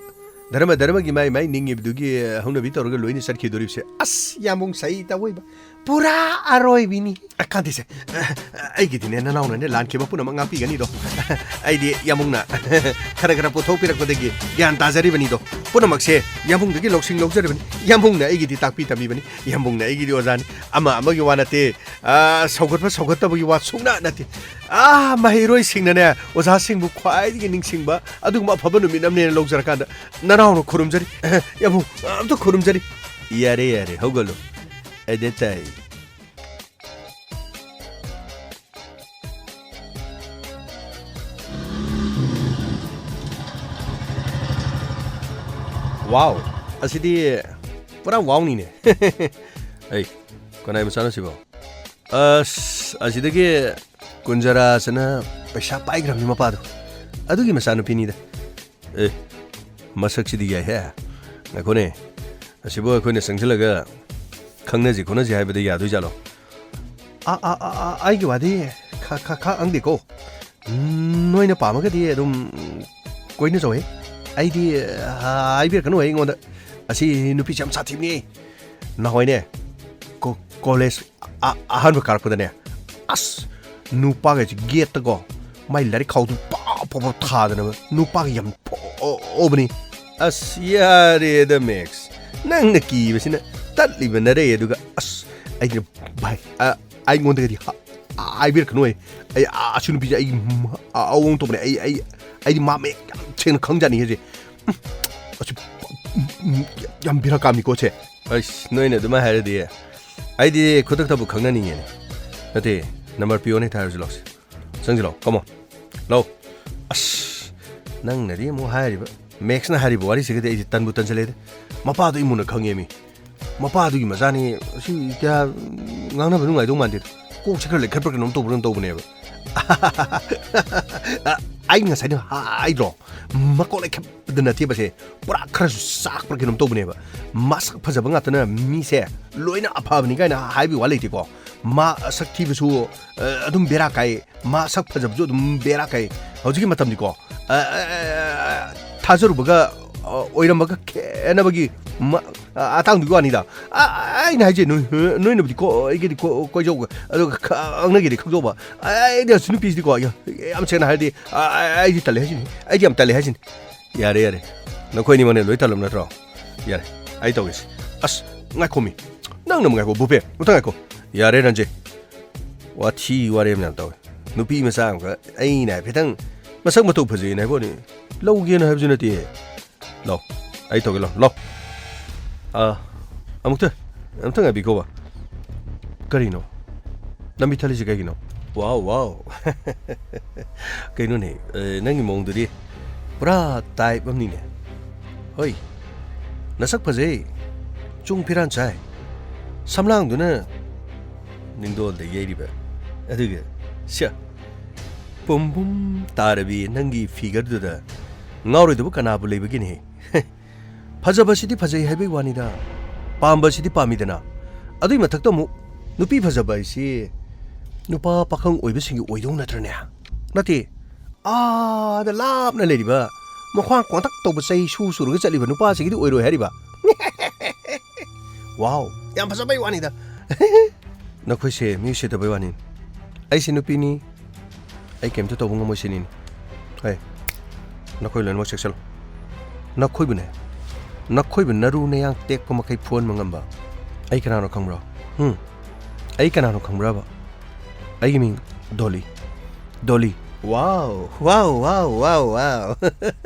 ꯙꯔꯃ ꯙꯔꯃꯒꯤ ꯃꯥꯏ ꯃꯥꯏ ꯅꯤꯡꯉꯤꯕꯗꯨꯒꯤ ꯍꯧꯅꯕꯤ ꯇꯧꯔꯒ ꯂꯣꯏꯅ ꯆꯠꯈꯤꯗꯣꯔꯤꯕꯁꯦ꯫ ꯑꯁ, ꯌꯥꯝꯕꯨꯡ ꯁꯩ ꯇꯧꯏꯕ꯫ ꯄꯨꯔꯥ ꯑꯔꯣꯏꯕꯤꯅꯤ꯫ ꯑ, ꯀꯥꯟꯇꯤꯁꯦ, ꯑ, ꯑꯩꯒꯤꯗꯤꯅꯦ ꯅꯅꯥꯎꯅꯅꯦ ꯂꯥꯟꯈꯤꯕ ꯄꯨꯝꯅꯃꯛ ꯉꯥꯛꯄꯤꯒꯅꯤꯗꯣ꯫ ꯑꯩꯗꯤ ꯌꯥꯝꯕꯨꯡꯅ ꯈꯔ ꯈꯔ ꯄꯨꯊꯣꯛꯄꯤꯔꯛꯄꯗꯒꯤ ꯒ꯭ꯌꯥꯟ ꯇꯥꯖꯔꯤꯕꯅꯤꯗꯣ꯫ ꯄꯨꯝꯅꯃꯛꯁꯦ ꯌꯥꯝꯕꯨꯡꯗꯒꯤ ꯂꯧꯁꯤꯡ ꯂꯧꯖꯔꯤꯕꯅꯤ꯫ ꯌꯥꯝꯕꯨꯡꯅ ꯑꯩꯒꯤꯗꯤ ꯇꯥꯛꯄꯤ ꯇꯝꯕꯤꯕꯅꯤ꯫ ꯌꯥꯝꯕꯨꯡꯅ ꯑꯩꯒꯤꯗꯤ ꯑꯣꯖꯥꯅꯤ꯫ ꯑꯃ ꯑꯃꯒꯤ ꯋꯥ ꯅꯠꯇꯦ꯫ ꯑ, ꯁꯧꯒꯠꯄ ꯁꯧꯒꯠꯇꯕꯒꯤ ꯋꯥ ꯁꯨꯡꯅ ꯅꯠꯇꯦ꯫ ꯑ, ꯃꯍꯩꯔꯣꯏꯁꯤꯡꯅꯅꯦ ꯑꯣꯖꯥꯁꯤꯡꯕꯨ ꯈ꯭ꯋꯥꯏꯗꯒꯤ ꯅꯤꯡꯁꯤꯡꯕ ꯑꯗꯨꯒꯨꯝꯕ ꯑꯐꯕ ꯅꯨꯃꯤꯠ ꯑꯃꯅꯦꯅ ꯂꯧꯖꯔꯀꯥꯟꯗ ꯅꯅꯥꯎꯅ ꯈꯨꯔꯨꯝꯖꯔꯤ꯫ ꯌꯥꯝꯕꯨꯡ, ꯑꯝꯇ ꯈꯨꯔꯨꯝꯖꯔꯤ꯫ ꯌꯥꯔꯦ, ꯌꯥꯔꯦ, ꯍꯧꯒꯠꯂꯣ꯫ ꯑꯗ ꯇꯥꯏ꯫ ꯋꯥꯎ, ꯑꯁꯤꯗꯤ ꯄꯨꯔꯥ ꯋꯥꯎꯅꯤꯅꯦ꯫ ꯑꯩ, ꯀꯅꯥꯏ ꯃꯆꯥꯅꯣ ꯁꯤꯕꯣ? ꯑꯁ, ꯑꯁꯤꯗꯒꯤ ꯀꯨꯟꯖꯔꯥꯁꯤꯅ ꯄꯩꯁꯥ ꯄꯥꯏꯈ꯭ꯔꯕꯅꯤ ꯃꯄꯥꯗꯣ꯫ ꯑꯗꯨꯒꯤ ꯃꯆꯥꯅꯨꯄꯤꯅꯤꯗ꯫ ꯑꯦ, ꯃꯁꯛꯁꯤꯗꯤ ꯌꯥꯏꯍꯦ꯫ ꯉꯥꯏꯈꯣꯅꯦ, ꯑꯁꯤꯕꯨ ꯑꯩꯈꯣꯏꯅ ꯆꯪꯁꯤꯜꯂꯒ ꯈꯪꯅꯁꯤ ꯈꯣꯠꯅꯁꯤ ꯍꯥꯏꯕꯗ ꯌꯥꯗꯣꯏꯖꯥꯠꯂꯣ? ꯑ, ꯑ, ꯑ, ꯑ, ꯑꯩꯒꯤ ꯋꯥꯗꯤ ꯈ-, ꯈ-, ꯈ-, ꯈꯪꯗꯦꯀꯣ꯫ ꯅꯣꯏꯅ ꯄꯥꯝꯃꯒꯗꯤ ꯑꯗꯨꯝ ꯀꯣꯏꯅꯖꯧꯍꯦ꯫ ꯑꯩꯗꯤ, ꯑ, ꯍꯥꯏꯕꯤꯔꯛꯀꯅꯨ ꯑꯩꯉꯣꯟꯗ꯫ ꯑꯁꯤ ꯅꯨꯄꯤꯁꯦ ꯌꯥꯝ ꯁꯥꯊꯤꯕꯅꯦ꯫ ꯅꯍꯥꯟꯋꯥꯏꯅꯦ, ꯀꯣ-, ꯀꯣꯂꯦꯖ ꯑ-, ꯑꯍꯥꯟꯕ ꯀꯥꯔꯛꯄꯗꯅꯦ, ꯑꯁ, ꯅꯨꯄꯥꯈꯩꯁꯦ ꯒꯦꯠꯇꯀꯣ, ꯃꯥꯏ ꯂꯥꯏꯔꯤꯛ ꯈꯥꯎꯗꯨ ꯄꯥ ꯄꯥ ꯄꯥ ꯊꯥꯗꯅꯕ ꯅꯨꯄꯥꯒ ꯌꯥꯝ ꯐꯥꯎꯕꯅꯤ꯫ ꯑꯁ, ꯌꯥꯔꯦꯗ, ꯃꯦꯛꯁ꯫ ꯅꯪꯅ ꯀꯤꯕꯁꯤꯅ ꯇꯠꯂꯤꯕ ꯅꯔꯩ ꯑꯗꯨꯒ, ꯑꯁ, ꯑꯩꯗꯤ, ꯚꯥꯏ, ꯑ, ꯑꯩꯉꯣꯟꯗꯒꯗꯤ ꯍ-, ꯍꯥꯏꯕꯤꯔꯛꯀꯅꯨ ꯑꯩ꯫ ꯑꯩ, ꯑ, ꯑꯁꯤ ꯅꯨꯄꯤꯁꯦ ꯑꯩꯒꯤ ꯃ-, ꯑ, ꯑꯑꯣꯡ ꯇꯧꯕꯅꯦ꯫ ꯑꯩ, ꯑꯩ, ꯑꯩꯗꯤ ꯃꯥ ꯃꯌꯦꯛ ꯌꯥꯝ ꯁꯦꯡꯅ ꯈꯪꯖꯥꯠꯅꯤ ꯍꯧꯖꯤꯛ꯫ ꯎꯝ, ꯑꯁꯤ, ꯎꯝ, ꯎꯝ, ꯌꯥꯝ ꯕꯦꯔꯥ ꯀꯥꯝꯅꯤꯀꯣ ꯁꯦ꯫ ꯑꯩꯁ, ꯅꯣꯏꯅ ꯑꯗꯨꯃꯥꯏꯅ ꯍꯥꯏꯔꯗꯤ ꯑꯩꯗꯤ ꯈꯨꯗꯛꯇꯕꯨ ꯈꯪꯅꯅꯤꯡꯉꯦꯅꯦ꯫ ꯅꯠꯇꯦ, ꯅꯝꯕꯔ ꯄꯤꯌꯣꯅꯦ, ꯊꯥꯔꯁꯤ ꯂꯥꯎꯁꯦ꯫ ꯆꯪꯁꯤ ꯂꯥꯎ, come on꯫ ꯂꯥꯎ꯫ ꯑꯁ, ꯅꯪꯅꯗꯤ ꯑꯃꯨꯛ ꯍꯥꯏꯔꯤꯕ, ꯃꯦꯛꯁꯅ ꯍꯥꯏꯔꯤꯕ ꯋꯥꯔꯤꯁꯤꯒꯗꯤ ꯑꯩꯁꯦ ꯇꯟꯕꯨ ꯇꯟꯁꯤꯜꯂꯦꯗ꯫ ꯃꯄꯥꯗꯣ ꯑꯩ ꯃꯨꯟꯅ ꯈꯪꯉꯦꯃꯤ꯫ ꯃꯄꯥꯗꯨꯒꯤ ꯃꯆꯥꯅꯤ, ꯑꯁꯤ ꯀꯌꯥ ꯉꯥꯡꯅꯕ ꯅꯨꯡꯉꯥꯏꯗꯧ ꯃꯥꯟꯗꯦꯗ꯫ ꯀꯣꯛꯁꯦ ꯈꯔ ꯂꯩꯈꯠꯄ꯭ꯔꯥ ꯀꯩꯅꯣꯝ ꯇꯧꯕ꯭ꯔꯥ ꯀꯩꯅꯣꯝ ꯇꯧꯕꯅꯦꯕ꯫ ꯑꯩ ꯉꯁꯥꯏꯅ ꯍꯥꯏꯗ꯭ꯔꯣ? ꯃꯀꯣꯛ ꯂꯩꯈꯠꯄꯗ ꯅꯠꯇꯦꯕꯁꯦ꯫ ꯄꯨꯔꯥ ꯈꯔꯁꯨ ꯆꯥꯛꯄ꯭ꯔꯥ ꯀꯩꯅꯣꯝ ꯇꯧꯕꯅꯦꯕ꯫ ꯃꯁꯛ ꯐꯖꯕ ꯉꯥꯛꯇꯅ ꯃꯤꯁꯦ ꯂꯣꯏꯅ ꯑꯐꯕꯅꯤ ꯀꯥꯏꯅ ꯍꯥꯏꯕꯒꯤ ꯋꯥ ꯂꯩꯇꯦꯀꯣ꯫ ꯃꯁꯛ ꯊꯤꯕꯁꯨ, ꯑ, ꯑꯗꯨꯝ ꯕꯦꯔꯥ ꯀꯥꯏ꯫ ꯃꯁꯛ ꯐꯖꯕꯁꯨ ꯑꯗꯨꯝ ꯕꯦꯔꯥ ꯀꯥꯏ꯫ ꯍꯧꯖꯤꯛꯀꯤ ꯃꯇꯝꯗꯤꯀꯣ, ꯑ, ꯑ, ꯑ, ꯊꯥꯖꯔꯨꯕꯒ, ꯑ, ꯑꯣꯏꯔꯝꯕꯒ ꯈꯦꯠꯅꯕꯒꯤ ꯃ-, ꯑ, ꯑꯇꯥꯡꯗꯨꯒꯤ ꯋꯥꯅꯤꯗ꯫ ꯑ, ꯑꯩꯅ ꯍꯥꯏꯁꯦ, ꯅꯣꯏ, ꯅꯣꯏꯅꯕꯨꯗꯤ ꯀꯣ-, ꯑꯩꯒꯤꯗꯤ ꯀꯣ-, ꯀꯣꯏꯖꯧꯕ, ꯑꯗꯨꯒ ꯈꯪꯅꯒꯦꯗꯤ ꯈꯪꯖꯧꯕ꯫ ꯑꯩꯗꯤ ꯑꯁꯤ ꯅꯨꯄꯤꯁꯤꯗꯤꯀꯣ, ꯌꯥ-, ꯌꯥꯝ ꯁꯦꯡꯅ ꯍꯥꯏꯔꯗꯤ, ꯑ, ꯑ, ꯑꯩꯗꯤ ꯇꯜꯂꯦ ꯍꯥꯏꯁꯤꯅꯤ꯫ ꯑꯩꯗꯤ ꯌꯥꯝ ꯇꯜꯂꯦ ꯍꯥꯏꯁꯤꯅꯤ꯫ ꯌꯥꯔꯦ, ꯌꯥꯔꯦ꯫ ꯅꯈꯣꯏ ꯑꯅꯤꯃꯛꯅ ꯂꯣꯏ ꯇꯜꯂꯕ ꯅꯠꯇ꯭ꯔꯣ? ꯌꯥꯔꯦ, ꯑꯩ ꯇꯧꯒꯦꯁꯦ꯫ ꯑꯁ, ꯉꯥꯏꯈꯣꯃꯤ꯫ ꯅꯪꯅ ꯑꯃꯨꯛ ꯉꯥꯏꯈꯣ, ꯚꯨꯄꯦꯟ꯫ ꯑꯃꯨꯛꯇ ꯉꯥꯏꯈꯣ꯫ ꯌꯥꯔꯦ, ꯔꯟꯖꯤꯠ꯫ ꯋꯥꯊꯤ ꯋꯥꯔꯦꯝ ꯌꯥꯝ ꯇꯧꯋꯦ꯫ ꯅꯨꯄꯤ ꯃꯆꯥ ꯑꯃꯈꯛ ꯑꯩꯅ ꯍꯥꯏꯐꯦꯠꯇꯪ ꯃꯁꯛ ꯃꯇꯧ ꯐꯖꯩꯅ ꯍꯥꯏꯕ ꯋꯥꯅꯤ꯫ ꯂꯧꯒꯦꯅ ꯍꯥꯏꯕꯁꯨ ꯅꯠꯇꯦ꯫ ꯂꯥꯎ, ꯑꯩ ꯇꯧꯒꯦ, ꯂꯥꯎ, ꯂꯥꯎ꯫ ꯑꯥ, ꯑꯃꯨꯛꯇ, ꯑꯃꯨꯛꯇ ꯉꯥꯏꯕꯤꯈꯣꯕ꯫ ꯀꯔꯤꯅꯣ? ꯅꯝꯕꯤ ꯊꯠꯂꯤꯁꯦ ꯀꯩꯒꯤꯅꯣ? ꯋꯥꯎ, ꯋꯥꯎ꯫ ꯀꯩꯅꯣꯅꯦ, ꯑꯦ, ꯅꯪꯒꯤ ꯃꯑꯣꯡꯗꯨꯗꯤ ꯄꯨꯔꯥ type ꯑꯃꯅꯤꯅꯦ꯫ ꯍꯣꯏ, ꯅꯁꯛ ꯐꯖꯩ, ꯆꯨꯡ ꯐꯤꯔꯥꯟ ꯆꯥꯏ, ꯁꯝꯂꯥꯡꯗꯨꯅ ꯅꯤꯡꯗꯣꯜꯗ ꯌꯩꯔꯤꯕ꯫ ꯑꯗꯨꯒ, ꯁ꯭ꯌꯥ, ꯄꯨꯝ ꯄꯨꯝ ꯇꯥꯔꯕꯤ ꯅꯪꯒꯤ figureꯗꯨꯗ ꯉꯥꯎꯔꯣꯏꯗꯕ ꯀꯅꯥꯕꯨ ꯂꯩꯕꯒꯦꯅꯦꯍꯦ? ꯐꯖꯕꯁꯤꯗꯤ ꯐꯖꯩ ꯍꯥꯏꯕꯒꯤ ꯋꯥꯅꯤꯗ, ꯄꯥꯝꯕꯁꯤꯗꯤ ꯄꯥꯝꯃꯤꯗꯅ꯫ ꯑꯗꯨꯏ ꯃꯊꯛꯇ ꯑꯃꯨꯛ ꯅꯨꯄꯤ ꯐꯖꯕ ꯍꯥꯏꯁꯤ ꯅꯨꯄꯥ ꯄꯥꯈꯪ ꯑꯣꯏꯕꯁꯤꯡꯒꯤ ꯑꯣꯏꯗꯧ ꯅꯠꯇ꯭ꯔꯅꯦ? ꯅꯠꯇꯦ, ꯑꯥꯗ ꯂꯥꯞꯅ ꯂꯩꯔꯤꯕ, ꯃꯈ꯭ꯋꯥꯡ ꯀꯣꯟꯇꯛ ꯇꯧꯕ, ꯆꯩ ꯁꯨ ꯁꯨꯔꯒ ꯆꯠꯂꯤꯕ ꯅꯨꯄꯥꯁꯤꯡꯒꯤꯗꯤ ꯑꯣꯏꯔꯣꯏ ꯍꯥꯏꯔꯤꯕ꯫ ꯋꯥꯎ, ꯌꯥꯝ ꯐꯖꯕꯩ ꯋꯥꯅꯤꯗ꯫ ꯅꯈꯣꯏꯁꯦ ꯃꯤ ꯎꯁꯤꯠꯇꯕꯩ ꯋꯥꯅꯤ꯫ ꯑꯩꯁꯦ ꯅꯨꯄꯤꯅꯤ, ꯑꯩ ꯀꯩꯝꯇ ꯇꯧꯕ ꯉꯝꯃꯣꯏ ꯁꯤꯅꯤꯅꯦ꯫ ꯍꯩ, ꯅꯈꯣꯏ ꯂꯣꯏꯅꯃꯛ ꯆꯦꯛꯁꯤꯜꯂꯨ꯫ ꯅꯈꯣꯏꯕꯨꯅꯦ, ꯅꯈꯣꯏꯕꯨ ꯅꯔꯨ ꯅꯌꯥꯡ ꯇꯦꯛꯄ ꯃꯈꯩ ꯐꯨꯍꯟꯕ ꯉꯝꯕ ꯑꯩ ꯀꯅꯥꯅꯣ ꯈꯪꯕ꯭ꯔꯣ? ꯍꯨꯝ? ꯑꯩ ꯀꯅꯥꯅꯣ ꯈꯪꯕ꯭ꯔꯕ? ꯑꯩꯒꯤ ꯃꯤꯡ ꯗꯣꯂꯤ꯫ ꯗꯣꯂꯤ꯫ ꯋꯥꯎ, ꯋꯥꯎ, ꯋꯥꯎ, ꯋꯥꯎ, ꯋꯥꯎ꯫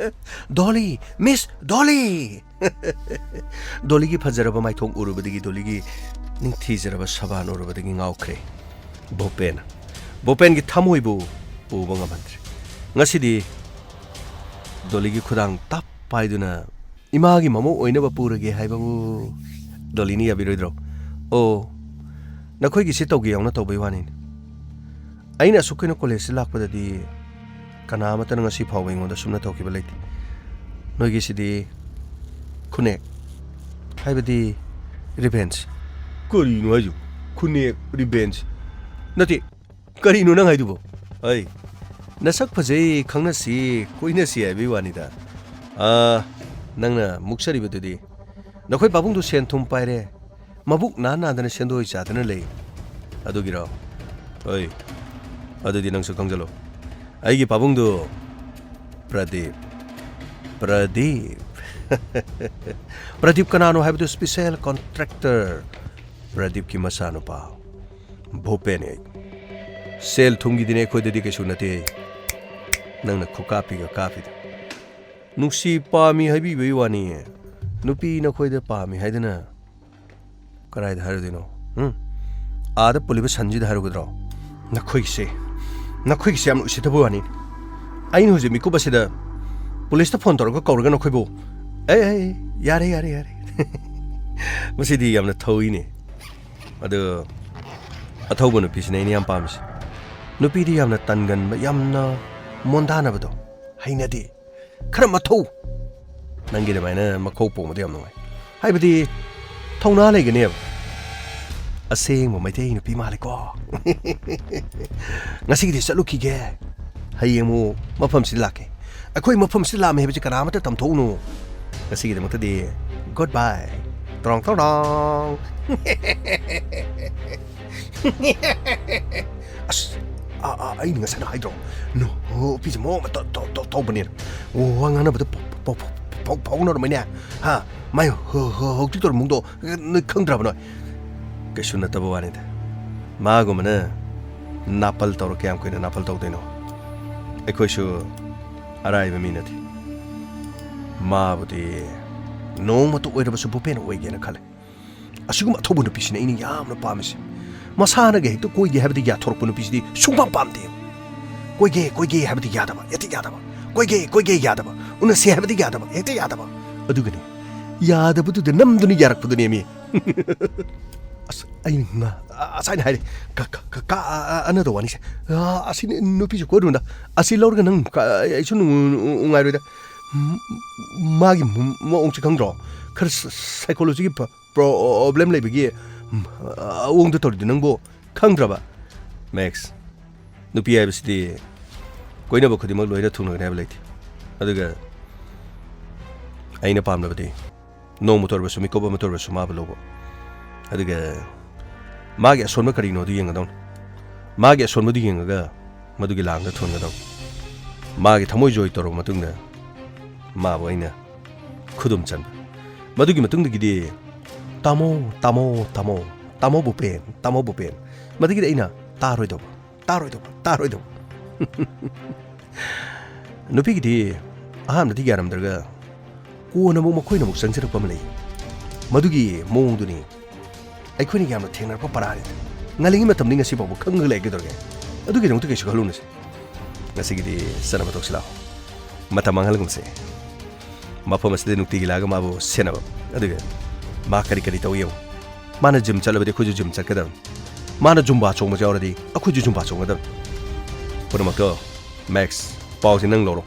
ꯗꯣꯂꯤ, ꯃꯤꯁ ꯗꯣꯂꯤ! ꯗꯣꯂꯤꯒꯤ ꯐꯖꯔꯕ ꯃꯥꯏꯊꯣꯡ ꯎꯔꯨꯕꯗꯒꯤ, ꯗꯣꯂꯤꯒꯤ ꯅꯤꯡꯊꯤꯖꯔꯕ ꯁꯕꯥꯟ ꯎꯔꯨꯕꯗꯒꯤ ꯉꯥꯎꯈ꯭ꯔꯦ ꯚꯨꯄꯦꯟ꯫ ꯚꯨꯄꯦꯟꯒꯤ ꯊꯃꯣꯏꯕꯨ ꯄꯨꯕ ꯉꯝꯍꯟꯗ꯭ꯔꯦ꯫ ꯉꯁꯤꯗꯤ ꯗꯣꯂꯤꯒꯤ ꯈꯨꯗꯥꯡ ꯇꯞ ꯄꯥꯏꯗꯨꯅ ꯏꯃꯥꯒꯤ ꯃꯃꯧ ꯑꯣꯏꯅꯕ ꯄꯨꯔꯒꯦ ꯍꯥꯏꯕꯕꯨ ꯗꯣꯂꯤꯅ ꯌꯥꯕꯤꯔꯣꯏꯗ꯭ꯔꯣ? ꯑꯣ, ꯅꯈꯣꯏꯒꯤꯁꯤ ꯇꯧꯒꯦ ꯌꯥꯎꯅ ꯇꯧꯕꯩ ꯋꯥꯅꯤꯅꯦ꯫ ꯑꯩꯅ ꯑꯁꯨꯛ ꯀꯨꯏꯅ ꯀꯣꯂꯦꯖꯁꯤ ꯂꯥꯛꯄꯗꯗꯤ ꯀꯅꯥ ꯑꯃꯠꯇꯅ ꯉꯁꯤ ꯐꯥꯎꯕ ꯑꯩꯉꯣꯟꯗ ꯁꯨꯝꯅ ꯇꯧꯈꯤꯕ ꯂꯩꯇꯦ꯫ ꯅꯣꯏꯒꯤꯁꯤꯗꯤ ꯈꯨꯅꯦꯛ, ꯍꯥꯏꯕꯗꯤ revenge꯫ ꯀꯔꯤꯅꯣ ꯍꯥꯏꯁꯤꯕꯨ? ꯈꯨꯅꯦꯛ, revenge? ꯅꯠꯇꯦ, ꯀꯔꯤꯅꯣ ꯅꯪ ꯍꯥꯏꯗꯨꯕꯣ? ꯑꯩ ꯅꯁꯛ ꯐꯖꯩ, ꯈꯪꯅꯁꯤ, ꯀꯣꯏꯅꯁꯤ ꯍꯥꯏꯕꯒꯤ ꯋꯥꯅꯤꯗ꯫ ꯑꯥ, ꯅꯪꯅ ꯃꯨꯛꯆꯔꯤꯕꯗꯨꯗꯤ ꯅꯈꯣꯏ ꯄꯥꯕꯨꯡꯗꯨ ꯁꯦꯟ ꯊꯨꯝ ꯄꯥꯏꯔꯦ, ꯃꯕꯨꯛ ꯅꯥ ꯅꯥꯗꯅ ꯁꯦꯟꯗꯣꯏ ꯆꯥꯗꯅ ꯂꯩ꯫ ꯑꯗꯨꯒꯤꯔꯣ? ꯍꯣꯏ, ꯑꯗꯨꯗꯤ ꯅꯪꯁꯨ ꯈꯪꯖꯜꯂꯣ꯫ ꯑꯩꯒꯤ ꯄꯥꯕꯨꯡꯗꯨ ꯄ꯭ꯔꯗꯤꯞ, ꯄ꯭ꯔꯗꯤꯞ, ꯄ꯭ꯔꯗꯤꯞ ꯀꯅꯥꯅꯣ ꯍꯥꯏꯕꯗꯨ special contractor ꯄ꯭ꯔꯗꯤꯞꯀꯤ ꯃꯆꯥꯅꯨꯄꯥ ꯚꯨꯄꯦꯟ ꯑꯩ꯫ ꯁꯦꯜ ꯊꯨꯝꯒꯤꯗꯤꯅꯦ ꯑꯩꯈꯣꯏꯗꯗꯤ ꯀꯩꯁꯨ ꯅꯠꯇꯦ꯫ ꯅꯪꯅ ꯈꯨꯀꯥꯞꯄꯤꯒ ꯀꯥꯞꯄꯤꯗ꯫ ꯅꯨꯡꯁꯤ ꯄꯥꯝꯃꯤ ꯍꯥꯏꯕꯤꯕꯩ ꯋꯥꯅꯤ꯫ ꯅꯨꯄꯤ ꯅꯈꯣꯏꯗ ꯄꯥꯝꯃꯤ ꯍꯥꯏꯗꯅ ꯀꯗꯥꯏꯗ ꯍꯥꯏꯔꯨꯗꯣꯏꯅꯣ? ꯎꯝ? ꯑꯥꯗ ꯄꯨꯜꯂꯤꯕ ꯁꯟꯁꯤꯗ ꯍꯥꯏꯔꯨꯒꯗ꯭ꯔꯣ? ꯅꯈꯣꯏꯒꯤꯁꯦ, ꯅꯈꯣꯏꯒꯤꯁꯦ ꯌꯥꯝꯅ ꯎꯁꯤꯠꯇꯕ ꯋꯥꯅꯤ꯫ ꯑꯩꯅ ꯍꯧꯖꯤꯛ ꯃꯤꯀꯨꯞ ꯑꯁꯤꯗ ꯄꯨꯂꯤꯁꯇ ꯐꯣꯟ ꯇꯧꯔꯒ ꯀꯧꯔꯒ ꯅꯈꯣꯏꯕꯨ, "ꯑꯦ, ꯑꯦ, ꯑꯦ, ꯌꯥꯔꯦ, ꯌꯥꯔꯦ, ꯌꯥꯔꯦ꯫" ꯃꯁꯤꯗꯤ ꯌꯥꯝꯅ ꯊꯧꯏꯅꯦ꯫ ꯑꯗꯣ ꯑꯊꯧꯕ ꯅꯨꯄꯤꯁꯤꯅꯦ ꯑꯩꯅ ꯌꯥꯝ ꯄꯥꯝꯃꯤꯁꯦ꯫ ꯅꯨꯄꯤꯗꯤ ꯌꯥꯝꯅ ꯇꯟꯒꯟꯕ, ꯌꯥꯝꯅ ꯃꯣꯟꯗꯥꯅꯕꯗꯣ ꯍꯩꯅꯗꯦ꯫ ꯈꯔ ꯃꯊꯧ꯫ ꯅꯪꯒꯤ ꯑꯗꯨꯃꯥꯏꯅ ꯃꯈꯧ ꯄꯣꯡꯕꯗꯣ ꯌꯥꯝ ꯅꯨꯡꯉꯥꯏ꯫ ꯍꯥꯏꯕꯗꯤ ꯊꯧꯅꯥ ꯂꯩꯒꯅꯦꯕ꯫ ꯑꯁꯦꯡꯕ ꯃꯩꯇꯩ ꯅꯨꯄꯤ ꯃꯥꯜꯂꯦꯀꯣ꯫ ꯉꯁꯤꯒꯤꯗꯤ ꯆꯠꯂꯨꯈꯤꯒꯦ꯫ ꯍꯌꯦꯡ ꯑꯃꯨꯛ ꯃꯐꯝꯁꯤꯗ ꯂꯥꯛꯀꯦ꯫ ꯑꯩꯈꯣꯏ ꯃꯐꯝꯁꯤꯗ ꯂꯥꯛꯑꯝꯃꯦ ꯍꯥꯏꯕꯁꯤ ꯀꯅꯥꯃꯠꯇ ꯇꯝꯊꯣꯛꯎꯅꯨ꯫ ꯉꯁꯤꯒꯤꯗꯃꯛꯇꯗꯤ goodbye꯫ ꯇ꯭ꯔꯣꯡ ꯇ꯭ꯔꯣꯡ ꯇ꯭ꯔꯣꯡ꯫ ꯑꯁ, ꯑ, ꯑ, ꯑꯩꯅ ꯉꯁꯥꯏꯅ ꯍꯥꯏꯗ꯭ꯔꯣ? ꯅꯨꯄꯤꯁꯦ ꯃꯑꯣꯡ ꯑꯃ ꯇꯧ-, ꯇꯧ-, ꯇꯧ-, ꯇꯧꯕꯅꯦ꯫ ꯋꯥ ꯉꯥꯡꯅꯕꯗ ꯄꯥꯎ-, ꯄꯥꯎ-, ꯄꯥꯎ-, ꯄꯥꯎ ꯐꯥꯎꯅꯔꯝꯃꯅꯦ꯫ ꯍꯥ? ꯃꯥꯏ ꯍ-, ꯍ-, ꯍꯧꯖꯤꯛ ꯇꯧꯔꯝꯃꯨꯗꯣ ꯅꯣꯏ ꯈꯪꯗ꯭ꯔꯕ ꯅꯣꯏ? ꯀꯩꯁꯨ ꯅꯠꯇꯕ ꯋꯥꯅꯤꯗ꯫ ꯃꯥꯒꯨꯝꯕꯅ ꯅꯥꯄꯜ ꯇꯧꯔ ꯀꯌꯥꯝ ꯀꯨꯏꯅ ꯅꯥꯄꯜ ꯇꯧꯗꯣꯏꯅꯣ? ꯑꯩꯈꯣꯏꯁꯨ ꯑꯔꯥꯏꯕ ꯃꯤ ꯅꯠꯇꯦ꯫ ꯃꯥꯕꯨꯗꯤ ꯅꯣꯡꯃꯇ ꯑꯣꯏꯔꯕꯁꯨ ꯚꯨꯄꯦꯟ ꯑꯣꯏꯒꯦꯅ ꯈꯜꯂꯦ꯫ ꯑꯁꯤꯒꯨꯝꯕ ꯑꯊꯧꯕ ꯅꯨꯄꯤꯁꯤꯅꯦ ꯑꯩꯅ ꯌꯥꯝꯅ ꯄꯥꯝꯃꯤꯁꯦ꯫ ꯃꯁꯥꯅꯒ ꯍꯦꯛꯇ ꯀꯣꯏꯒꯦ ꯍꯥꯏꯕꯗ ꯌꯥꯊꯣꯔꯛꯄ ꯅꯨꯄꯤꯁꯤꯗꯤ ꯁꯨꯡꯄꯥꯝ ꯄꯥꯝꯗꯦ꯫ ꯀꯣꯏꯒꯦ, ꯀꯣꯏꯒꯦ ꯍꯥꯏꯕꯗꯤ ꯌꯥꯗꯕ, ꯍꯦꯛꯇ ꯌꯥꯗꯕ꯫ ꯀꯣꯏꯒꯦ, ꯀꯣꯏꯒꯦ ꯌꯥꯗꯕ꯫ ꯎꯅꯁꯦ ꯍꯥꯏꯕꯗꯤ ꯌꯥꯗꯕ, ꯍꯦꯛꯇ ꯌꯥꯗꯕ꯫ ꯑꯗꯨꯒꯅꯦ, ꯌꯥꯗꯕꯗꯨꯗ ꯅꯝꯗꯨꯅ ꯌꯥꯔꯛꯄꯗꯨꯅꯦꯃꯤ꯫ ꯑꯁ, ꯑꯩ ꯉ-, ꯑ-, ꯉꯁꯥꯏꯅ ꯍꯥꯏꯔꯦ꯫ ꯀ-, ꯀ-, ꯀ-, ꯀ-, ꯑ-, ꯑ-, ꯑꯅꯗ ꯋꯥꯅꯤꯁꯦ꯫ ꯑ, ꯑꯁꯤ ꯅ-, ꯅꯨꯄꯤꯁꯦ ꯀꯣꯏꯔꯨꯅꯨꯗ꯫ ꯑꯁꯤ ꯂꯧꯔꯒ ꯅꯪ ꯀ-, ꯑꯩꯁꯨ ꯅꯨꯡ-, ꯅꯨꯡꯉꯥꯏꯔꯣꯏꯗ꯫ ꯝ-, ꯃꯥꯒꯤ ꯃ-, ꯃꯑꯣꯡꯁꯦ ꯈꯪꯗ꯭ꯔꯣ? ꯈꯔ ꯁ-, psychology ꯒꯤ ꯄ-, problem ꯂꯩꯕꯒꯤ, ꯎꯝ, ꯑꯑꯣꯡꯗ ꯇꯧꯔꯤꯗꯨ ꯅꯪꯕꯨ ꯈꯪꯗ꯭ꯔꯕ? ꯃꯦꯛꯁ, ꯅꯨꯄꯤ ꯍꯥꯏꯕꯁꯤꯗꯤ ꯀꯣꯏꯅꯕ ꯈꯨꯗꯤꯡꯃꯛ ꯂꯣꯏꯅ ꯊꯨꯡꯅꯒꯅꯤ ꯍꯥꯏꯕ ꯂꯩꯇꯦ꯫ ꯑꯗꯨꯒ ꯑꯩꯅ ꯄꯥꯝꯂꯕꯗꯤ ꯅꯣꯡꯃꯇ ꯑꯣꯏꯔꯕꯁꯨ, ꯃꯤꯀꯨꯞ ꯑꯃꯇ ꯑꯣꯏꯔꯕꯁꯨ ꯃꯥꯕꯨ ꯂꯧꯕ꯫ ꯑꯗꯨꯒ ꯃꯥꯒꯤ ꯑꯁꯣꯟꯕ ꯀꯔꯤꯅꯣ ꯑꯗꯨ ꯌꯦꯡꯒꯗꯧꯅꯤ꯫ ꯃꯥꯒꯤ ꯑꯁꯣꯟꯕꯗꯨ ꯌꯦꯡꯉꯒ ꯃꯗꯨꯒꯤ ꯂꯥꯡꯗ ꯊꯣꯟꯒꯗꯧꯅꯤ꯫ ꯃꯥꯒꯤ ꯊꯃꯣꯏ ꯖꯣꯏ ꯇꯧꯔꯕ ꯃꯇꯨꯡꯗ ꯃꯥꯕꯨ ꯑꯩꯅ ꯈꯨꯗꯨꯝ ꯆꯟꯕ꯫ ꯃꯗꯨꯒꯤ ꯃꯇꯨꯡꯗꯒꯤꯗꯤ "ꯇꯥꯃꯣ, ꯇꯥꯃꯣ, ꯇꯥꯃꯣ, ꯇꯥꯃꯣ ꯚꯨꯄꯦꯟ, ꯇꯥꯃꯣ ꯚꯨꯄꯦꯟ"꯫ ꯃꯗꯨꯒꯤꯗꯤ ꯑꯩꯅ "ꯇꯥꯔꯣꯏꯗꯧꯕ, ꯇꯥꯔꯣꯏꯗꯧꯕ, ꯇꯥꯔꯣꯏꯗꯧꯕ"꯫ ꯅꯨꯄꯤꯒꯤꯗꯤ ꯑꯍꯥꯟꯕꯗꯤ ꯌꯥꯔꯝꯗ꯭ꯔꯒ ꯀꯣꯟꯅ ꯑꯃꯨꯛ ꯃꯈꯣꯏꯅ ꯑꯃꯨꯛ ꯆꯪꯁꯤꯜꯂꯛꯄ ꯑꯃ ꯂꯩ꯫ ꯃꯗꯨꯒꯤ ꯃꯑꯣꯡꯗꯨꯅꯤ ꯑꯩꯈꯣꯏꯅ ꯌꯥꯝꯅ ꯊꯦꯡꯅꯔꯛꯄ ꯄꯔꯥꯅꯤꯗ꯫ ꯉꯜꯂꯤꯉꯩ ꯃꯇꯝꯗꯤ ꯉꯁꯤ ꯐꯥꯎꯕ ꯈꯪꯉꯒ ꯂꯩꯒꯗꯧꯔꯒꯦ꯫ ꯑꯗꯨꯒꯤꯗꯃꯛꯇ ꯀꯩꯁꯨ ꯈꯜꯂꯨꯅꯨꯁꯦ꯫ ꯉꯁꯤꯒꯤꯗꯤ ꯆꯠꯅꯕ ꯇꯧꯁꯤ ꯂꯥꯛꯑꯣ꯫ ꯃꯇꯝ ꯃꯥꯡꯍꯜꯂꯒꯨꯝꯁꯦ꯫ ꯃꯐꯝ ꯑꯁꯤꯗ ꯅꯨꯡꯇꯤꯒꯤ ꯂꯥꯛꯑꯒ ꯃꯥꯕꯨ ꯁꯦꯟꯅꯕ꯫ ꯑꯗꯨꯒ ꯃꯥ ꯀꯔꯤ ꯀꯔꯤ ꯇꯧꯏ ꯌꯦꯡꯉꯨ꯫ ꯃꯥꯅ ꯖꯤꯝ ꯆꯠꯂꯕꯗꯤ ꯑꯩꯈꯣꯏꯁꯨ ꯖꯤꯝ ꯆꯠꯀꯗꯕꯅꯤ꯫ ꯃꯥꯅ ꯖꯨꯝꯕꯥ ꯆꯣꯡꯕꯁꯨ ꯌꯥꯎꯔꯗꯤ ꯑꯩꯈꯣꯏꯁꯨ ꯖꯨꯝꯕꯥ ꯆꯣꯡꯒꯗꯕꯅꯤ꯫ ꯄꯨꯝꯅꯃꯛꯇꯣ, ꯃꯦꯛꯁ, ꯄꯥꯎꯁꯦ ꯅꯪ ꯂꯧꯔꯣ꯫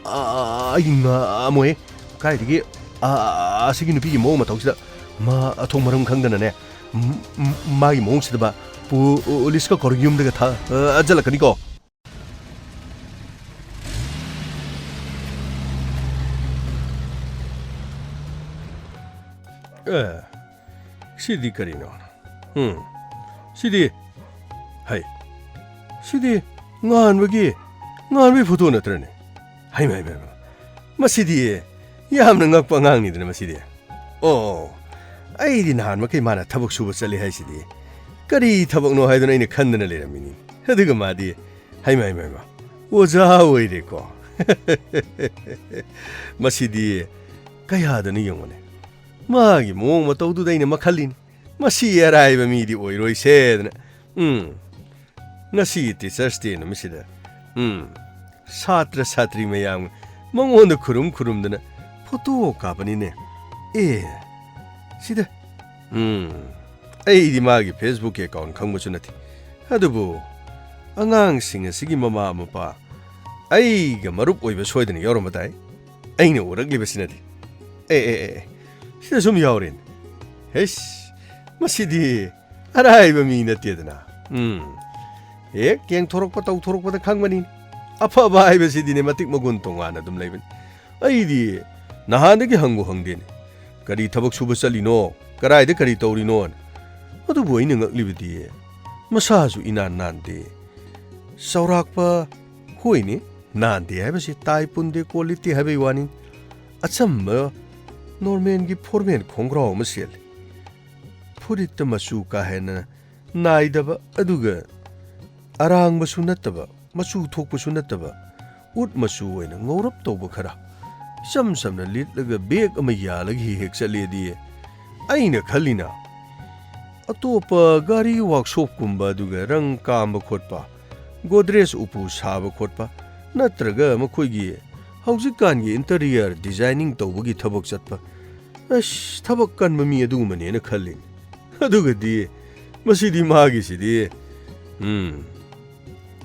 ꯑꯥ, ꯑꯩ ꯉꯝꯃꯣꯏ꯫ ꯀꯥꯏꯗꯒꯤ, ꯑꯥ, ꯑꯁꯤꯒꯤ ꯅꯨꯄꯤꯒꯤ ꯃꯑꯣꯡ ꯃꯇꯧꯁꯤꯗ ꯃꯥ ꯑꯊꯣꯡ ꯃꯔꯝ ꯈꯪꯗꯅꯅꯦ, ꯝ-, ꯝ-, ꯃꯥꯒꯤ ꯃꯑꯣꯡꯁꯤꯗꯕ ꯄꯨꯂꯤꯁꯀ ꯀꯧꯔꯒ ꯌꯨꯝꯗꯒ ꯊꯥ-, ꯑ, ꯍꯟꯖꯜꯂꯛꯀꯅꯤꯀꯣ꯫ ꯑꯦ, ꯁꯤꯗꯤ ꯀꯔꯤꯅꯣ? ꯎꯝ, ꯁꯤꯗꯤ, ꯍꯩ, ꯁꯤꯗꯤ ꯉꯥꯟꯕꯒꯤ, ꯉꯥꯟꯕꯒꯤ ꯐꯣꯇꯣ ꯅꯠꯇ꯭ꯔꯅꯦ? ꯍꯩꯃ, ꯍꯩꯃ, ꯍꯩꯃ, ꯃꯁꯤꯗꯤ ꯌꯥꯝꯅ ꯉꯛꯄ ꯑꯉꯥꯡꯅꯤꯗꯅ ꯃꯁꯤꯗꯤ꯫ ꯑꯣ, ꯑꯩꯗꯤ ꯅꯍꯥꯟ ꯃꯈꯩ ꯃꯥꯅ ꯊꯕꯛ ꯁꯨꯕ ꯆꯠꯂꯤ ꯍꯥꯏꯁꯤꯗꯤ ꯀꯔꯤ ꯊꯕꯛꯅꯣ ꯍꯥꯏꯗꯨꯅ ꯑꯩꯅ ꯈꯟꯗꯅ ꯂꯩꯔꯝꯃꯤꯅꯤ꯫ ꯑꯗꯨꯒ ꯃꯥꯗꯤ, ꯍꯩꯃ, ꯍꯩꯃ, ꯍꯩꯃ, ꯑꯣꯖꯥ ꯑꯣꯏꯔꯦꯀꯣ꯫ ꯃꯁꯤꯗꯤ ꯀꯌꯥꯗꯅꯣ ꯌꯦꯡꯉꯨꯅꯦ꯫ ꯃꯥꯒꯤ ꯃꯑꯣꯡ ꯃꯇꯧꯗꯨꯗ ꯑꯩꯅ ꯃꯈꯜꯂꯤꯅꯤ꯫ ꯃꯁꯤ ꯑꯔꯥꯏꯕ ꯃꯤꯗꯤ ꯑꯣꯏꯔꯣꯏꯁꯦꯗꯅ꯫ ꯎꯝ, ꯉꯁꯤ Teachers' Day ꯅꯨꯃꯤꯠꯁꯤꯗ, ꯎꯝ, ꯁꯥꯇ꯭ꯔ ꯁꯥꯇ꯭ꯔꯤ ꯃꯌꯥꯝ ꯃꯉꯣꯟꯗ ꯈꯨꯔꯨꯝ ꯈꯨꯔꯨꯝꯗꯅ ꯐꯣꯇꯣ ꯀꯥꯞꯄꯅꯤꯅꯦ꯫ ꯑꯦ, ꯁꯤꯗ, ꯎꯝ, ꯑꯩꯗꯤ ꯃꯥꯒꯤ Facebook-ꯀꯤ account ꯈꯪꯕꯁꯨ ꯅꯠꯇꯦ꯫ ꯑꯗꯨꯕꯨ ꯑꯉꯥꯡꯁꯤꯡ ꯑꯁꯤꯒꯤ ꯃꯃꯥ ꯃꯄꯥ ꯑꯩꯒ ꯃꯔꯨꯞ ꯑꯣꯏꯕ ꯁꯣꯏꯗꯅ ꯌꯥꯎꯔꯝꯕ ꯇꯥꯏ꯫ ꯑꯩꯅ ꯎꯔꯛꯂꯤꯕꯁꯤꯅꯗꯤ꯫ ꯑꯦ, ꯑꯦ, ꯑꯦ, ꯑꯦ, ꯁꯤꯗ ꯁꯨꯝ ꯌꯥꯎꯔꯦꯅꯦ꯫ ꯍꯩꯁ, ꯃꯁꯤꯗꯤ ꯑꯔꯥꯏꯕ ꯃꯤ ꯅꯠꯇꯦꯗꯅ꯫ ꯎꯝ꯫ ꯍꯦꯛ ꯌꯦꯡꯊꯣꯔꯛꯄ ꯇꯧꯊꯣꯔꯛꯄꯗ ꯈꯪꯕꯅꯤ꯫ ꯑꯐꯕ ꯍꯥꯏꯕꯁꯤꯗꯤꯅꯦ ꯃꯇꯤꯛ ꯃꯒꯨꯟ ꯇꯣꯉꯥꯟꯅ ꯑꯗꯨꯝ ꯂꯩꯕꯅꯤ꯫ ꯑꯩꯗꯤ ꯅꯍꯥꯟꯗꯒꯤ ꯍꯪꯕꯨ ꯍꯪꯗꯦꯅꯦ꯫ "ꯀꯔꯤ ꯊꯕꯛ ꯁꯨꯕ ꯆꯠꯂꯤꯅꯣ? ꯀꯔꯥꯏꯗ ꯀꯔꯤ ꯇꯧꯔꯤꯅꯣ?" ꯑꯗꯨꯕꯨ ꯑꯩꯅ ꯉꯛꯂꯤꯕꯗꯤ, ꯃꯁꯥꯁꯨ ꯏꯅꯥꯟ ꯅꯥꯟꯗꯦ꯫ ꯆꯥꯎꯔꯥꯛꯄ, ꯍꯣꯏꯅꯦ, ꯅꯥꯟꯗꯦ ꯍꯥꯏꯕꯁꯤ ꯇꯥꯏ ꯄꯨꯟꯗꯦ ꯀꯣꯜ ꯂꯤꯠꯇꯦ ꯍꯥꯏꯕꯒꯤ ꯋꯥꯅꯤ꯫ ꯑꯆꯝꯕ ꯅꯣꯔꯃꯦꯜꯒꯤ ꯐꯣꯔꯃꯦꯜ ꯈꯣꯡꯒ꯭ꯔꯥꯎ ꯑꯃ ꯁꯦꯠꯂꯤ꯫ ꯐꯨꯔꯤꯠꯇ ꯃꯆꯨ ꯀꯥ ꯍꯦꯟꯅ ꯅꯥꯏꯗꯕ, ꯑꯗꯨꯒ ꯑꯔꯥꯡꯕꯁꯨ ꯅꯠꯇꯕ, ꯃꯆꯨ ꯊꯣꯛꯄꯁꯨ ꯅꯠꯇꯕ, ꯎꯠ ꯃꯆꯨ ꯑꯣꯏꯅ ꯉꯧꯔꯞ ꯇꯧꯕ ꯈꯔ, ꯏꯆꯝ ꯆꯝꯅ ꯂꯤꯠꯂꯒ ꯕꯦꯒ ꯑꯃ ꯌꯥꯜꯂꯒ ꯍꯦꯛ ꯍꯦꯛ ꯆꯠꯂꯦꯗꯤ, ꯑꯩꯅ ꯈꯜꯂꯤꯅ, ꯑꯇꯣꯞꯄ ꯒꯥꯔꯤ ꯋꯥꯛꯁꯣꯞꯀꯨꯝꯕ, ꯑꯗꯨꯒ ꯔꯪ ꯀꯥꯝꯕ ꯈꯣꯠꯄ, ꯒꯣꯗ꯭ꯔꯦꯖ ꯎꯄꯨ ꯁꯥꯕ ꯈꯣꯠꯄ, ꯅꯠꯇ꯭ꯔꯒ ꯃꯈꯣꯏꯒꯤ ꯍꯧꯖꯤꯛꯀꯥꯟꯒꯤ ꯏꯟꯇꯔꯤꯌꯔ ꯗꯤꯖꯥꯏꯅꯤꯡ ꯇꯧꯕꯒꯤ ꯊꯕꯛ ꯆꯠꯄ, ꯑꯁ, ꯊꯕꯛ ꯀꯟꯕ ꯃꯤ ꯑꯗꯨꯒꯨꯝꯕꯅꯦꯅ ꯈꯜꯂꯤꯅꯤ꯫ ꯑꯗꯨꯒꯗꯤ ꯃꯁꯤꯗꯤ ꯃꯥꯒꯤꯁꯤꯗꯤ, ꯎꯝ,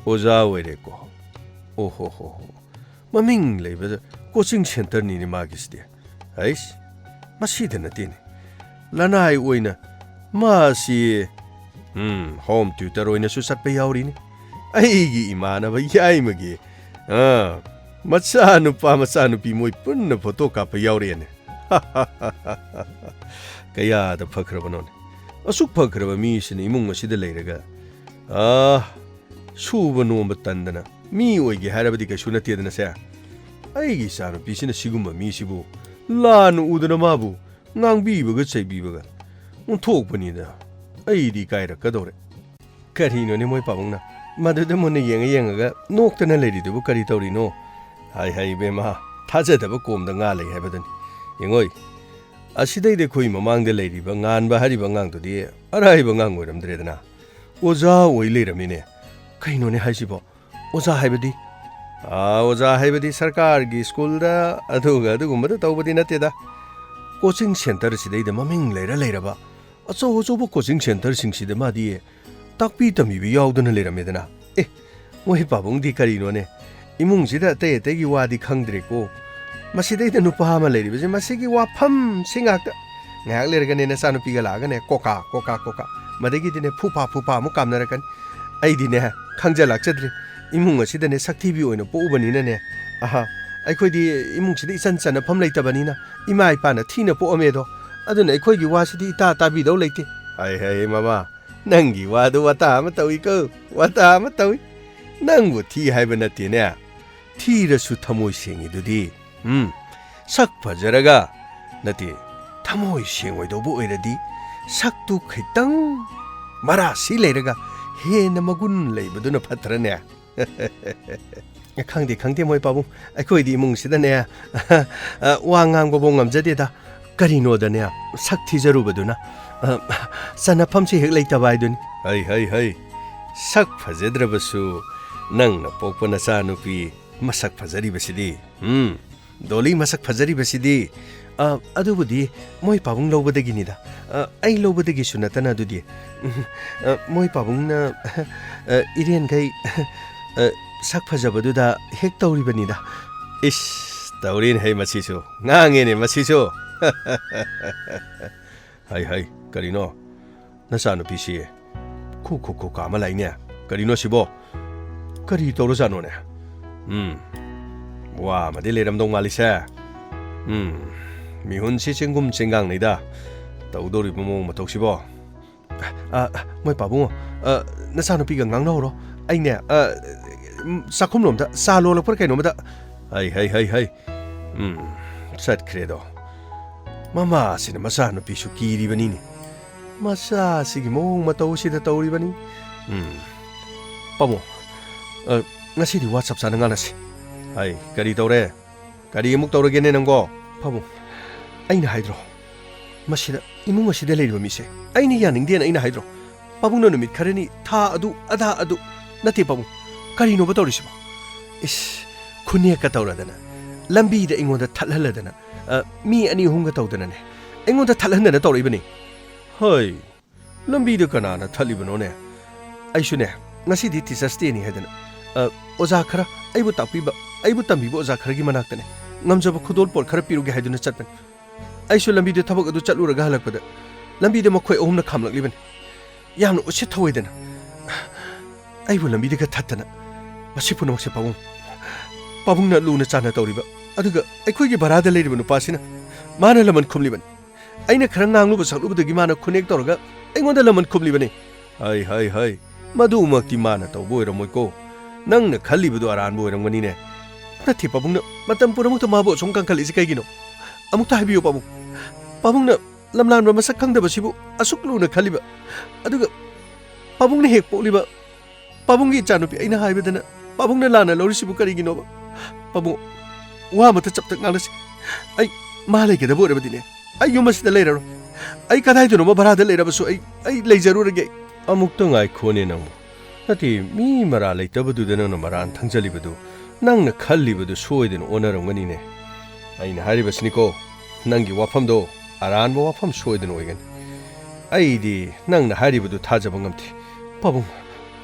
ꯑꯣꯖꯥ ꯑꯣꯏꯔꯦꯀꯣ꯫ ꯑꯣꯍꯣ ꯍꯣ ꯍꯣ꯫ ꯃꯃꯤꯡ ꯂꯩꯕ ꯀꯣꯆꯤꯡ ꯁꯦꯟꯇꯔꯅꯤꯅꯦ ꯃꯥꯒꯤꯁꯤꯗꯤ꯫ ꯑꯩꯁ, ꯃꯁꯤꯗ ꯅꯠꯇꯦꯅꯦ꯫ ꯂꯅꯥꯏ ꯑꯣꯏꯅ ꯃꯥꯁꯤ, ꯎꯝ, ꯍꯣꯝ ꯇ꯭ꯌꯨꯇꯔ ꯑꯣꯏꯅꯁꯨ ꯆꯠꯄ ꯌꯥꯎꯔꯤꯅꯤ꯫ ꯑꯩꯒꯤ ꯏꯃꯥꯟꯅꯕ ꯌꯥꯏꯃꯒꯤ, ꯑꯥ, ꯃꯆꯥꯅꯨꯄꯥ ꯃꯆꯥꯅꯨꯄꯤ ꯃꯣꯏ ꯄꯨꯟꯅ ꯐꯣꯇꯣ ꯀꯥꯞꯄ ꯌꯥꯎꯔꯦꯅꯦ꯫ ꯀꯌꯥꯗ ꯐꯈ꯭ꯔꯕꯅꯣꯅꯦ꯫ ꯑꯁꯨꯛ ꯐꯈ꯭ꯔꯕ ꯃꯤꯁꯤꯅ ꯏꯃꯨꯡ ꯑꯁꯤꯗ ꯂꯩꯔꯒ, ꯑꯥ, ꯁꯨꯕ ꯅꯣꯝꯕ ꯇꯟꯗꯅ ꯃꯤ ꯑꯣꯏꯒꯦ ꯍꯥꯏꯔꯕꯗꯤ ꯀꯩꯁꯨ ꯅꯠꯇꯦꯗꯅ ꯁꯦ꯫ ꯑꯩꯒꯤ ꯏꯆꯥꯅꯨꯄꯤꯁꯤꯅ ꯁꯤꯒꯨꯝꯕ ꯃꯤꯁꯤꯕꯨ ꯂꯥꯟꯅ ꯎꯗꯅ ꯃꯥꯕꯨ ꯉꯥꯡꯕꯤꯕꯒ ꯆꯩꯕꯤꯕꯒ ꯑꯣꯟꯊꯣꯛꯄꯅꯤꯗ꯫ ꯑꯩꯗꯤ ꯏꯀꯥꯏꯔꯛꯀꯗꯧꯔꯦ꯫ ꯀꯔꯤꯅꯣꯅꯦ ꯃꯣꯏ ꯄꯥꯕꯨꯡꯅ ꯃꯗꯨꯗ ꯃꯨꯟꯅ ꯌꯦꯡꯉ ꯌꯦꯡꯉꯒ ꯅꯣꯛꯇꯅ ꯂꯩꯔꯤꯗꯨꯕꯨ ꯀꯔꯤ ꯇꯧꯔꯤꯅꯣ? ꯍꯥꯏ ꯍꯥꯏ ꯏꯕꯦꯝꯃ, ꯊꯥꯖꯗꯕ ꯀꯣꯝꯗ ꯉꯥ ꯂꯩ ꯍꯥꯏꯕꯗꯨꯅꯤ꯫ ꯌꯦꯡꯉꯣꯏ, ꯑꯁꯤꯗꯩꯗ ꯑꯩꯈꯣꯏ ꯃꯃꯥꯡꯗ ꯂꯩꯔꯤꯕ ꯉꯥꯟꯕ ꯍꯥꯏꯔꯤꯕ ꯑꯉꯥꯡꯗꯨꯗꯤ ꯑꯔꯥꯏꯕ ꯑꯉꯥꯡ ꯑꯣꯏꯔꯝꯗ꯭ꯔꯦꯗꯅ꯫ ꯑꯣꯖꯥ ꯑꯣꯏ ꯂꯩꯔꯝꯃꯤꯅꯦ꯫ ꯀꯩꯅꯣꯅꯦ ꯍꯥꯏꯁꯤꯕꯣ? ꯑꯣꯖꯥ ꯍꯥꯏꯕꯗꯤ? ꯑꯥ, ꯑꯣꯖꯥ ꯍꯥꯏꯕꯗꯤ ꯁꯔꯀꯥꯔꯒꯤ ꯁ꯭ꯀꯨꯜꯗ ꯑꯗꯨꯒ ꯑꯗꯨꯒꯨꯝꯕꯗ ꯇꯧꯕꯗꯤ ꯅꯠꯇꯦꯗ꯫ ꯀꯣꯆꯤꯡ ꯁꯦꯟꯇꯔꯁꯤꯗꯩꯗ ꯃꯃꯤꯡ ꯂꯩꯔ ꯂꯩꯔꯕ ꯑꯆꯧ ꯑꯆꯧꯕ ꯀꯣꯆꯤꯡ ꯁꯦꯟꯇꯔꯁꯤꯡꯁꯤꯗ ꯃꯥꯗꯤ ꯇꯥꯛꯄꯤ ꯇꯝꯕꯤꯕ ꯌꯥꯎꯗꯨꯅ ꯂꯩꯔꯝꯃꯦꯗꯅ꯫ ꯑꯦ, ꯃꯣꯏ ꯄꯥꯕꯨꯡꯗꯤ ꯀꯔꯤꯅꯣꯅꯦ? ꯏꯃꯨꯡꯁꯤꯗ ꯑꯇꯩ ꯑꯇꯩꯒꯤ ꯋꯥꯗꯤ ꯈꯪꯗ꯭ꯔꯦꯀꯣ꯫ ꯃꯁꯤꯗꯩꯗ ꯅꯨꯄꯥ ꯑꯃ ꯂꯩꯔꯤꯕꯁꯦ, ꯃꯁꯤꯒꯤ ꯋꯥꯐꯝꯁꯤ ꯉꯥꯛꯇ꯫ ꯉꯥꯏꯍꯥꯛ ꯂꯩꯔꯒꯅꯦ ꯅꯆꯥꯅꯨꯄꯤꯒ ꯂꯥꯛꯑꯒꯅꯦ, ꯀꯣꯀꯥ, ꯀꯣꯀꯥ, ꯀꯣꯀꯥ꯫ ꯃꯗꯒꯤꯗꯤꯅꯦ ꯐꯨꯐꯥ, ꯐꯨꯐꯥ ꯑꯃꯨꯛ ꯀꯥꯝꯅꯔꯛꯀꯅꯤ꯫ ꯑꯩꯗꯤꯅꯦ, ꯈꯪꯖ ꯂꯥꯛꯆꯗ꯭ꯔꯦ꯫ ꯏꯃꯨꯡ ꯑꯁꯤꯗꯅꯦ ꯁꯛꯊꯤꯕꯤ ꯑꯣꯏꯅ ꯄꯣꯛꯎꯕꯅꯤꯅꯅꯦ꯫ ꯑꯍꯥ, ꯑꯩꯈꯣꯏꯗꯤ ꯏꯃꯨꯡꯁꯤꯗ ꯏꯆꯟ ꯆꯟꯅꯐꯝ ꯂꯩꯇꯕꯅꯤꯅ ꯏꯃꯥ ꯏꯄꯥꯅ ꯊꯤꯅ ꯄꯣꯛꯑꯝꯃꯦꯗꯣ, ꯑꯗꯨꯅ ꯑꯩꯈꯣꯏꯒꯤ ꯋꯥꯁꯤꯗꯤ ꯏꯇꯥ ꯇꯥꯕꯤꯗꯧ ꯂꯩꯇꯦ꯫ ꯍꯩ, ꯍꯩ, ꯃꯃꯥ, ꯅꯪꯒꯤ ꯋꯥꯗꯨ ꯋꯥꯇꯥ ꯑꯃ ꯇꯧꯏꯀꯣ, ꯋꯥꯇꯥ ꯑꯃ ꯇꯧꯏ꯫ ꯅꯪꯕꯨ ꯊꯤ ꯍꯥꯏꯕ ꯅꯠꯇꯦꯅꯦ, ꯊꯤꯔꯁꯨ ꯊꯃꯣꯏ ꯁꯦꯡꯉꯤꯗꯨꯗꯤ꯫ ꯎꯝ, ꯁꯛ ꯐꯖꯔꯒ, ꯅꯠꯇꯦ, ꯊꯃꯣꯏ ꯁꯦꯡꯉꯣꯏꯗꯧꯕ ꯑꯣꯏꯔꯗꯤ ꯁꯛꯇꯨ ꯈꯤꯇꯪ ꯃꯔꯥꯁꯤ ꯂꯩꯔꯒ ꯍꯦꯟꯅ ꯃꯒꯨꯟ ꯂꯩꯕꯗꯨꯅ ꯐꯠꯇ꯭ꯔꯅꯦ? ꯈꯪꯗꯦ, ꯈꯪꯗꯦ, ꯃꯣꯏ ꯄꯥꯕꯨꯡ, ꯑꯩꯈꯣꯏꯗꯤ ꯏꯃꯨꯡꯁꯤꯗꯅꯦ, ꯑ, ꯋꯥ ꯉꯥꯡꯕꯕꯨ ꯉꯝꯖꯗꯦꯗ꯫ ꯀꯔꯤꯅꯣꯗꯅꯦ, ꯁꯛ ꯊꯤꯖꯔꯨꯕꯗꯨꯅ, ꯑ, ꯆꯟꯅꯐꯝꯁꯤ ꯍꯦꯛ ꯂꯩꯇꯕ ꯍꯥꯏꯗꯨꯅꯤ꯫ ꯍꯩ, ꯍꯩ, ꯍꯩ, ꯁꯛ ꯐꯖꯗ꯭ꯔꯕꯁꯨ ꯅꯪꯅ ꯄꯣꯛꯄ ꯅꯆꯥꯅꯨꯄꯤ ꯃꯁꯛ ꯐꯖꯔꯤꯕꯁꯤꯗꯤ꯫ ꯎꯝ, ꯗꯣꯂꯤ ꯃꯁꯛ ꯐꯖꯔꯤꯕꯁꯤꯗꯤ꯫ ꯑ, ꯑꯗꯨꯕꯨꯗꯤ ꯃꯣꯏ ꯄꯥꯕꯨꯡ ꯂꯧꯕꯗꯒꯤꯅꯤꯗ꯫ ꯑ, ꯑꯩ ꯂꯧꯕꯗꯒꯤꯁꯨ ꯅꯠꯇꯅ ꯑꯗꯨꯗꯤ꯫ ꯎꯝ, ꯑ, ꯃꯣꯏ ꯄꯥꯕꯨꯡꯅ, ꯑ, ꯏꯔꯦꯟꯈꯩ, ꯑ, ꯁꯛ ꯐꯖꯕꯗꯨꯗ ꯍꯦꯛ ꯇꯧꯔꯤꯕꯅꯤꯗ꯫ ꯏꯁ, ꯇꯧꯔꯤꯅꯦ ꯍꯩ ꯃꯁꯤꯁꯨ, ꯉꯥꯡꯉꯦꯅꯦ ꯃꯁꯤꯁꯨ꯫ ꯍꯩ, ꯍꯩ, ꯀꯔꯤꯅꯣ? ꯅꯆꯥꯅꯨꯄꯤꯁꯤ ꯈꯨ ꯈꯨ ꯈꯨ ꯀꯥ ꯑꯃ ꯂꯥꯛꯏꯅꯦ꯫ ꯀꯔꯤꯅꯣ ꯁꯤꯕꯣ? ꯀꯔꯤ ꯇꯧꯔꯖꯥꯠꯅꯣꯅꯦ? ꯎꯝ, ꯋꯥ ꯑꯃꯗꯤ ꯂꯩꯔꯝꯗꯧ ꯃꯥꯜꯂꯤꯁꯦ꯫ ꯎꯝ, ꯃꯤꯍꯨꯟꯁꯤ ꯆꯦꯡꯒꯨꯝ ꯆꯦꯡꯒꯥꯡꯅꯩꯗ, ꯇꯧꯗꯧꯔꯤꯕ ꯃꯑꯣꯡ ꯃꯇꯧꯁꯤꯕꯣ꯫ ꯑ, ꯃꯣꯏ ꯄꯥꯕꯨꯡꯉꯣ, ꯑ, ꯅꯆꯥꯅꯨꯄꯤꯒ ꯉꯥꯡꯅꯍꯧꯔꯣ꯫ ꯑꯩꯅꯦ, ꯑ, ꯎꯝ, ꯆꯥꯛꯈꯨꯝꯂꯣꯝꯗ ꯆꯥ ꯂꯣꯜꯂꯛꯄ꯭ꯔꯥ ꯀꯩꯅꯣꯝꯃꯗ꯫ ꯍꯩ, ꯍꯩ, ꯍꯩ, ꯍꯩ꯫ ꯎꯝ, ꯆꯠꯈ꯭ꯔꯦꯗꯣ꯫ ꯃꯃꯥꯁꯤꯅ ꯃꯆꯥꯅꯨꯄꯤꯁꯨ ꯀꯤꯔꯤꯕꯅꯤꯅꯦ꯫ ꯃꯆꯥꯁꯤꯒꯤ ꯃꯑꯣꯡ ꯃꯇꯧꯁꯤꯗ ꯇꯧꯔꯤꯕꯅꯤ꯫ ꯎꯝ, ꯄꯥꯕꯨꯡ, ꯑ, ꯉꯁꯤꯗꯤ ꯋꯥ ꯆꯞ ꯆꯥꯅ ꯉꯥꯡꯅꯁꯤ꯫ ꯍꯩ, ꯀꯔꯤ ꯇꯧꯔꯦ? ꯀꯔꯤ ꯑꯃꯨꯛ ꯇꯧꯔꯒꯦꯅꯦ ꯅꯪꯕꯣ? ꯄꯥꯕꯨꯡ, ꯑꯩꯅ ꯍꯥꯏꯗ꯭ꯔꯣ? ꯃꯁꯤꯗ, ꯏꯃꯨꯡ ꯑꯁꯤꯗ ꯂꯩꯔꯤꯕ ꯃꯤꯁꯦ ꯑꯩꯅ ꯌꯥꯅꯤꯡꯗꯦꯅ ꯑꯩꯅ ꯍꯥꯏꯗ꯭ꯔꯣ? ꯄꯥꯕꯨꯡꯅ ꯅꯨꯃꯤꯠ ꯈꯔꯅꯤ ꯊꯥ ꯑꯗꯨ, ꯑꯗꯥ ꯑꯗꯨ, ꯅꯠꯇꯦ ꯄꯥꯕꯨꯡ, ꯀꯔꯤꯅꯣꯕ ꯇꯧꯔꯤꯁꯤꯕꯣ? ꯏꯁ, ꯈꯨꯅꯦꯛꯀ ꯇꯧꯔꯗꯅ, ꯂꯝꯕꯤꯗ ꯑꯩꯉꯣꯟꯗ ꯊꯠꯍꯜꯂꯗꯅ, ꯑ, ꯃꯤ ꯑꯅꯤ ꯑꯍꯨꯝꯒ ꯇꯧꯗꯅꯅꯦ, ꯑꯩꯉꯣꯟꯗ ꯊꯠꯍꯟꯗꯅ ꯇꯧꯔꯛꯏꯕꯅꯤ꯫ ꯍꯣꯏ, ꯂꯝꯕꯤꯗ ꯀꯅꯥꯅ ꯊꯠꯂꯤꯕꯅꯣꯅꯦ? ꯑꯩꯁꯨꯅꯦ, ꯉꯁꯤꯗꯤ Teachers' Dayꯅꯤ ꯍꯥꯏꯗꯅ, ꯑ, ꯑꯣꯖꯥ ꯈꯔ, ꯑꯩꯕꯨ ꯇꯥꯛꯄꯤꯕ, ꯑꯩꯕꯨ ꯇꯝꯕꯤꯕ ꯑꯣꯖꯥ ꯈꯔꯒꯤ ꯃꯅꯥꯛꯇꯅꯦ, ꯉꯝꯖꯕ ꯈꯨꯗꯣꯜꯄꯣꯠ ꯈꯔ ꯄꯤꯔꯨꯒꯦ ꯍꯥꯏꯗꯨꯅ ꯆꯠꯄꯅꯤ꯫ ꯑꯩꯁꯨ ꯂꯝꯕꯤꯗ ꯊꯕꯛ ꯑꯗꯨ ꯆꯠꯂꯨꯔꯒ ꯍꯜꯂꯛꯄꯗ, ꯂꯝꯕꯤꯗ ꯃꯈꯣꯏ ꯑꯍꯨꯝꯅ ꯈꯥꯝꯂꯛꯂꯤꯕꯅꯤ꯫ ꯌꯥꯝꯅ ꯎꯁꯤꯠ ꯊꯑꯣꯏꯗꯅ ꯑꯩꯕꯨ ꯂꯝꯕꯤꯗꯒ ꯊꯠꯇꯅ꯫ ꯃꯁꯤ ꯄꯨꯝꯅꯃꯛꯁꯦ ꯄꯥꯕꯨꯡ, ꯄꯥꯕꯨꯡꯅ ꯂꯨꯅ ꯆꯥꯟꯅ ꯇꯧꯔꯤꯕ, ꯑꯗꯨꯒ ꯑꯩꯈꯣꯏꯒꯤ ꯚꯔꯥꯗ ꯂꯩꯔꯤꯕ ꯅꯨꯄꯥꯁꯤꯅ ꯃꯥꯅ ꯂꯃꯟ ꯈꯨꯝꯂꯤꯕꯅꯤ꯫ ꯑꯩꯅ ꯈꯔ ꯉꯥꯡꯂꯨꯕ ꯁꯛꯂꯨꯕꯗꯒꯤ ꯃꯥꯅ ꯈꯨꯅꯦꯛ ꯇꯧꯔꯒ ꯑꯩꯉꯣꯟꯗ ꯂꯃꯟ ꯈꯨꯝꯂꯤꯕꯅꯤ꯫ ꯍꯩ, ꯍꯩ, ꯍꯩ, ꯃꯗꯨꯃꯛꯇꯤ ꯃꯥꯅ ꯇꯧꯕ ꯑꯣꯏꯔꯝꯃꯣꯏꯀꯣ꯫ ꯅꯪꯅ ꯈꯜꯂꯤꯕꯗꯨ ꯑꯔꯥꯟꯕ ꯑꯣꯏꯔꯝꯒꯅꯤꯅꯦ꯫ ꯅꯠꯇꯦ ꯄꯥꯕꯨꯡꯅ ꯃꯇꯝ ꯄꯨꯝꯅꯃꯛꯇ ꯃꯥꯕꯨ ꯑꯁꯨꯝ ꯀꯟꯈꯠꯂꯤꯁꯤ ꯀꯩꯒꯤꯅꯣ? ꯑꯃꯨꯛꯇ ꯍꯥꯏꯕꯤꯌꯨ ꯄꯥꯕꯨꯡ꯫ ꯄꯥꯕꯨꯡꯅ ꯂꯝꯂꯥꯟꯕ ꯃꯁꯛ ꯈꯪꯗꯕꯁꯤꯕꯨ ꯑꯁꯨꯛ ꯂꯨꯅ ꯈꯜꯂꯤꯕ, ꯑꯗꯨꯒ ꯄꯥꯕꯨꯡꯅ ꯍꯦꯛ ꯄꯣꯛꯂꯤꯕ ꯄꯥꯕꯨꯡꯒꯤ ꯏꯆꯥꯅꯨꯄꯤ ꯑꯩꯅ ꯍꯥꯏꯕꯗꯅ ꯄꯥꯕꯨꯡꯅ ꯂꯥꯟꯅ ꯂꯧꯔꯤꯁꯤꯕꯨ ꯀꯔꯤꯒꯤꯅꯣꯕ? ꯄꯥꯕꯨꯡ, ꯋꯥ ꯑꯃꯇ ꯆꯞꯇ ꯉꯥꯡꯂꯁꯤ꯫ ꯑꯩ ꯃꯥ ꯂꯩꯒꯗꯕ ꯑꯣꯏꯔꯕꯗꯤꯅꯦ, ꯑꯩ ꯌꯨꯝ ꯑꯁꯤꯗ ꯂꯩꯔꯔꯣꯏ꯫ ꯑꯩ ꯀꯗꯥꯏꯗꯅꯣꯃ ꯚꯔꯥꯗ ꯂꯩꯔꯕꯁꯨ ꯑꯩ, ꯑꯩ ꯂꯩꯖꯔꯨꯔꯒꯦ꯫ ꯑꯃꯨꯛꯇ ꯉꯥꯏꯈꯣꯅꯦ ꯅꯪꯕꯨ꯫ ꯅꯠꯇꯦ, ꯃꯤ ꯃꯔꯥ ꯂꯩꯇꯕꯗꯨꯗ ꯅꯪꯅ ꯃꯔꯥꯟ ꯊꯪꯖꯜꯂꯤꯕꯗꯨ, ꯅꯪꯅ ꯈꯜꯂꯤꯕꯗꯨ ꯁꯣꯏꯗꯅ ꯑꯣꯟꯅꯔꯝꯒꯅꯤꯅꯦ꯫ ꯑꯩꯅ ꯍꯥꯏꯔꯤꯕꯁꯤꯅꯤꯀꯣ, ꯅꯪꯒꯤ ꯋꯥꯐꯝꯗꯣ ꯑꯔꯥꯟꯕ ꯋꯥꯐꯝ ꯁꯣꯏꯗꯅ ꯑꯣꯏꯒꯅꯤ꯫ ꯑꯩꯗꯤ ꯅꯪꯅ ꯍꯥꯏꯔꯤꯕꯗꯨ ꯊꯥꯖꯕ ꯉꯝꯗꯦ꯫ ꯄꯥꯕꯨꯡ,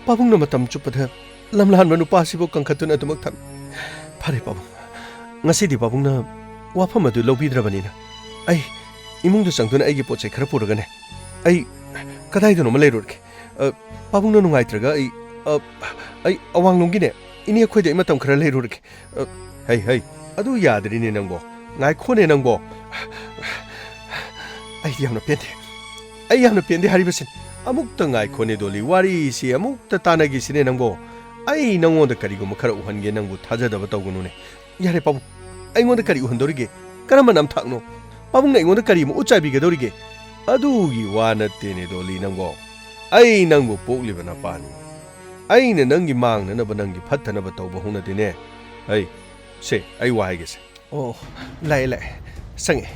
ꯄꯥꯕꯨꯡꯅ ꯃꯇꯝ ꯆꯨꯞꯄꯗ ꯂꯝꯂꯥꯟꯕ ꯅꯨꯄꯥꯁꯤꯕꯨ ꯀꯟꯈꯠꯇꯨꯅ ꯑꯗꯨꯃꯛ ꯊꯝꯃꯤ꯫ ꯐꯔꯦ ꯄꯥꯕꯨꯡ, ꯉꯁꯤꯗꯤ ꯄꯥꯕꯨꯡꯅ ꯋꯥꯐꯝ ꯑꯗꯨ ꯂꯧꯕꯤꯗ꯭ꯔꯕꯅꯤꯅ ꯑꯩ ꯏꯃꯨꯡꯗ ꯆꯪꯗꯨꯅ ꯑꯩꯒꯤ ꯄꯣꯠ ꯆꯩ ꯈꯔ ꯄꯨꯔꯒꯅꯦ, ꯑꯩ ꯀꯗꯥꯏꯗꯅꯣꯃ ꯂꯩꯔꯨꯔꯒꯦ꯫ ꯑ, ꯄꯥꯕꯨꯡꯅ ꯅꯨꯡꯉꯥꯏꯇ꯭ꯔꯒ ꯑꯩ, ꯑ, ꯑꯩ ꯑꯋꯥꯡꯂꯣꯝꯒꯤꯅꯦ, ꯏꯅꯦ ꯑꯩꯈꯣꯏꯗ ꯑꯩ ꯃꯇꯝ ꯈꯔ ꯂꯩꯔꯨꯔꯒꯦ꯫ ꯑ, ꯍꯩ, ꯍꯩ, ꯑꯗꯨ ꯌꯥꯗ꯭ꯔꯤꯅꯦ ꯅꯪꯕꯣ꯫ ꯉꯥꯏꯈꯣꯅꯦ ꯅꯪꯕꯣ꯫ ꯑꯩꯗꯤ ꯌꯥꯝꯅ ꯄꯦꯟꯗꯦ꯫ ꯑꯩ ꯌꯥꯝꯅ ꯄꯦꯟꯗꯦ ꯍꯥꯏꯔꯤꯕꯁꯤꯅꯤ꯫ ꯑꯃꯨꯛꯇ ꯉꯥꯏꯈꯣꯅꯦ ꯗꯣꯂꯤ, ꯋꯥꯔꯤꯁꯤ ꯑꯃꯨꯛꯇ ꯇꯥꯟꯅꯈꯤꯁꯤꯅꯦ ꯅꯪꯕꯣ꯫ ꯑꯩ ꯅꯪꯉꯣꯟꯗ ꯀꯔꯤꯒꯨꯝꯕ ꯈꯔ ꯎꯍꯟꯒꯦ, ꯅꯪꯕꯨ ꯊꯥꯖꯗꯕ ꯇꯧꯒꯅꯨꯅꯦ꯫ ꯌꯥꯔꯦ ꯄꯥꯕꯨꯡ, ꯑꯩꯉꯣꯟꯗ ꯀꯔꯤ ꯎꯍꯟꯗꯧꯔꯤꯒꯦ? ꯀꯔꯝꯕ ꯅꯝꯊꯥꯛꯅꯣ? ꯄꯥꯕꯨꯡꯅ ꯑꯩꯉꯣꯟꯗ ꯀꯔꯤ ꯑꯃꯨꯛ ꯎꯠ ꯆꯥꯏꯕꯤꯒꯗꯧꯔꯤꯒꯦ? ꯑꯗꯨꯒꯤ ꯋꯥ ꯅꯠꯇꯦꯅꯦ ꯗꯣꯂꯤ ꯅꯪꯕꯣ꯫ ꯑꯩ ꯅꯪꯕꯨ ꯄꯣꯛꯂꯤꯕ ꯅꯄꯥꯅꯤ꯫ ꯑꯩꯅ ꯅꯪꯒꯤ ꯃꯥꯡꯅꯅꯕ, ꯅꯪꯒꯤ ꯐꯠꯇꯅꯕ ꯇꯧꯕ ꯍꯧꯅꯗꯦꯅꯦ꯫ ꯑꯩ, ꯁꯦ, ꯑꯩ ꯋꯥ ꯍꯥꯏꯒꯦꯁꯦ꯫ ꯑꯣ, ꯂꯥꯛꯑꯦ, ꯂꯥꯛꯑꯦ꯫ ꯆꯪꯉꯦ꯫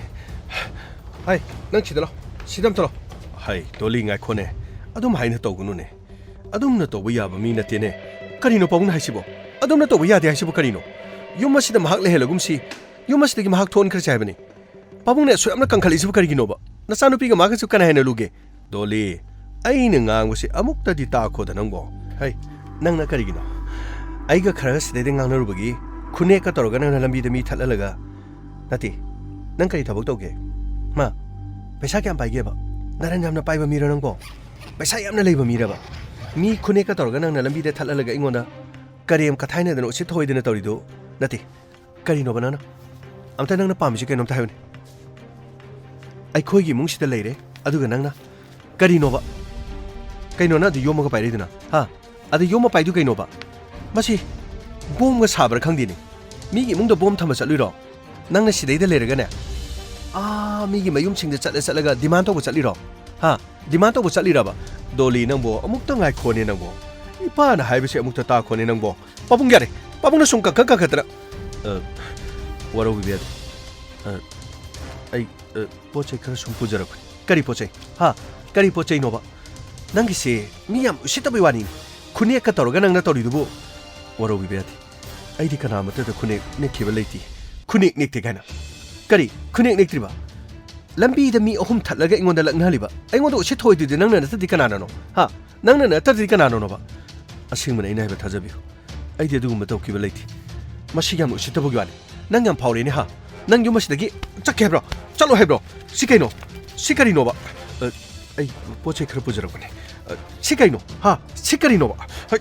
ꯍꯥꯏ, ꯅꯪ ꯁꯤꯗ ꯂꯥꯎ꯫ ꯁꯤꯗ ꯑꯝꯇ ꯂꯥꯎ꯫ ꯍꯥꯏ, ꯗꯣꯂꯤ ꯉꯥꯏꯈꯣꯅꯦ꯫ ꯑꯗꯨꯝ ꯍꯥꯏꯅ ꯇꯧꯒꯅꯨꯅꯦ꯫ ꯑꯗꯨꯝꯅ ꯇꯧꯕ ꯌꯥꯕ ꯃꯤ ꯅꯠꯇꯦꯅꯦ꯫ ꯀꯔꯤꯅꯣ ꯄꯥꯕꯨꯡꯅ ꯍꯥꯏꯁꯤꯕꯣ? ꯑꯗꯨꯝꯅ ꯇꯧꯕ ꯌꯥꯗꯦ ꯍꯥꯏꯁꯤꯕꯨ ꯀꯔꯤꯅꯣ? ꯌꯨꯝ ꯑꯁꯤꯗ ꯃꯍꯥꯛ ꯂꯩꯍꯜꯂꯒꯨꯝꯁꯤ꯫ ꯌꯨꯝ ꯑꯁꯤꯗꯒꯤ ꯃꯍꯥꯛ ꯊꯣꯛꯍꯟꯈ꯭ꯔꯁꯤ ꯍꯥꯏꯕꯅꯤ꯫ ꯄꯥꯕꯨꯡꯅ ꯑꯁꯨꯛ ꯌꯥꯝꯅ ꯀꯟꯈꯠꯂꯛꯏꯁꯤꯕꯨ ꯀꯔꯤꯒꯤꯅꯣꯕ? ꯅꯆꯥꯅꯨꯄꯤꯒ ꯃꯥꯒꯁꯨ ꯀꯅꯥ ꯍꯦꯟꯅ ꯂꯨꯒꯦ? ꯗꯣꯂꯤ, ꯑꯩꯅ ꯉꯥꯡꯕꯁꯤ ꯑꯃꯨꯛꯇꯗꯤ ꯇꯥꯈꯣꯗ ꯅꯪꯕꯣ꯫ ꯍꯩ, ꯅꯪꯅ ꯀꯔꯤꯒꯤꯅꯣ? ꯑꯩꯒ ꯈꯔꯒ ꯁꯤꯗꯩꯗ ꯉꯥꯡꯅꯔꯨꯕꯒꯤ ꯈꯨꯅꯦꯛꯀ ꯇꯧꯔꯒ ꯅꯪꯅ ꯂꯝꯕꯤꯗ ꯃꯤ ꯊꯠꯍꯜꯂꯒ, ꯅꯠꯇꯦ, ꯅꯪ ꯀꯔꯤ ꯊꯕꯛ ꯇꯧꯒꯦ? ꯃꯥ, ꯄꯩꯁꯥ ꯀꯌꯥꯝ ꯄꯥꯏꯒꯦꯕ? ꯅꯔꯟ ꯌꯥꯝꯅ ꯄꯥꯏꯕ ꯃꯤꯔꯣ ꯅꯪꯕꯣ? ꯄꯩꯁꯥ ꯌꯥꯝꯅ ꯂꯩꯕ ꯃꯤꯔꯕ? ꯃꯤ ꯈꯨꯅꯦꯛꯀ ꯇꯧꯔꯒ ꯅꯪꯅ ꯂꯝꯕꯤꯗ ꯊꯠꯍꯜꯂꯒ ꯑꯩꯉꯣꯟꯗ ꯀꯔꯦꯝ ꯀꯊꯥꯏꯅꯗꯅ ꯎꯁꯤꯠ ꯊꯑꯣꯏꯗꯅ ꯇꯧꯔꯤꯗꯣ? ꯅꯠꯇꯦ, ꯀꯔꯤꯅꯣꯕ ꯅꯪꯅ? ꯑꯝꯇ ꯅꯪꯅ ꯄꯥꯝꯃꯤꯁꯤ ꯀꯩꯅꯣꯝꯇ ꯍꯥꯏꯌꯨꯅꯦ꯫ ꯑꯩꯈꯣꯏꯒꯤ ꯏꯃꯨꯡꯁꯤꯗ ꯂꯩꯔꯦ, ꯑꯗꯨꯒ ꯅꯪꯅ ꯀꯔꯤꯅꯣꯕ? ꯀꯩꯅꯣ ꯅꯪ ꯑꯗꯨ ꯌꯣꯝꯃꯒ ꯄꯥꯏꯔꯛꯏꯗꯨꯅ? ꯍꯥ? ꯑꯗꯨ ꯌꯣꯝꯃ ꯄꯥꯏꯗꯨ ꯀꯩꯅꯣꯕ? ꯃꯁꯤ ꯕꯣꯝꯒ ꯁꯥꯕ꯭ꯔꯥ ꯈꯪꯗꯦꯅꯦ꯫ ꯃꯤꯒꯤ ꯏꯃꯨꯡꯗ ꯕꯣꯝ ꯊꯝꯕ ꯆꯠꯂꯨꯏꯔꯣ? ꯅꯪꯅ ꯁꯤꯗꯩꯗ ꯂꯩꯔꯒꯅꯦ, ꯑꯥ, ꯃꯤꯒꯤ ꯃꯌꯨꯝꯁꯤꯡꯗ ꯆꯠꯂ ꯆꯠꯂꯒ ꯗꯤꯃꯥꯟ ꯇꯧꯕ ꯆꯠꯂꯤꯔꯣ? ꯍꯥ? ꯗꯤꯃꯥꯟ ꯇꯧꯕ ꯆꯠꯂꯤꯔꯕ? ꯗꯣꯂꯤ ꯅꯪꯕꯣ, ꯑꯃꯨꯛꯇ ꯉꯥꯏꯈꯣꯅꯦ ꯅꯪꯕꯣ꯫ ꯏꯄꯥꯅ ꯍꯥꯏꯕꯁꯦ ꯑꯃꯨꯛꯇ ꯇꯥꯈꯣꯅꯦ ꯅꯪꯕꯣ꯫ ꯄꯥꯕꯨꯡ ꯌꯥꯔꯦ, ꯄꯥꯕꯨꯡꯅ ꯁꯨꯝ ꯀꯟꯈꯠ ꯀꯟꯈꯠꯇꯅ꯫ ꯑ, ꯋꯥꯔꯧꯕꯤꯕ ꯌꯥꯗꯦ꯫ ꯑ, ꯑꯩ, ꯑ, ꯄꯣꯠ ꯆꯩ ꯈꯔ ꯁꯨꯝ ꯄꯨꯖꯔꯛꯄꯅꯤ꯫ ꯀꯔꯤ ꯄꯣꯠ ꯆꯩ? ꯍꯥ? ꯀꯔꯤ ꯄꯣꯠ ꯆꯩꯅꯣꯕ? ꯅꯪꯒꯤꯁꯦ ꯃꯤ ꯌꯥꯝ ꯎꯁꯤꯠꯇꯕꯩ ꯋꯥꯅꯤꯅꯦ꯫ ꯈꯨꯅꯦꯛꯀ ꯇꯧꯔꯒ ꯅꯪꯅ ꯇꯧꯔꯤꯗꯨꯕꯨ꯫ ꯋꯥꯔꯧꯕꯤꯕ ꯌꯥꯗꯦ꯫ ꯑꯩꯗꯤ ꯀꯅꯥꯃꯠꯇꯗ ꯈꯨꯅꯦꯛ ꯅꯦꯛꯈꯤꯕ ꯂꯩꯇꯦ꯫ ꯈꯨꯅꯦꯛ ꯅꯦꯛꯇꯦ ꯀꯥꯏꯅ꯫ ꯀꯔꯤ? ꯈꯨꯅꯦꯛ ꯅꯦꯛꯇ꯭ꯔꯤꯕ? ꯂꯝꯕꯤꯗ ꯃꯤ ꯑꯍꯨꯝ ꯊꯠꯂꯒ ꯑꯩꯉꯣꯟꯗ ꯂꯛꯅꯍꯜꯂꯤꯕ? ꯑꯩꯉꯣꯟꯗ ꯎꯁꯤꯠ ꯊꯑꯣꯏꯗ꯭ꯔꯤꯗꯤ ꯅꯪꯅ ꯅꯠꯇ꯭ꯔꯗꯤ ꯀꯅꯥꯅꯅꯣ? ꯍꯥ? ꯅꯪꯅ ꯅꯠꯇ꯭ꯔꯗꯤ ꯀꯅꯥꯅꯣꯅꯣꯕ? ꯑꯁꯦꯡꯕꯅꯦ ꯑꯩꯅ ꯍꯥꯏꯕ ꯊꯥꯖꯕꯤꯌꯨ꯫ ꯑꯩꯗꯤ ꯑꯗꯨꯒꯨꯝꯕ ꯇꯧꯈꯤꯕ ꯂꯩꯇꯦ꯫ ꯃꯁꯤ ꯌꯥꯝꯅ ꯎꯁꯤꯠꯇꯕꯒꯤ ꯋꯥꯅꯤ꯫ ꯅꯪ ꯌꯥꯝ ꯐꯥꯎꯔꯦꯅꯦ ꯍꯥ? ꯅꯪ ꯌꯨꯝ ꯑꯁꯤꯗꯒꯤ ꯆꯠꯀꯦ ꯍꯥꯏꯕ꯭ꯔꯣ? ꯆꯠꯂꯣ ꯍꯥꯏꯕ꯭ꯔꯣ? ꯁꯤ ꯀꯩꯅꯣ? ꯁꯤ ꯀꯔꯤꯅꯣꯕ? ꯑ, ꯑꯩ ꯄꯣꯠ ꯆꯩ ꯈꯔ ꯄꯨꯖꯔꯛꯄꯅꯦ꯫ ꯑ, ꯁꯤ ꯀꯩꯅꯣ? ꯍꯥ? ꯁꯤ ꯀꯔꯤꯅꯣꯕ? ꯍꯩ,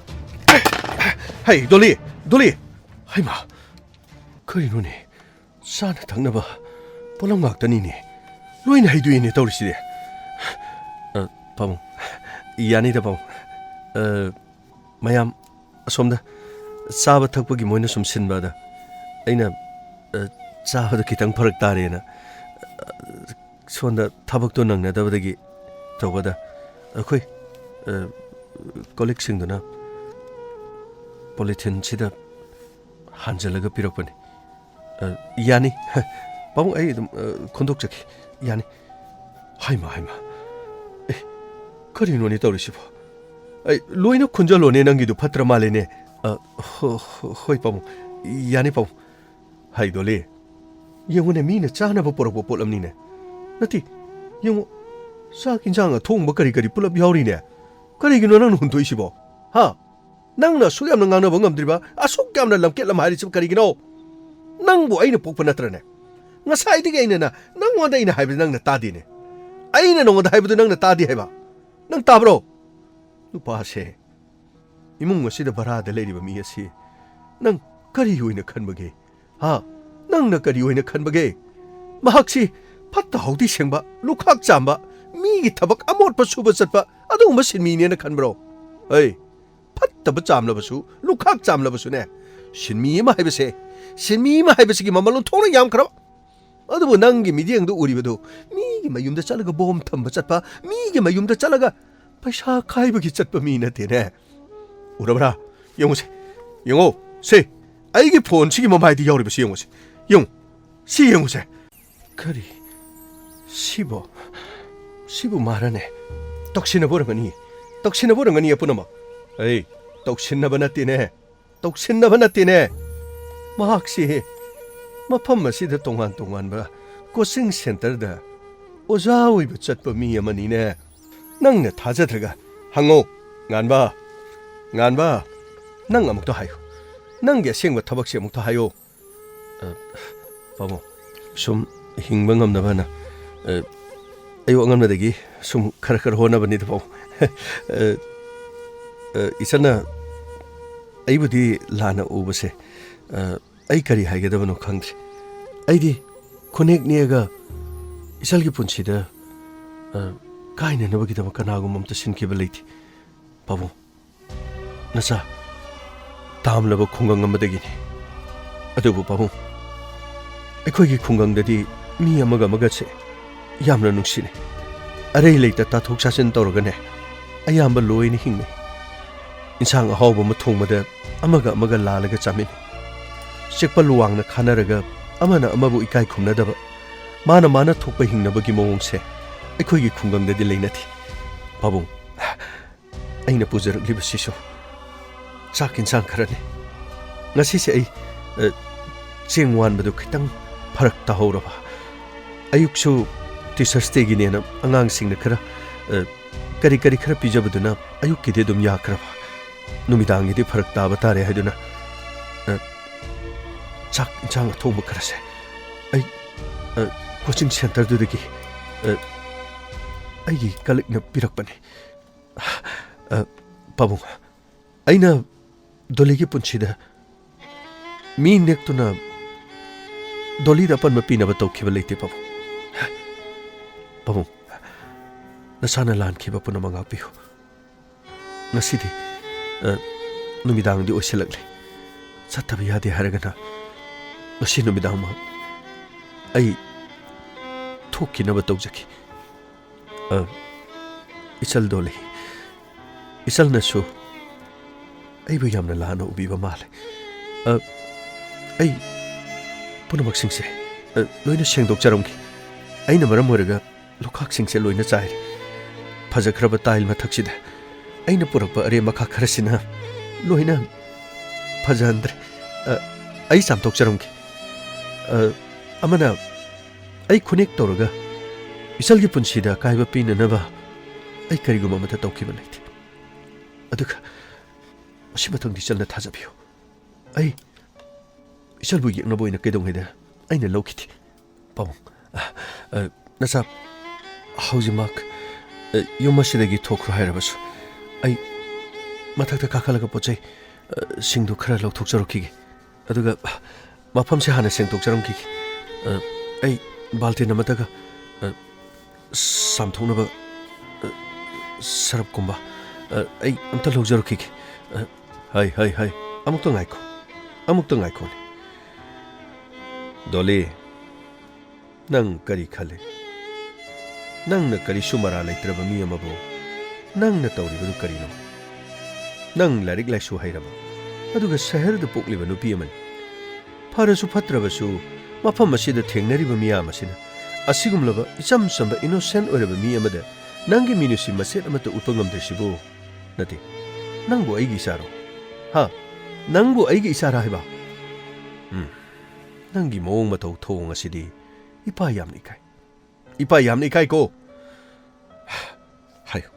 ꯍꯩ, ꯗꯣꯂꯤ, ꯗꯣꯂꯤ! ꯍꯩꯃꯥ! ꯀꯔꯤꯅꯣꯅꯦ? ꯆꯥꯅ ꯊꯛꯅꯕ ꯄꯣꯠꯂꯝ ꯉꯥꯛꯇꯅꯤꯅꯦ꯫ ꯂꯣꯏꯅ ꯍꯩꯗꯣꯛꯏꯅꯦ ꯇꯧꯔꯤꯁꯤꯗꯤ꯫ ꯑ, ꯄꯥꯕꯨꯡ, ꯌꯥꯅꯤꯗ ꯄꯥꯕꯨꯡ꯫ ꯑ, ꯃꯌꯥꯝ ꯑꯁꯣꯝꯗ ꯆꯥꯕ ꯊꯛꯄꯒꯤ ꯃꯣꯏꯅ ꯁꯨꯝ ꯁꯤꯟꯕ ꯑꯗ ꯑꯩꯅ, ꯑ, ꯆꯥꯕꯗ ꯈꯤꯇꯪ ꯐꯔꯛ ꯇꯥꯔꯦꯅ, ꯑ, ꯁꯣꯝꯗ ꯊꯕꯛꯇꯣ ꯅꯪꯅꯗꯕꯗꯒꯤ ꯇꯧꯕꯗ ꯑꯩꯈꯣꯏ, ꯑ, ꯀꯣꯜꯂꯤꯛꯁꯤꯡꯗꯨꯅ ꯄꯣꯂꯤꯊꯤꯟꯁꯤꯗ ꯍꯥꯟꯖꯜꯂꯒ ꯄꯤꯔꯛꯄꯅꯤ꯫ ꯑ, ꯌꯥꯅꯤ꯫ ꯄꯥꯕꯨꯡ, ꯑꯩ ꯑꯗꯨꯝ, ꯑ, ꯈꯣꯟꯗꯣꯛꯆꯒꯦ꯫ ꯌꯥꯅꯤ꯫ ꯍꯩꯃꯥ, ꯍꯩꯃꯥ꯫ ꯑꯦ, ꯀꯔꯤꯅꯣꯅꯦ ꯇꯧꯔꯤꯁꯤꯕꯣ? ꯑꯩ ꯂꯣꯏꯅ ꯈꯨꯟꯖꯜꯂꯣꯅꯦ, ꯅꯪꯒꯤꯗꯨ ꯐꯠꯇ꯭ꯔ ꯃꯥꯜꯂꯦꯅꯦ꯫ ꯑ, ꯍꯣ-, ꯍꯣ-, ꯍꯣꯏ ꯄꯥꯕꯨꯡ, ꯌꯥꯅꯤ ꯄꯥꯕꯨꯡ꯫ ꯍꯩ ꯗꯣꯂꯤ, ꯌꯦꯡꯉꯨꯅꯦ, ꯃꯤꯅ ꯆꯥꯅꯕ ꯄꯨꯔꯛꯄ ꯄꯣꯠꯂꯝꯅꯤꯅꯦ꯫ ꯅꯠꯇꯦ, ꯌꯦꯡꯉꯨ, ꯆꯥꯛ ꯏꯟꯖꯥꯡ ꯑꯊꯣꯡꯕ ꯀꯔꯤ ꯀꯔꯤ ꯄꯨꯂꯞ ꯌꯥꯎꯔꯤꯅꯦ꯫ ꯀꯔꯤꯒꯤꯅꯣ ꯅꯪꯅ ꯍꯨꯟꯗꯣꯛꯏꯁꯤꯕꯣ? ꯍꯥ? ꯅꯪꯅ ꯑꯁꯨꯛ ꯌꯥꯝꯅ ꯉꯥꯡꯅꯕ ꯉꯝꯗ꯭ꯔꯤꯕ, ꯑꯁꯨꯛ ꯌꯥꯝꯅ ꯂꯝꯀꯦꯠ ꯂꯝꯍꯥꯏꯔꯤꯁꯤꯕꯨ ꯀꯔꯤꯒꯤꯅꯣ? ꯅꯪꯕꯨ ꯑꯩꯅ ꯄꯣꯛꯄ ꯅꯠꯇ꯭ꯔꯅꯦ? ꯉꯁꯥꯏꯗꯒꯤ ꯑꯩꯅ ꯅ-, ꯅꯪꯉꯣꯟꯗ ꯑꯩꯅ ꯍꯥꯏꯕꯗꯤ ꯅꯪꯅ ꯇꯥꯗꯦꯅꯦ꯫ ꯑꯩꯅ ꯅꯉꯣꯟꯗ ꯍꯥꯏꯕꯗꯨ ꯅꯪꯅ ꯇꯥꯗꯦ ꯍꯥꯏꯕ꯫ ꯅꯪ ꯇꯥꯕ꯭ꯔꯣ? ꯅꯨꯄꯥꯁꯦ, ꯏꯃꯨꯡ ꯑꯁꯤꯗ ꯚꯔꯥꯗ ꯂꯩꯔꯤꯕ ꯃꯤ ꯑꯁꯤ ꯅꯪ ꯀꯔꯤ ꯑꯣꯏꯅ ꯈꯟꯕꯒꯦ? ꯍꯥ? ꯅꯪꯅ ꯀꯔꯤ ꯑꯣꯏꯅ ꯈꯟꯕꯒꯦ? ꯃꯍꯥꯛꯁꯤ ꯐꯠꯇ ꯍꯥꯎꯗꯤ ꯁꯦꯡꯕ, ꯂꯨꯈꯥꯛ ꯆꯥꯝꯕ, ꯃꯤꯒꯤ ꯊꯕꯛ ꯑꯃꯣꯠꯄ ꯁꯨꯕ ꯆꯠꯄ, ꯑꯗꯨꯒꯨꯝꯕ ꯁꯤꯟꯃꯤꯅꯦꯅ ꯈꯟꯕ꯭ꯔꯣ? ꯑꯩ ꯐꯠꯇꯕ ꯆꯥꯝꯂꯕꯁꯨ, ꯂꯨꯈꯥꯛ ꯆꯥꯝꯂꯕꯁꯨꯅꯦ, ꯁꯤꯟꯃꯤ ꯑꯃ ꯍꯥꯏꯕꯁꯦ, ꯁꯤꯟꯃꯤ ꯑꯃ ꯍꯥꯏꯕꯁꯤꯒꯤ ꯃꯃꯜ ꯑꯣꯟꯊꯣꯛꯅ ꯌꯥꯝꯈ꯭ꯔꯕ꯫ ꯑꯗꯨꯕꯨ ꯅꯪꯒꯤ ꯃꯤꯠꯌꯦꯡꯗ ꯎꯔꯤꯕꯗꯨ, ꯃꯤꯒꯤ ꯃꯌꯨꯝꯗ ꯆꯠꯂꯒ ꯕꯣꯝ ꯊꯝꯕ ꯆꯠꯄ, ꯃꯤꯒꯤ ꯃꯌꯨꯝꯗ ꯆꯠꯂꯒ ꯄꯩꯁꯥ ꯈꯥꯏꯕꯒꯤ ꯆꯠꯄ ꯃꯤ ꯅꯠꯇꯦꯅꯦ꯫ ꯎꯔꯕ꯭ꯔꯥ? ꯌꯦꯡꯉꯨꯁꯦ, ꯌꯦꯡꯉꯣ, ꯁꯦ, ꯑꯩꯒꯤ ꯐꯣꯟꯁꯤꯒꯤ ꯃꯃꯥꯏꯗ ꯌꯥꯎꯔꯤꯕꯁꯤ ꯌꯦꯡꯉꯨꯁꯦ, ꯌꯦꯡꯉꯨ, ꯁꯤ ꯌꯦꯡꯉꯨꯁꯦ꯫ ꯀꯔꯤ? ꯁꯤꯕꯣ? ꯁꯤꯕꯨ ꯃꯥꯔꯅꯦ? ꯇꯧꯁꯤꯟꯅꯕ ꯑꯣꯏꯔꯝꯒꯅꯤ꯫ ꯇꯧꯁꯤꯟꯅꯕ ꯑꯣꯏꯔꯝꯒꯅꯤ ꯄꯨꯝꯅꯃꯛ꯫ ꯑꯩ ꯇꯧꯁꯤꯟꯅꯕ ꯅꯠꯇꯦꯅꯦ꯫ ꯇꯧꯁꯤꯟꯅꯕ ꯅꯠꯇꯦꯅꯦ꯫ ꯃꯍꯥꯛꯁꯤ ꯃꯐꯝ ꯑꯁꯤꯗ ꯇꯣꯉꯥꯟ ꯇꯣꯉꯥꯟꯕ ꯀꯣꯆꯤꯡ ꯁꯦꯟꯇꯔꯗ ꯑꯣꯖꯥ ꯑꯣꯏꯕ ꯆꯠꯄ ꯃꯤ ꯑꯃꯅꯤꯅꯦ꯫ ꯅꯪꯅ ꯊꯥꯖꯗ꯭ꯔꯒ ꯍꯪꯉꯣ꯫ ꯉꯥꯟꯕ, ꯉꯥꯟꯕ, ꯅꯪ ꯑꯃꯨꯛꯇ ꯍꯥꯏꯌꯨ꯫ ꯅꯪꯒꯤ ꯑꯁꯦꯡꯕ ꯊꯕꯛꯁꯦ ꯑꯃꯨꯛꯇ ꯍꯥꯏꯌꯣ꯫ ꯑ, ꯄꯥꯕꯨꯡ, ꯁꯨꯝ ꯍꯤꯡꯕ ꯉꯝꯅꯕꯅ, ꯑ, ꯑꯌꯨꯛ ꯑꯉꯟꯕꯗꯒꯤ ꯁꯨꯝ ꯈꯔ ꯈꯔ ꯍꯣꯠꯅꯕꯅꯤꯗ, ꯄꯥꯕꯨꯡ꯫ ꯑ, ꯑ, ꯏꯆꯟꯅ ꯑꯩꯕꯨꯗꯤ ꯂꯥꯟꯅ ꯎꯕꯁꯦ, ꯑ, ꯑꯩ ꯀꯔꯤ ꯍꯥꯏꯒꯗꯕꯅꯣ ꯈꯪꯗ꯭ꯔꯦ꯫ ꯑꯩꯗꯤ ꯈꯨꯅꯦꯛ ꯅꯦꯛꯑꯒ ꯏꯆꯜꯒꯤ ꯄꯨꯟꯁꯤꯗ, ꯑ, ꯀꯥꯏꯅꯅꯕꯒꯤꯗꯃꯛ ꯀꯅꯥꯒꯨꯝꯕ ꯑꯝꯇ ꯁꯤꯟꯈꯤꯕ ꯂꯩꯇꯦ꯫ ꯄꯥꯕꯨꯡ, ꯅꯆꯥ ꯇꯥꯝꯂꯕ ꯈꯨꯡꯒꯪ ꯑꯃꯗꯒꯤꯅꯤ꯫ ꯑꯗꯨꯕꯨ ꯄꯥꯕꯨꯡ, ꯑꯩꯈꯣꯏꯒꯤ ꯈꯨꯡꯒꯪꯗꯗꯤ ꯃꯤ ꯑꯃꯒ ꯑꯃꯒꯁꯦ ꯌꯥꯝꯅ ꯅꯨꯡꯁꯤꯅꯩ꯫ ꯑꯔꯩ ꯂꯩꯇ ꯇꯥꯊꯣꯛ ꯆꯥꯁꯤꯟ ꯇꯧꯔꯒꯅꯦ, ꯑꯌꯥꯝꯕ ꯂꯣꯏꯅ ꯍꯤꯡꯅꯩ꯫ ꯏꯟꯁꯥꯡ ꯑꯍꯥꯎꯕ ꯑꯃ ꯊꯣꯡꯕꯗ ꯑꯃꯒ ꯑꯃꯒ ꯂꯥꯜꯂꯒ ꯆꯥꯃꯤꯟꯅꯩ꯫ ꯆꯦꯛꯄ ꯂꯨꯋꯥꯡꯅ ꯈꯥꯅꯔꯒ ꯑꯃꯅ ꯑꯃꯕꯨ ꯏꯀꯥꯏ ꯈꯨꯝꯅꯗꯕ, ꯃꯥꯅ ꯃꯥꯅ ꯊꯣꯛꯄ ꯍꯤꯡꯅꯕꯒꯤ ꯃꯑꯣꯡꯁꯦ ꯑꯩꯈꯣꯏꯒꯤ ꯈꯨꯡꯒꯪꯗꯗꯤ ꯂꯩꯅꯗꯦ꯫ ꯄꯥꯕꯨꯡ, ꯑꯩꯅ ꯄꯨꯖꯔꯛꯂꯤꯕꯁꯤꯁꯨ ꯆꯥꯛ ꯏꯟꯁꯥꯡ ꯈꯔꯅꯤ꯫ ꯉꯁꯤꯁꯦ ꯑꯩ, ꯑ, ꯆꯦꯡ ꯋꯥꯟꯕꯗꯨ ꯈꯤꯇꯪ ꯐꯔꯛ ꯇꯥꯍꯧꯔꯕ꯫ ꯑꯌꯨꯛꯁꯨ Teachers' Day-ꯒꯤꯅꯦꯅ ꯑꯉꯥꯡꯁꯤꯡꯅ ꯈꯔ, ꯑ, ꯀꯔꯤ ꯀꯔꯤ ꯈꯔ ꯄꯤꯖꯕꯗꯨꯅ ꯑꯌꯨꯛꯀꯤꯗꯤ ꯑꯗꯨꯝ ꯌꯥꯈ꯭ꯔꯕ꯫ ꯅꯨꯃꯤꯗꯥꯡꯒꯤꯗꯤ ꯐꯔꯛ ꯇꯥꯕ ꯇꯥꯔꯦ ꯍꯥꯏꯗꯨꯅ, ꯑ, ꯆꯥꯛ ꯏꯟꯁꯥꯡ ꯑꯊꯣꯡꯕ ꯈꯔꯁꯦ ꯑꯩ, ꯑ, coaching centre-ꯗꯨꯗꯒꯤ, ꯑ, ꯑꯩꯒꯤ colleague-ꯅ ꯄꯤꯔꯛꯄꯅꯤ꯫ ꯑ, ꯄꯥꯕꯨꯡ, ꯑꯩꯅ ꯗꯣꯂꯤꯒꯤ ꯄꯨꯟꯁꯤꯗ ꯃꯤ ꯅꯦꯛꯇꯨꯅ ꯗꯣꯂꯤꯗ ꯑꯄꯟꯕ ꯄꯤꯅꯕ ꯇꯧꯈꯤꯕ ꯂꯩꯇꯦ, ꯄꯥꯕꯨꯡ꯫ ꯄꯥꯕꯨꯡ, ꯅꯁꯥꯅ ꯂꯥꯟꯈꯤꯕ ꯄꯨꯝꯅꯃꯛ ꯉꯥꯛꯄꯤꯌꯨ꯫ ꯉꯁꯤꯗꯤ, ꯑ, ꯅꯨꯃꯤꯗꯥꯡꯗꯤ ꯑꯣꯏꯁꯤꯜꯂꯛꯂꯦ꯫ ꯆꯠꯇꯕ ꯌꯥꯗꯦ ꯍꯥꯏꯔꯒꯅ ꯉꯁꯤ ꯅꯨꯃꯤꯗꯥꯡꯃꯛ ꯑꯩ ꯊꯣꯛꯈꯤꯅꯕ ꯇꯧꯖꯒꯦ꯫ ꯑ, ꯏꯆꯜ ꯗꯣꯂꯤ, ꯏꯆꯜꯅꯁꯨ ꯑꯩꯕꯨ ꯌꯥꯝꯅ ꯂꯥꯟꯅ ꯎꯕꯤꯕ ꯃꯥꯜꯂꯦ꯫ ꯑ, ꯑꯩ ꯄꯨꯝꯅꯃꯛꯁꯤꯡꯁꯦ, ꯑ, ꯂꯣꯏꯅ ꯁꯦꯡꯗꯣꯛꯆꯔꯝꯒꯦ꯫ ꯑꯩꯅ ꯃꯔꯝ ꯑꯣꯏꯔꯒ ꯂꯨꯈꯥꯛꯁꯤꯡꯁꯦ ꯂꯣꯏꯅ ꯆꯥꯏꯔꯦ꯫ ꯐꯖꯈ꯭ꯔꯕ ꯇꯥꯏꯜ ꯃꯊꯛꯁꯤꯗ ꯑꯩꯅ ꯄꯨꯔꯛꯄ ꯑꯔꯦꯝ ꯑꯈꯥꯛ ꯈꯔꯁꯤꯅ ꯂꯣꯏꯅ ꯐꯖꯍꯟꯗ꯭ꯔꯦ꯫ ꯑ, ꯑꯩ ꯆꯥꯝꯊꯣꯛꯆꯔꯝꯒꯦ꯫ ꯑ, ꯑꯃꯅ ꯑꯩ ꯈꯨꯅꯦꯛ ꯇꯧꯔꯒ ꯏꯆꯜꯒꯤ ꯄꯨꯟꯁꯤꯗ ꯑꯀꯥꯏꯕ ꯄꯤꯅꯅꯕ ꯑꯩ ꯀꯔꯤꯒꯨꯝꯕ ꯑꯃꯠꯇ ꯇꯧꯈꯤꯕ ꯂꯩꯇꯦ꯫ ꯑꯗꯨꯒ ꯃꯁꯤ ꯃꯊꯪꯗꯤ ꯏꯆꯜꯅ ꯊꯥꯖꯕꯤꯌꯨ꯫ ꯑꯩ ꯏꯆꯜꯕꯨ ꯌꯦꯛꯅꯕ ꯑꯣꯏꯅ ꯀꯩꯗꯧꯉꯩꯗ ꯑꯩꯅ ꯂꯧꯈꯤꯗꯦ꯫ ꯄꯥꯕꯨꯡ, ꯑ, ꯑ, ꯅꯆꯥ ꯍꯧꯖꯤꯛꯃꯛ, ꯑ, ꯌꯨꯝ ꯑꯁꯤꯗꯒꯤ ꯊꯣꯛꯈ꯭ꯔꯣ ꯍꯥꯏꯔꯕꯁꯨ ꯑꯩ ꯃꯊꯛꯇ ꯀꯥꯈꯠꯂꯒ ꯄꯣꯠ ꯆꯩ, ꯑ, ꯁꯤꯡꯗꯨ ꯈꯔ ꯂꯧꯊꯣꯛꯆꯔꯛꯈꯤꯒꯦ꯫ ꯑꯗꯨꯒ ꯃꯐꯝꯁꯦ ꯍꯥꯟꯅ ꯁꯦꯡꯗꯣꯛꯆꯔꯝꯈꯤꯒꯦ꯫ ꯑ, ꯑꯩ ꯕꯥꯜꯇꯤꯟ ꯑꯃꯠꯇꯒ, ꯑ, ꯆꯥꯝꯊꯣꯛꯅꯕ, ꯑ, ꯁꯔꯞꯀꯨꯝꯕ, ꯑ, ꯑꯩ ꯑꯝꯇ ꯂꯧꯖꯔꯛꯈꯤꯒꯦ꯫ ꯑ, ꯍꯩ, ꯍꯩ, ꯍꯩ, ꯑꯃꯨꯛꯇ ꯉꯥꯏꯈꯣ, ꯑꯃꯨꯛꯇ ꯉꯥꯏꯈꯣꯅꯦ꯫ ꯗꯣꯂꯤ, ꯅꯪ ꯀꯔꯤ ꯈꯜꯂꯤ? ꯅꯪꯅ ꯀꯔꯤꯁꯨ ꯃꯔꯥ ꯂꯩꯇ꯭ꯔꯕ ꯃꯤ ꯑꯃꯕꯨ ꯅꯪꯅ ꯇꯧꯔꯤꯕꯗꯨ ꯀꯔꯤꯅꯣ? ꯅꯪ ꯂꯥꯏꯔꯤꯛ ꯂꯥꯏꯁꯨ ꯍꯩꯔꯕ, ꯑꯗꯨꯒ ꯁꯍꯔꯗ ꯄꯣꯛꯂꯤꯕ ꯅꯨꯄꯤ ꯑꯃꯅꯤ꯫ ꯐꯔꯁꯨ ꯐꯠꯇ꯭ꯔꯕꯁꯨ, ꯃꯐꯝ ꯑꯁꯤꯗ ꯊꯦꯡꯅꯔꯤꯕ ꯃꯤꯌꯥꯝ ꯑꯁꯤꯅ ꯑꯁꯤꯒꯨꯝꯂꯕ ꯏꯆꯝ ꯆꯝꯕ innocent ꯑꯣꯏꯔꯕ ꯃꯤ ꯑꯃꯗ ꯅꯪꯒꯤ ꯃꯤꯅꯨꯡꯁꯤ ꯃꯆꯦꯠ ꯑꯃꯠꯇ ꯎꯠꯄ ꯉꯝꯗ꯭ꯔꯤꯁꯤꯕꯨ? ꯅꯠꯇꯦ, ꯅꯪꯕꯨ ꯑꯩꯒꯤ ꯏꯆꯥꯔꯣ? ꯍꯥ? ꯅꯪꯕꯨ ꯑꯩꯒꯤ ꯏꯆꯥꯔꯥ ꯍꯥꯏꯕ? ꯎꯝ, ꯅꯪꯒꯤ ꯃꯑꯣꯡ ꯃꯇꯧ ꯊꯧꯑꯣꯡ ꯑꯁꯤꯗꯤ ꯏꯄꯥ ꯌꯥꯝꯅ ꯏꯀꯥꯏ꯫ ꯏꯄꯥ ꯌꯥꯝꯅ ꯏꯀꯥꯏꯀꯣ꯫ ꯍꯥꯏꯌꯨ꯫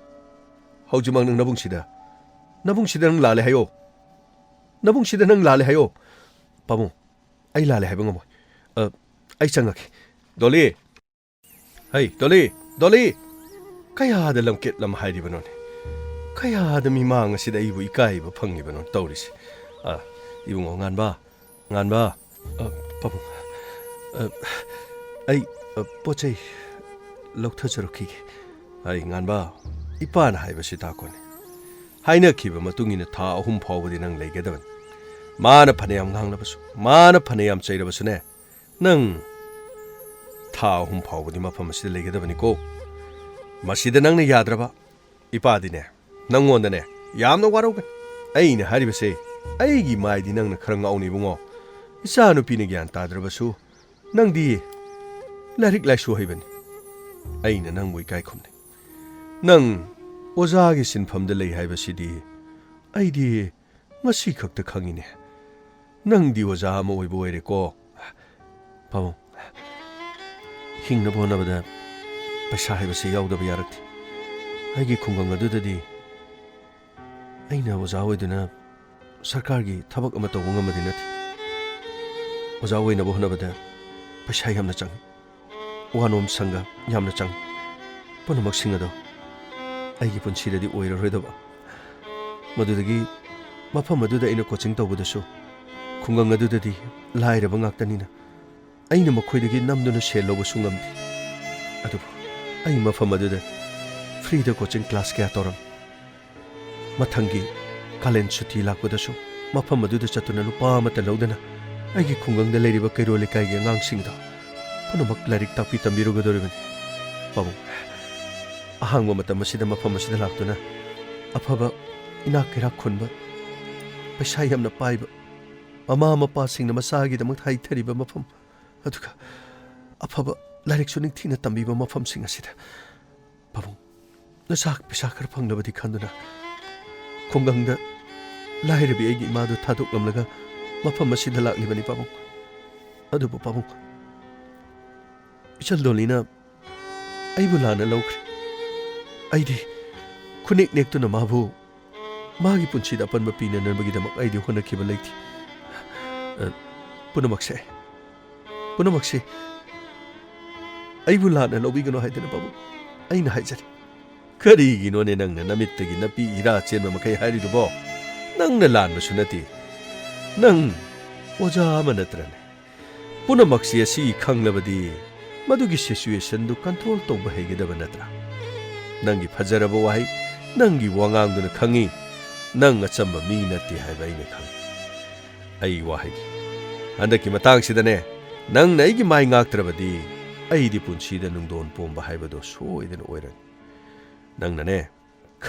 ꯍꯧꯖꯤꯛꯃꯛ ꯅꯪ ꯅꯕꯨꯡꯁꯤꯗ, ꯅꯕꯨꯡꯁꯤꯗ ꯅꯪ ꯂꯥꯜꯂꯦ ꯍꯥꯏꯌꯣ꯫ ꯅꯕꯨꯡꯁꯤꯗ ꯅꯪ ꯂꯥꯜꯂꯦ ꯍꯥꯏꯌꯣ꯫ ꯄꯥꯕꯨꯡ, ꯑꯩ ꯂꯥꯜꯂꯦ ꯍꯥꯏꯕ ꯉꯝꯃꯣꯏ꯫ ꯑ, ꯑꯩ ꯆꯪꯉꯒꯦ꯫ ꯗꯣꯂꯤ! ꯍꯩ, ꯗꯣꯂꯤ! ꯗꯣꯂꯤ! ꯀꯌꯥꯗ ꯂꯝꯀꯦꯠ ꯂꯝ ꯍꯥꯏꯔꯤꯕꯅꯣꯅꯦ? ꯀꯌꯥꯗ ꯃꯤꯃꯥꯡ ꯑꯁꯤꯗ ꯑꯩꯕꯨ ꯏꯀꯥꯏꯕ ꯐꯪꯉꯤꯕꯅꯣ ꯇꯧꯔꯤꯁꯦ? ꯑ, ꯏꯕꯨꯡꯉꯣ ꯉꯥꯟꯕ, ꯉꯥꯟꯕ, ꯑ, ꯄꯥꯕꯨꯡ, ꯑ, ꯑꯩ, ꯑ, ꯄꯣꯠ ꯆꯩ ꯂꯧꯊꯖꯔꯛꯈꯤꯒꯦ꯫ ꯑꯩ ꯉꯥꯟꯕ, ꯏꯄꯥꯅ ꯍꯥꯏꯕꯁꯤ ꯇꯥꯈꯣꯅꯦ꯫ ꯍꯥꯏꯅꯈꯤꯕ ꯃꯇꯨꯡ ꯏꯟꯅ ꯊꯥ ꯑꯍꯨꯝ ꯐꯥꯎꯕꯗꯤ ꯅꯪ ꯂꯩꯒꯗꯕꯅꯤ꯫ ꯃꯥꯅ ꯐꯅꯌꯥꯝ ꯉꯥꯡꯂꯕꯁꯨ, ꯃꯥꯅ ꯐꯅꯌꯥꯝ ꯆꯩꯔꯕꯁꯨꯅꯦ, ꯅꯪ ꯊꯥ ꯑꯍꯨꯝ ꯐꯥꯎꯕꯗꯤ ꯃꯐꯝ ꯑꯁꯤꯗ ꯂꯩꯒꯗꯕꯅꯤꯀꯣ꯫ ꯃꯁꯤꯗ ꯅꯪꯅ ꯌꯥꯗ꯭ꯔꯕ, ꯏꯄꯥꯗꯤꯅꯦ, ꯅꯪꯉꯣꯟꯗꯅꯦ, ꯌꯥꯝꯅ ꯋꯥꯔꯧꯒꯅꯤ꯫ ꯑꯩꯅ ꯍꯥꯏꯔꯤꯕꯁꯦ, ꯑꯩꯒꯤ ꯃꯥꯏꯗꯤ ꯅꯪꯅ ꯈꯔ ꯉꯥꯎꯅꯤ ꯏꯕꯨꯡꯉꯣ꯫ ꯏꯆꯥꯅꯨꯄꯤꯅ ꯒ꯭ꯌꯥꯟ ꯇꯥꯗ꯭ꯔꯕꯁꯨ, ꯅꯪꯗꯤ ꯂꯥꯏꯔꯤꯛ ꯂꯥꯏꯁꯨ ꯍꯩꯕꯅꯤ꯫ ꯑꯩꯅ ꯅꯪꯕꯨ ꯏꯀꯥꯏ ꯈꯨꯝꯅꯩ꯫ ꯅꯪ ꯑꯣꯖꯥꯒꯤ ꯁꯤꯟꯐꯝꯗ ꯂꯩ ꯍꯥꯏꯕꯁꯤꯗꯤ ꯑꯩꯗꯤ ꯉꯁꯤ ꯈꯛꯇ ꯈꯪꯉꯤꯅꯦ꯫ ꯅꯪꯗꯤ ꯑꯣꯖꯥ ꯑꯃ ꯑꯣꯏꯕ ꯑꯣꯏꯔꯦꯀꯣ꯫ ꯄꯥꯕꯨꯡ, ꯍꯤꯡꯅꯕ ꯍꯣꯠꯅꯕꯗ ꯄꯩꯁꯥ ꯍꯥꯏꯕꯁꯤ ꯌꯥꯎꯗꯕ ꯌꯥꯔꯛꯇꯦ꯫ ꯑꯩꯒꯤ ꯈꯨꯡꯒꯪ ꯑꯗꯨꯗꯗꯤ ꯑꯩꯅ ꯑꯣꯖꯥ ꯑꯣꯏꯗꯨꯅ ꯁꯔꯀꯥꯔꯒꯤ ꯊꯕꯛ ꯑꯃ ꯇꯧꯕ ꯉꯝꯕꯗꯤ ꯅꯠꯇꯦ꯫ ꯑꯣꯖꯥ ꯑꯣꯏꯅꯕ ꯍꯣꯠꯅꯕꯗ ꯄꯩꯁꯥ ꯌꯥꯝꯅ ꯆꯪꯏ꯫ ꯋꯥꯅꯣꯝ ꯁꯪꯒ ꯌꯥꯝꯅ ꯆꯪꯏ꯫ ꯄꯨꯝꯅꯃꯛꯁꯤꯡ ꯑꯗꯣ ꯑꯩꯒꯤ ꯄꯨꯟꯁꯤꯗꯗꯤ ꯑꯣꯏꯔꯔꯣꯏꯗꯕ꯫ ꯃꯗꯨꯗꯒꯤ ꯃꯐꯝ ꯑꯗꯨꯗ ꯑꯩꯅ ꯀꯣꯆꯤꯡ ꯇꯧꯕꯗꯁꯨ ꯈꯨꯡꯒꯪ ꯑꯗꯨꯗꯗꯤ ꯂꯥꯏꯔꯕ ꯉꯥꯛꯇꯅꯤꯅ ꯑꯩꯅ ꯃꯈꯣꯏꯗꯒꯤ ꯅꯝꯗꯨꯅ ꯁꯦꯜ ꯂꯧꯕꯁꯨ ꯉꯝꯗꯦ꯫ ꯑꯗꯨꯕꯨ ꯑꯩ ꯃꯐꯝ ꯑꯗꯨꯗ ꯐ꯭ꯔꯤꯗ ꯀꯣꯆꯤꯡ ꯀ꯭ꯂꯥꯁ ꯀꯌꯥ ꯇꯧꯔꯝꯃꯤ꯫ ꯃꯊꯪꯒꯤ ꯀꯥꯂꯦꯟ ꯁꯨꯇꯤ ꯂꯥꯛꯄꯗꯁꯨ ꯃꯐꯝ ꯑꯗꯨꯗ ꯆꯠꯇꯨꯅ ꯂꯨꯄꯥ ꯑꯃꯠꯇ ꯂꯧꯗꯅ ꯑꯩꯒꯤ ꯈꯨꯡꯒꯪꯗ ꯂꯩꯔꯤꯕ ꯀꯩꯔꯣꯜ ꯂꯩꯀꯥꯏꯒꯤ ꯑꯉꯥꯡꯁꯤꯡꯗꯣ ꯄꯨꯝꯅꯃꯛ ꯂꯥꯏꯔꯤꯛ ꯇꯥꯛꯄꯤ ꯇꯝꯕꯤꯔꯨꯒꯗꯧꯔꯤꯕꯅꯤ꯫ ꯄꯥꯕꯨꯡ, ꯑꯍꯥꯡꯕ ꯃꯇꯝ ꯑꯁꯤꯗ ꯃꯐꯝ ꯑꯁꯤꯗ ꯂꯥꯛꯇꯨꯅ ꯑꯐꯕ ꯏꯅꯥꯛ ꯀꯩꯔꯥꯛ ꯈꯨꯟꯕ, ꯄꯩꯁꯥ ꯌꯥꯝꯅ ꯄꯥꯏꯕ, ꯃꯃꯥ ꯃꯄꯥꯁꯤꯡꯅ ꯃꯆꯥꯒꯤꯗꯃꯛ ꯍꯩꯊꯔꯤꯕ ꯃꯐꯝ, ꯑꯗꯨꯒ ꯑꯐꯕ ꯂꯥꯏꯔꯤꯛꯁꯨ ꯅꯤꯡꯊꯤꯅ ꯇꯝꯕꯤꯕ ꯃꯐꯝꯁꯤꯡ ꯑꯁꯤꯗ ꯄꯥꯕꯨꯡ, ꯅꯆꯥ ꯄꯩꯁꯥ ꯈꯔ ꯐꯪꯅꯕꯗꯤ ꯈꯟꯗꯨꯅ ꯈꯨꯡꯒꯪꯗ ꯂꯥꯏꯔꯕꯤ ꯑꯩꯒꯤ ꯏꯃꯥꯗꯨ ꯊꯥꯗꯣꯛꯂꯝꯂꯒ ꯃꯐꯝ ꯑꯁꯤꯗ ꯂꯥꯛꯂꯤꯕꯅꯤ ꯄꯥꯕꯨꯡ꯫ ꯑꯗꯨꯕꯨ ꯄꯥꯕꯨꯡ, ꯏꯆꯜ ꯗꯣꯂꯤꯅ ꯑꯩꯕꯨ ꯂꯥꯟꯅ ꯂꯧꯈ꯭ꯔꯦ꯫ ꯑꯩꯗꯤ ꯈꯨꯅꯦꯛ ꯅꯦꯛꯇꯨꯅ ꯃꯥꯕꯨ ꯃꯥꯒꯤ ꯄꯨꯟꯁꯤꯗ ꯑꯄꯟꯕ ꯄꯤꯅꯅꯕꯒꯤꯗꯃꯛ ꯑꯩꯗꯤ ꯍꯣꯠꯅꯈꯤꯕ ꯂꯩꯇꯦ꯫ ꯑ, ꯄꯨꯝꯅꯃꯛꯁꯦ, ꯄꯨꯝꯅꯃꯛꯁꯦ ꯑꯩꯕꯨ ꯂꯥꯟꯅ ꯂꯧꯕꯤꯒꯅꯨ ꯍꯥꯏꯗꯅ ꯄꯥꯕꯨꯡ ꯑꯩꯅ ꯍꯥꯏꯖꯔꯤ꯫ ꯀꯔꯤꯒꯤꯅꯣꯅꯦ ꯅꯪꯅ ꯅꯃꯤꯠꯇꯒꯤ ꯅꯄꯤ ꯏꯔꯥ ꯆꯦꯟꯕ ꯃꯈꯩ ꯍꯥꯏꯔꯤꯗꯨꯕꯣ? ꯅꯪꯅ ꯂꯥꯟꯕꯁꯨ ꯅꯠꯇꯦ꯫ ꯅꯪ ꯑꯣꯖꯥ ꯑꯃ ꯅꯠꯇ꯭ꯔꯅꯦ? ꯄꯨꯝꯅꯃꯛꯁꯤ ꯑꯁꯤ ꯈꯪꯂꯕꯗꯤ ꯃꯗꯨꯒꯤ ꯁꯤꯆꯨꯋꯦꯁꯟꯗꯨ ꯀꯟꯇ꯭ꯔꯣꯜ ꯇꯧꯕ ꯍꯩꯒꯗꯕ ꯅꯠꯇ꯭ꯔꯥ? ꯅꯪꯒꯤ ꯐꯖꯔꯕ ꯋꯥꯍꯩ, ꯅꯪꯒꯤ ꯋꯥꯉꯥꯡꯗꯨꯅ ꯈꯪꯉꯤ, ꯅꯪ ꯑꯆꯝꯕ ꯃꯤ ꯅꯠꯇꯦ ꯍꯥꯏꯕ ꯑꯩꯅ ꯈꯪꯉꯤ꯫ ꯑꯩ ꯋꯥꯍꯩ, ꯍꯟꯗꯛꯀꯤ ꯃꯇꯥꯡꯁꯤꯗꯅꯦ, ꯅꯪꯅ ꯑꯩꯒꯤ ꯃꯥꯏ ꯉꯥꯛꯇ꯭ꯔꯕꯗꯤ ꯑꯩꯗꯤ ꯄꯨꯟꯁꯤꯗ ꯅꯨꯡꯗꯣꯟ ꯄꯣꯝꯕ ꯍꯥꯏꯕꯗꯣ ꯁꯣꯏꯗꯅ ꯑꯣꯏꯔꯅꯤ꯫ ꯅꯪꯅꯅꯦ,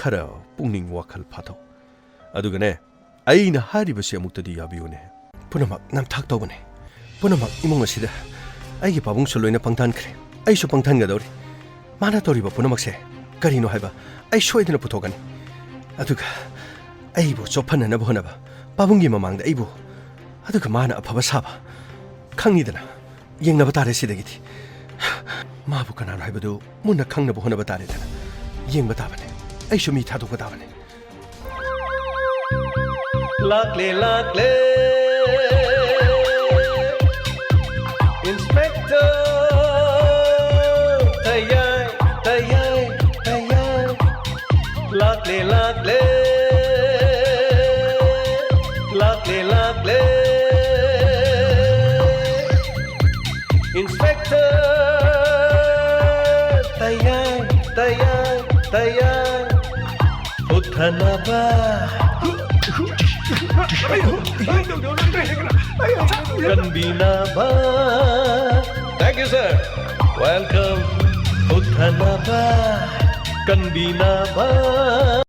ꯈꯔ ꯄꯨꯛꯅꯤꯡ ꯋꯥꯈꯜ ꯐꯥꯊꯧ꯫ ꯑꯗꯨꯒꯅꯦ, ꯑꯩꯅ ꯍꯥꯏꯔꯤꯕꯁꯤ ꯑꯃꯨꯛꯇꯗꯤ ꯌꯥꯕꯤꯌꯨꯅꯦ꯫ ꯄꯨꯝꯅꯃꯛ ꯅꯝꯊꯥꯛ ꯇꯧꯕꯅꯦ꯫ ꯄꯨꯝꯅꯃꯛ ꯏꯃꯨꯡ ꯑꯁꯤꯗ ꯑꯩꯒꯤ ꯄꯥꯕꯨꯡꯁꯨ ꯂꯣꯏꯅ ꯄꯪꯊꯥꯟꯈ꯭ꯔꯦ꯫ ꯑꯩꯁꯨ ꯄꯪꯊꯥꯟꯒꯗꯧꯔꯤ꯫ ꯃꯥꯅ ꯇꯧꯔꯤꯕ ꯄꯨꯝꯅꯃꯛꯁꯦ ꯀꯔꯤꯅꯣ ꯍꯥꯏꯕ ꯑꯩ ꯁꯣꯏꯗꯅ ꯄꯨꯊꯣꯛꯀꯅꯤ꯫ ꯑꯗꯨꯒ ꯑꯩꯕꯨ ꯆꯣꯞꯍꯟꯅꯅꯕ ꯍꯣꯠꯅꯕ, ꯄꯥꯕꯨꯡꯒꯤ ꯃꯃꯥꯡꯗ ꯑꯩꯕꯨ, ꯑꯗꯨꯒ ꯃꯥꯅ ꯑꯐꯕ ꯁꯥꯕ, ꯈꯪꯉꯤꯗꯅ꯫ ꯌꯦꯡꯅꯕ ꯇꯥꯔꯦ ꯁꯤꯗꯒꯤꯗꯤ꯫ ꯃꯥꯕꯨ ꯀꯅꯥꯅꯣ ꯍꯥꯏꯕꯗꯨ ꯃꯨꯟꯅ ꯈꯪꯅꯕ ꯍꯣꯠꯅꯕ ꯇꯥꯔꯦꯗꯅ꯫ ꯌꯦꯡꯕ ꯇꯥꯕꯅꯦ꯫ ꯑꯩꯁꯨ ꯃꯤ ꯊꯥꯗꯣꯛꯄ ꯇꯥꯕꯅꯦ꯫ ꯂꯥꯛꯂꯦ, ꯂꯥꯛꯂꯦ, ꯏꯟꯁꯄꯦꯛꯇꯔ ꯇꯌꯥꯏ, ꯇꯌꯥꯏ, ꯇꯌꯥꯏ꯫ ꯂꯥꯛꯂꯦ, ꯂꯥꯛꯂꯦ, ꯂꯥꯛꯂꯦ, ꯂꯥꯛꯂꯦ꯫ ꯏꯟꯁꯄꯦꯛꯇꯔ ꯇꯌꯥꯏ, ꯇꯌꯥꯏ, ꯇꯌꯥꯏ꯫ ꯍꯨꯠꯊꯅꯕ, ꯀꯟꯕꯤꯅꯕ꯫ Thank you, sir. Welcome. ꯍꯨꯠꯊꯅꯕ, ꯀꯟꯕꯤꯅꯕ꯫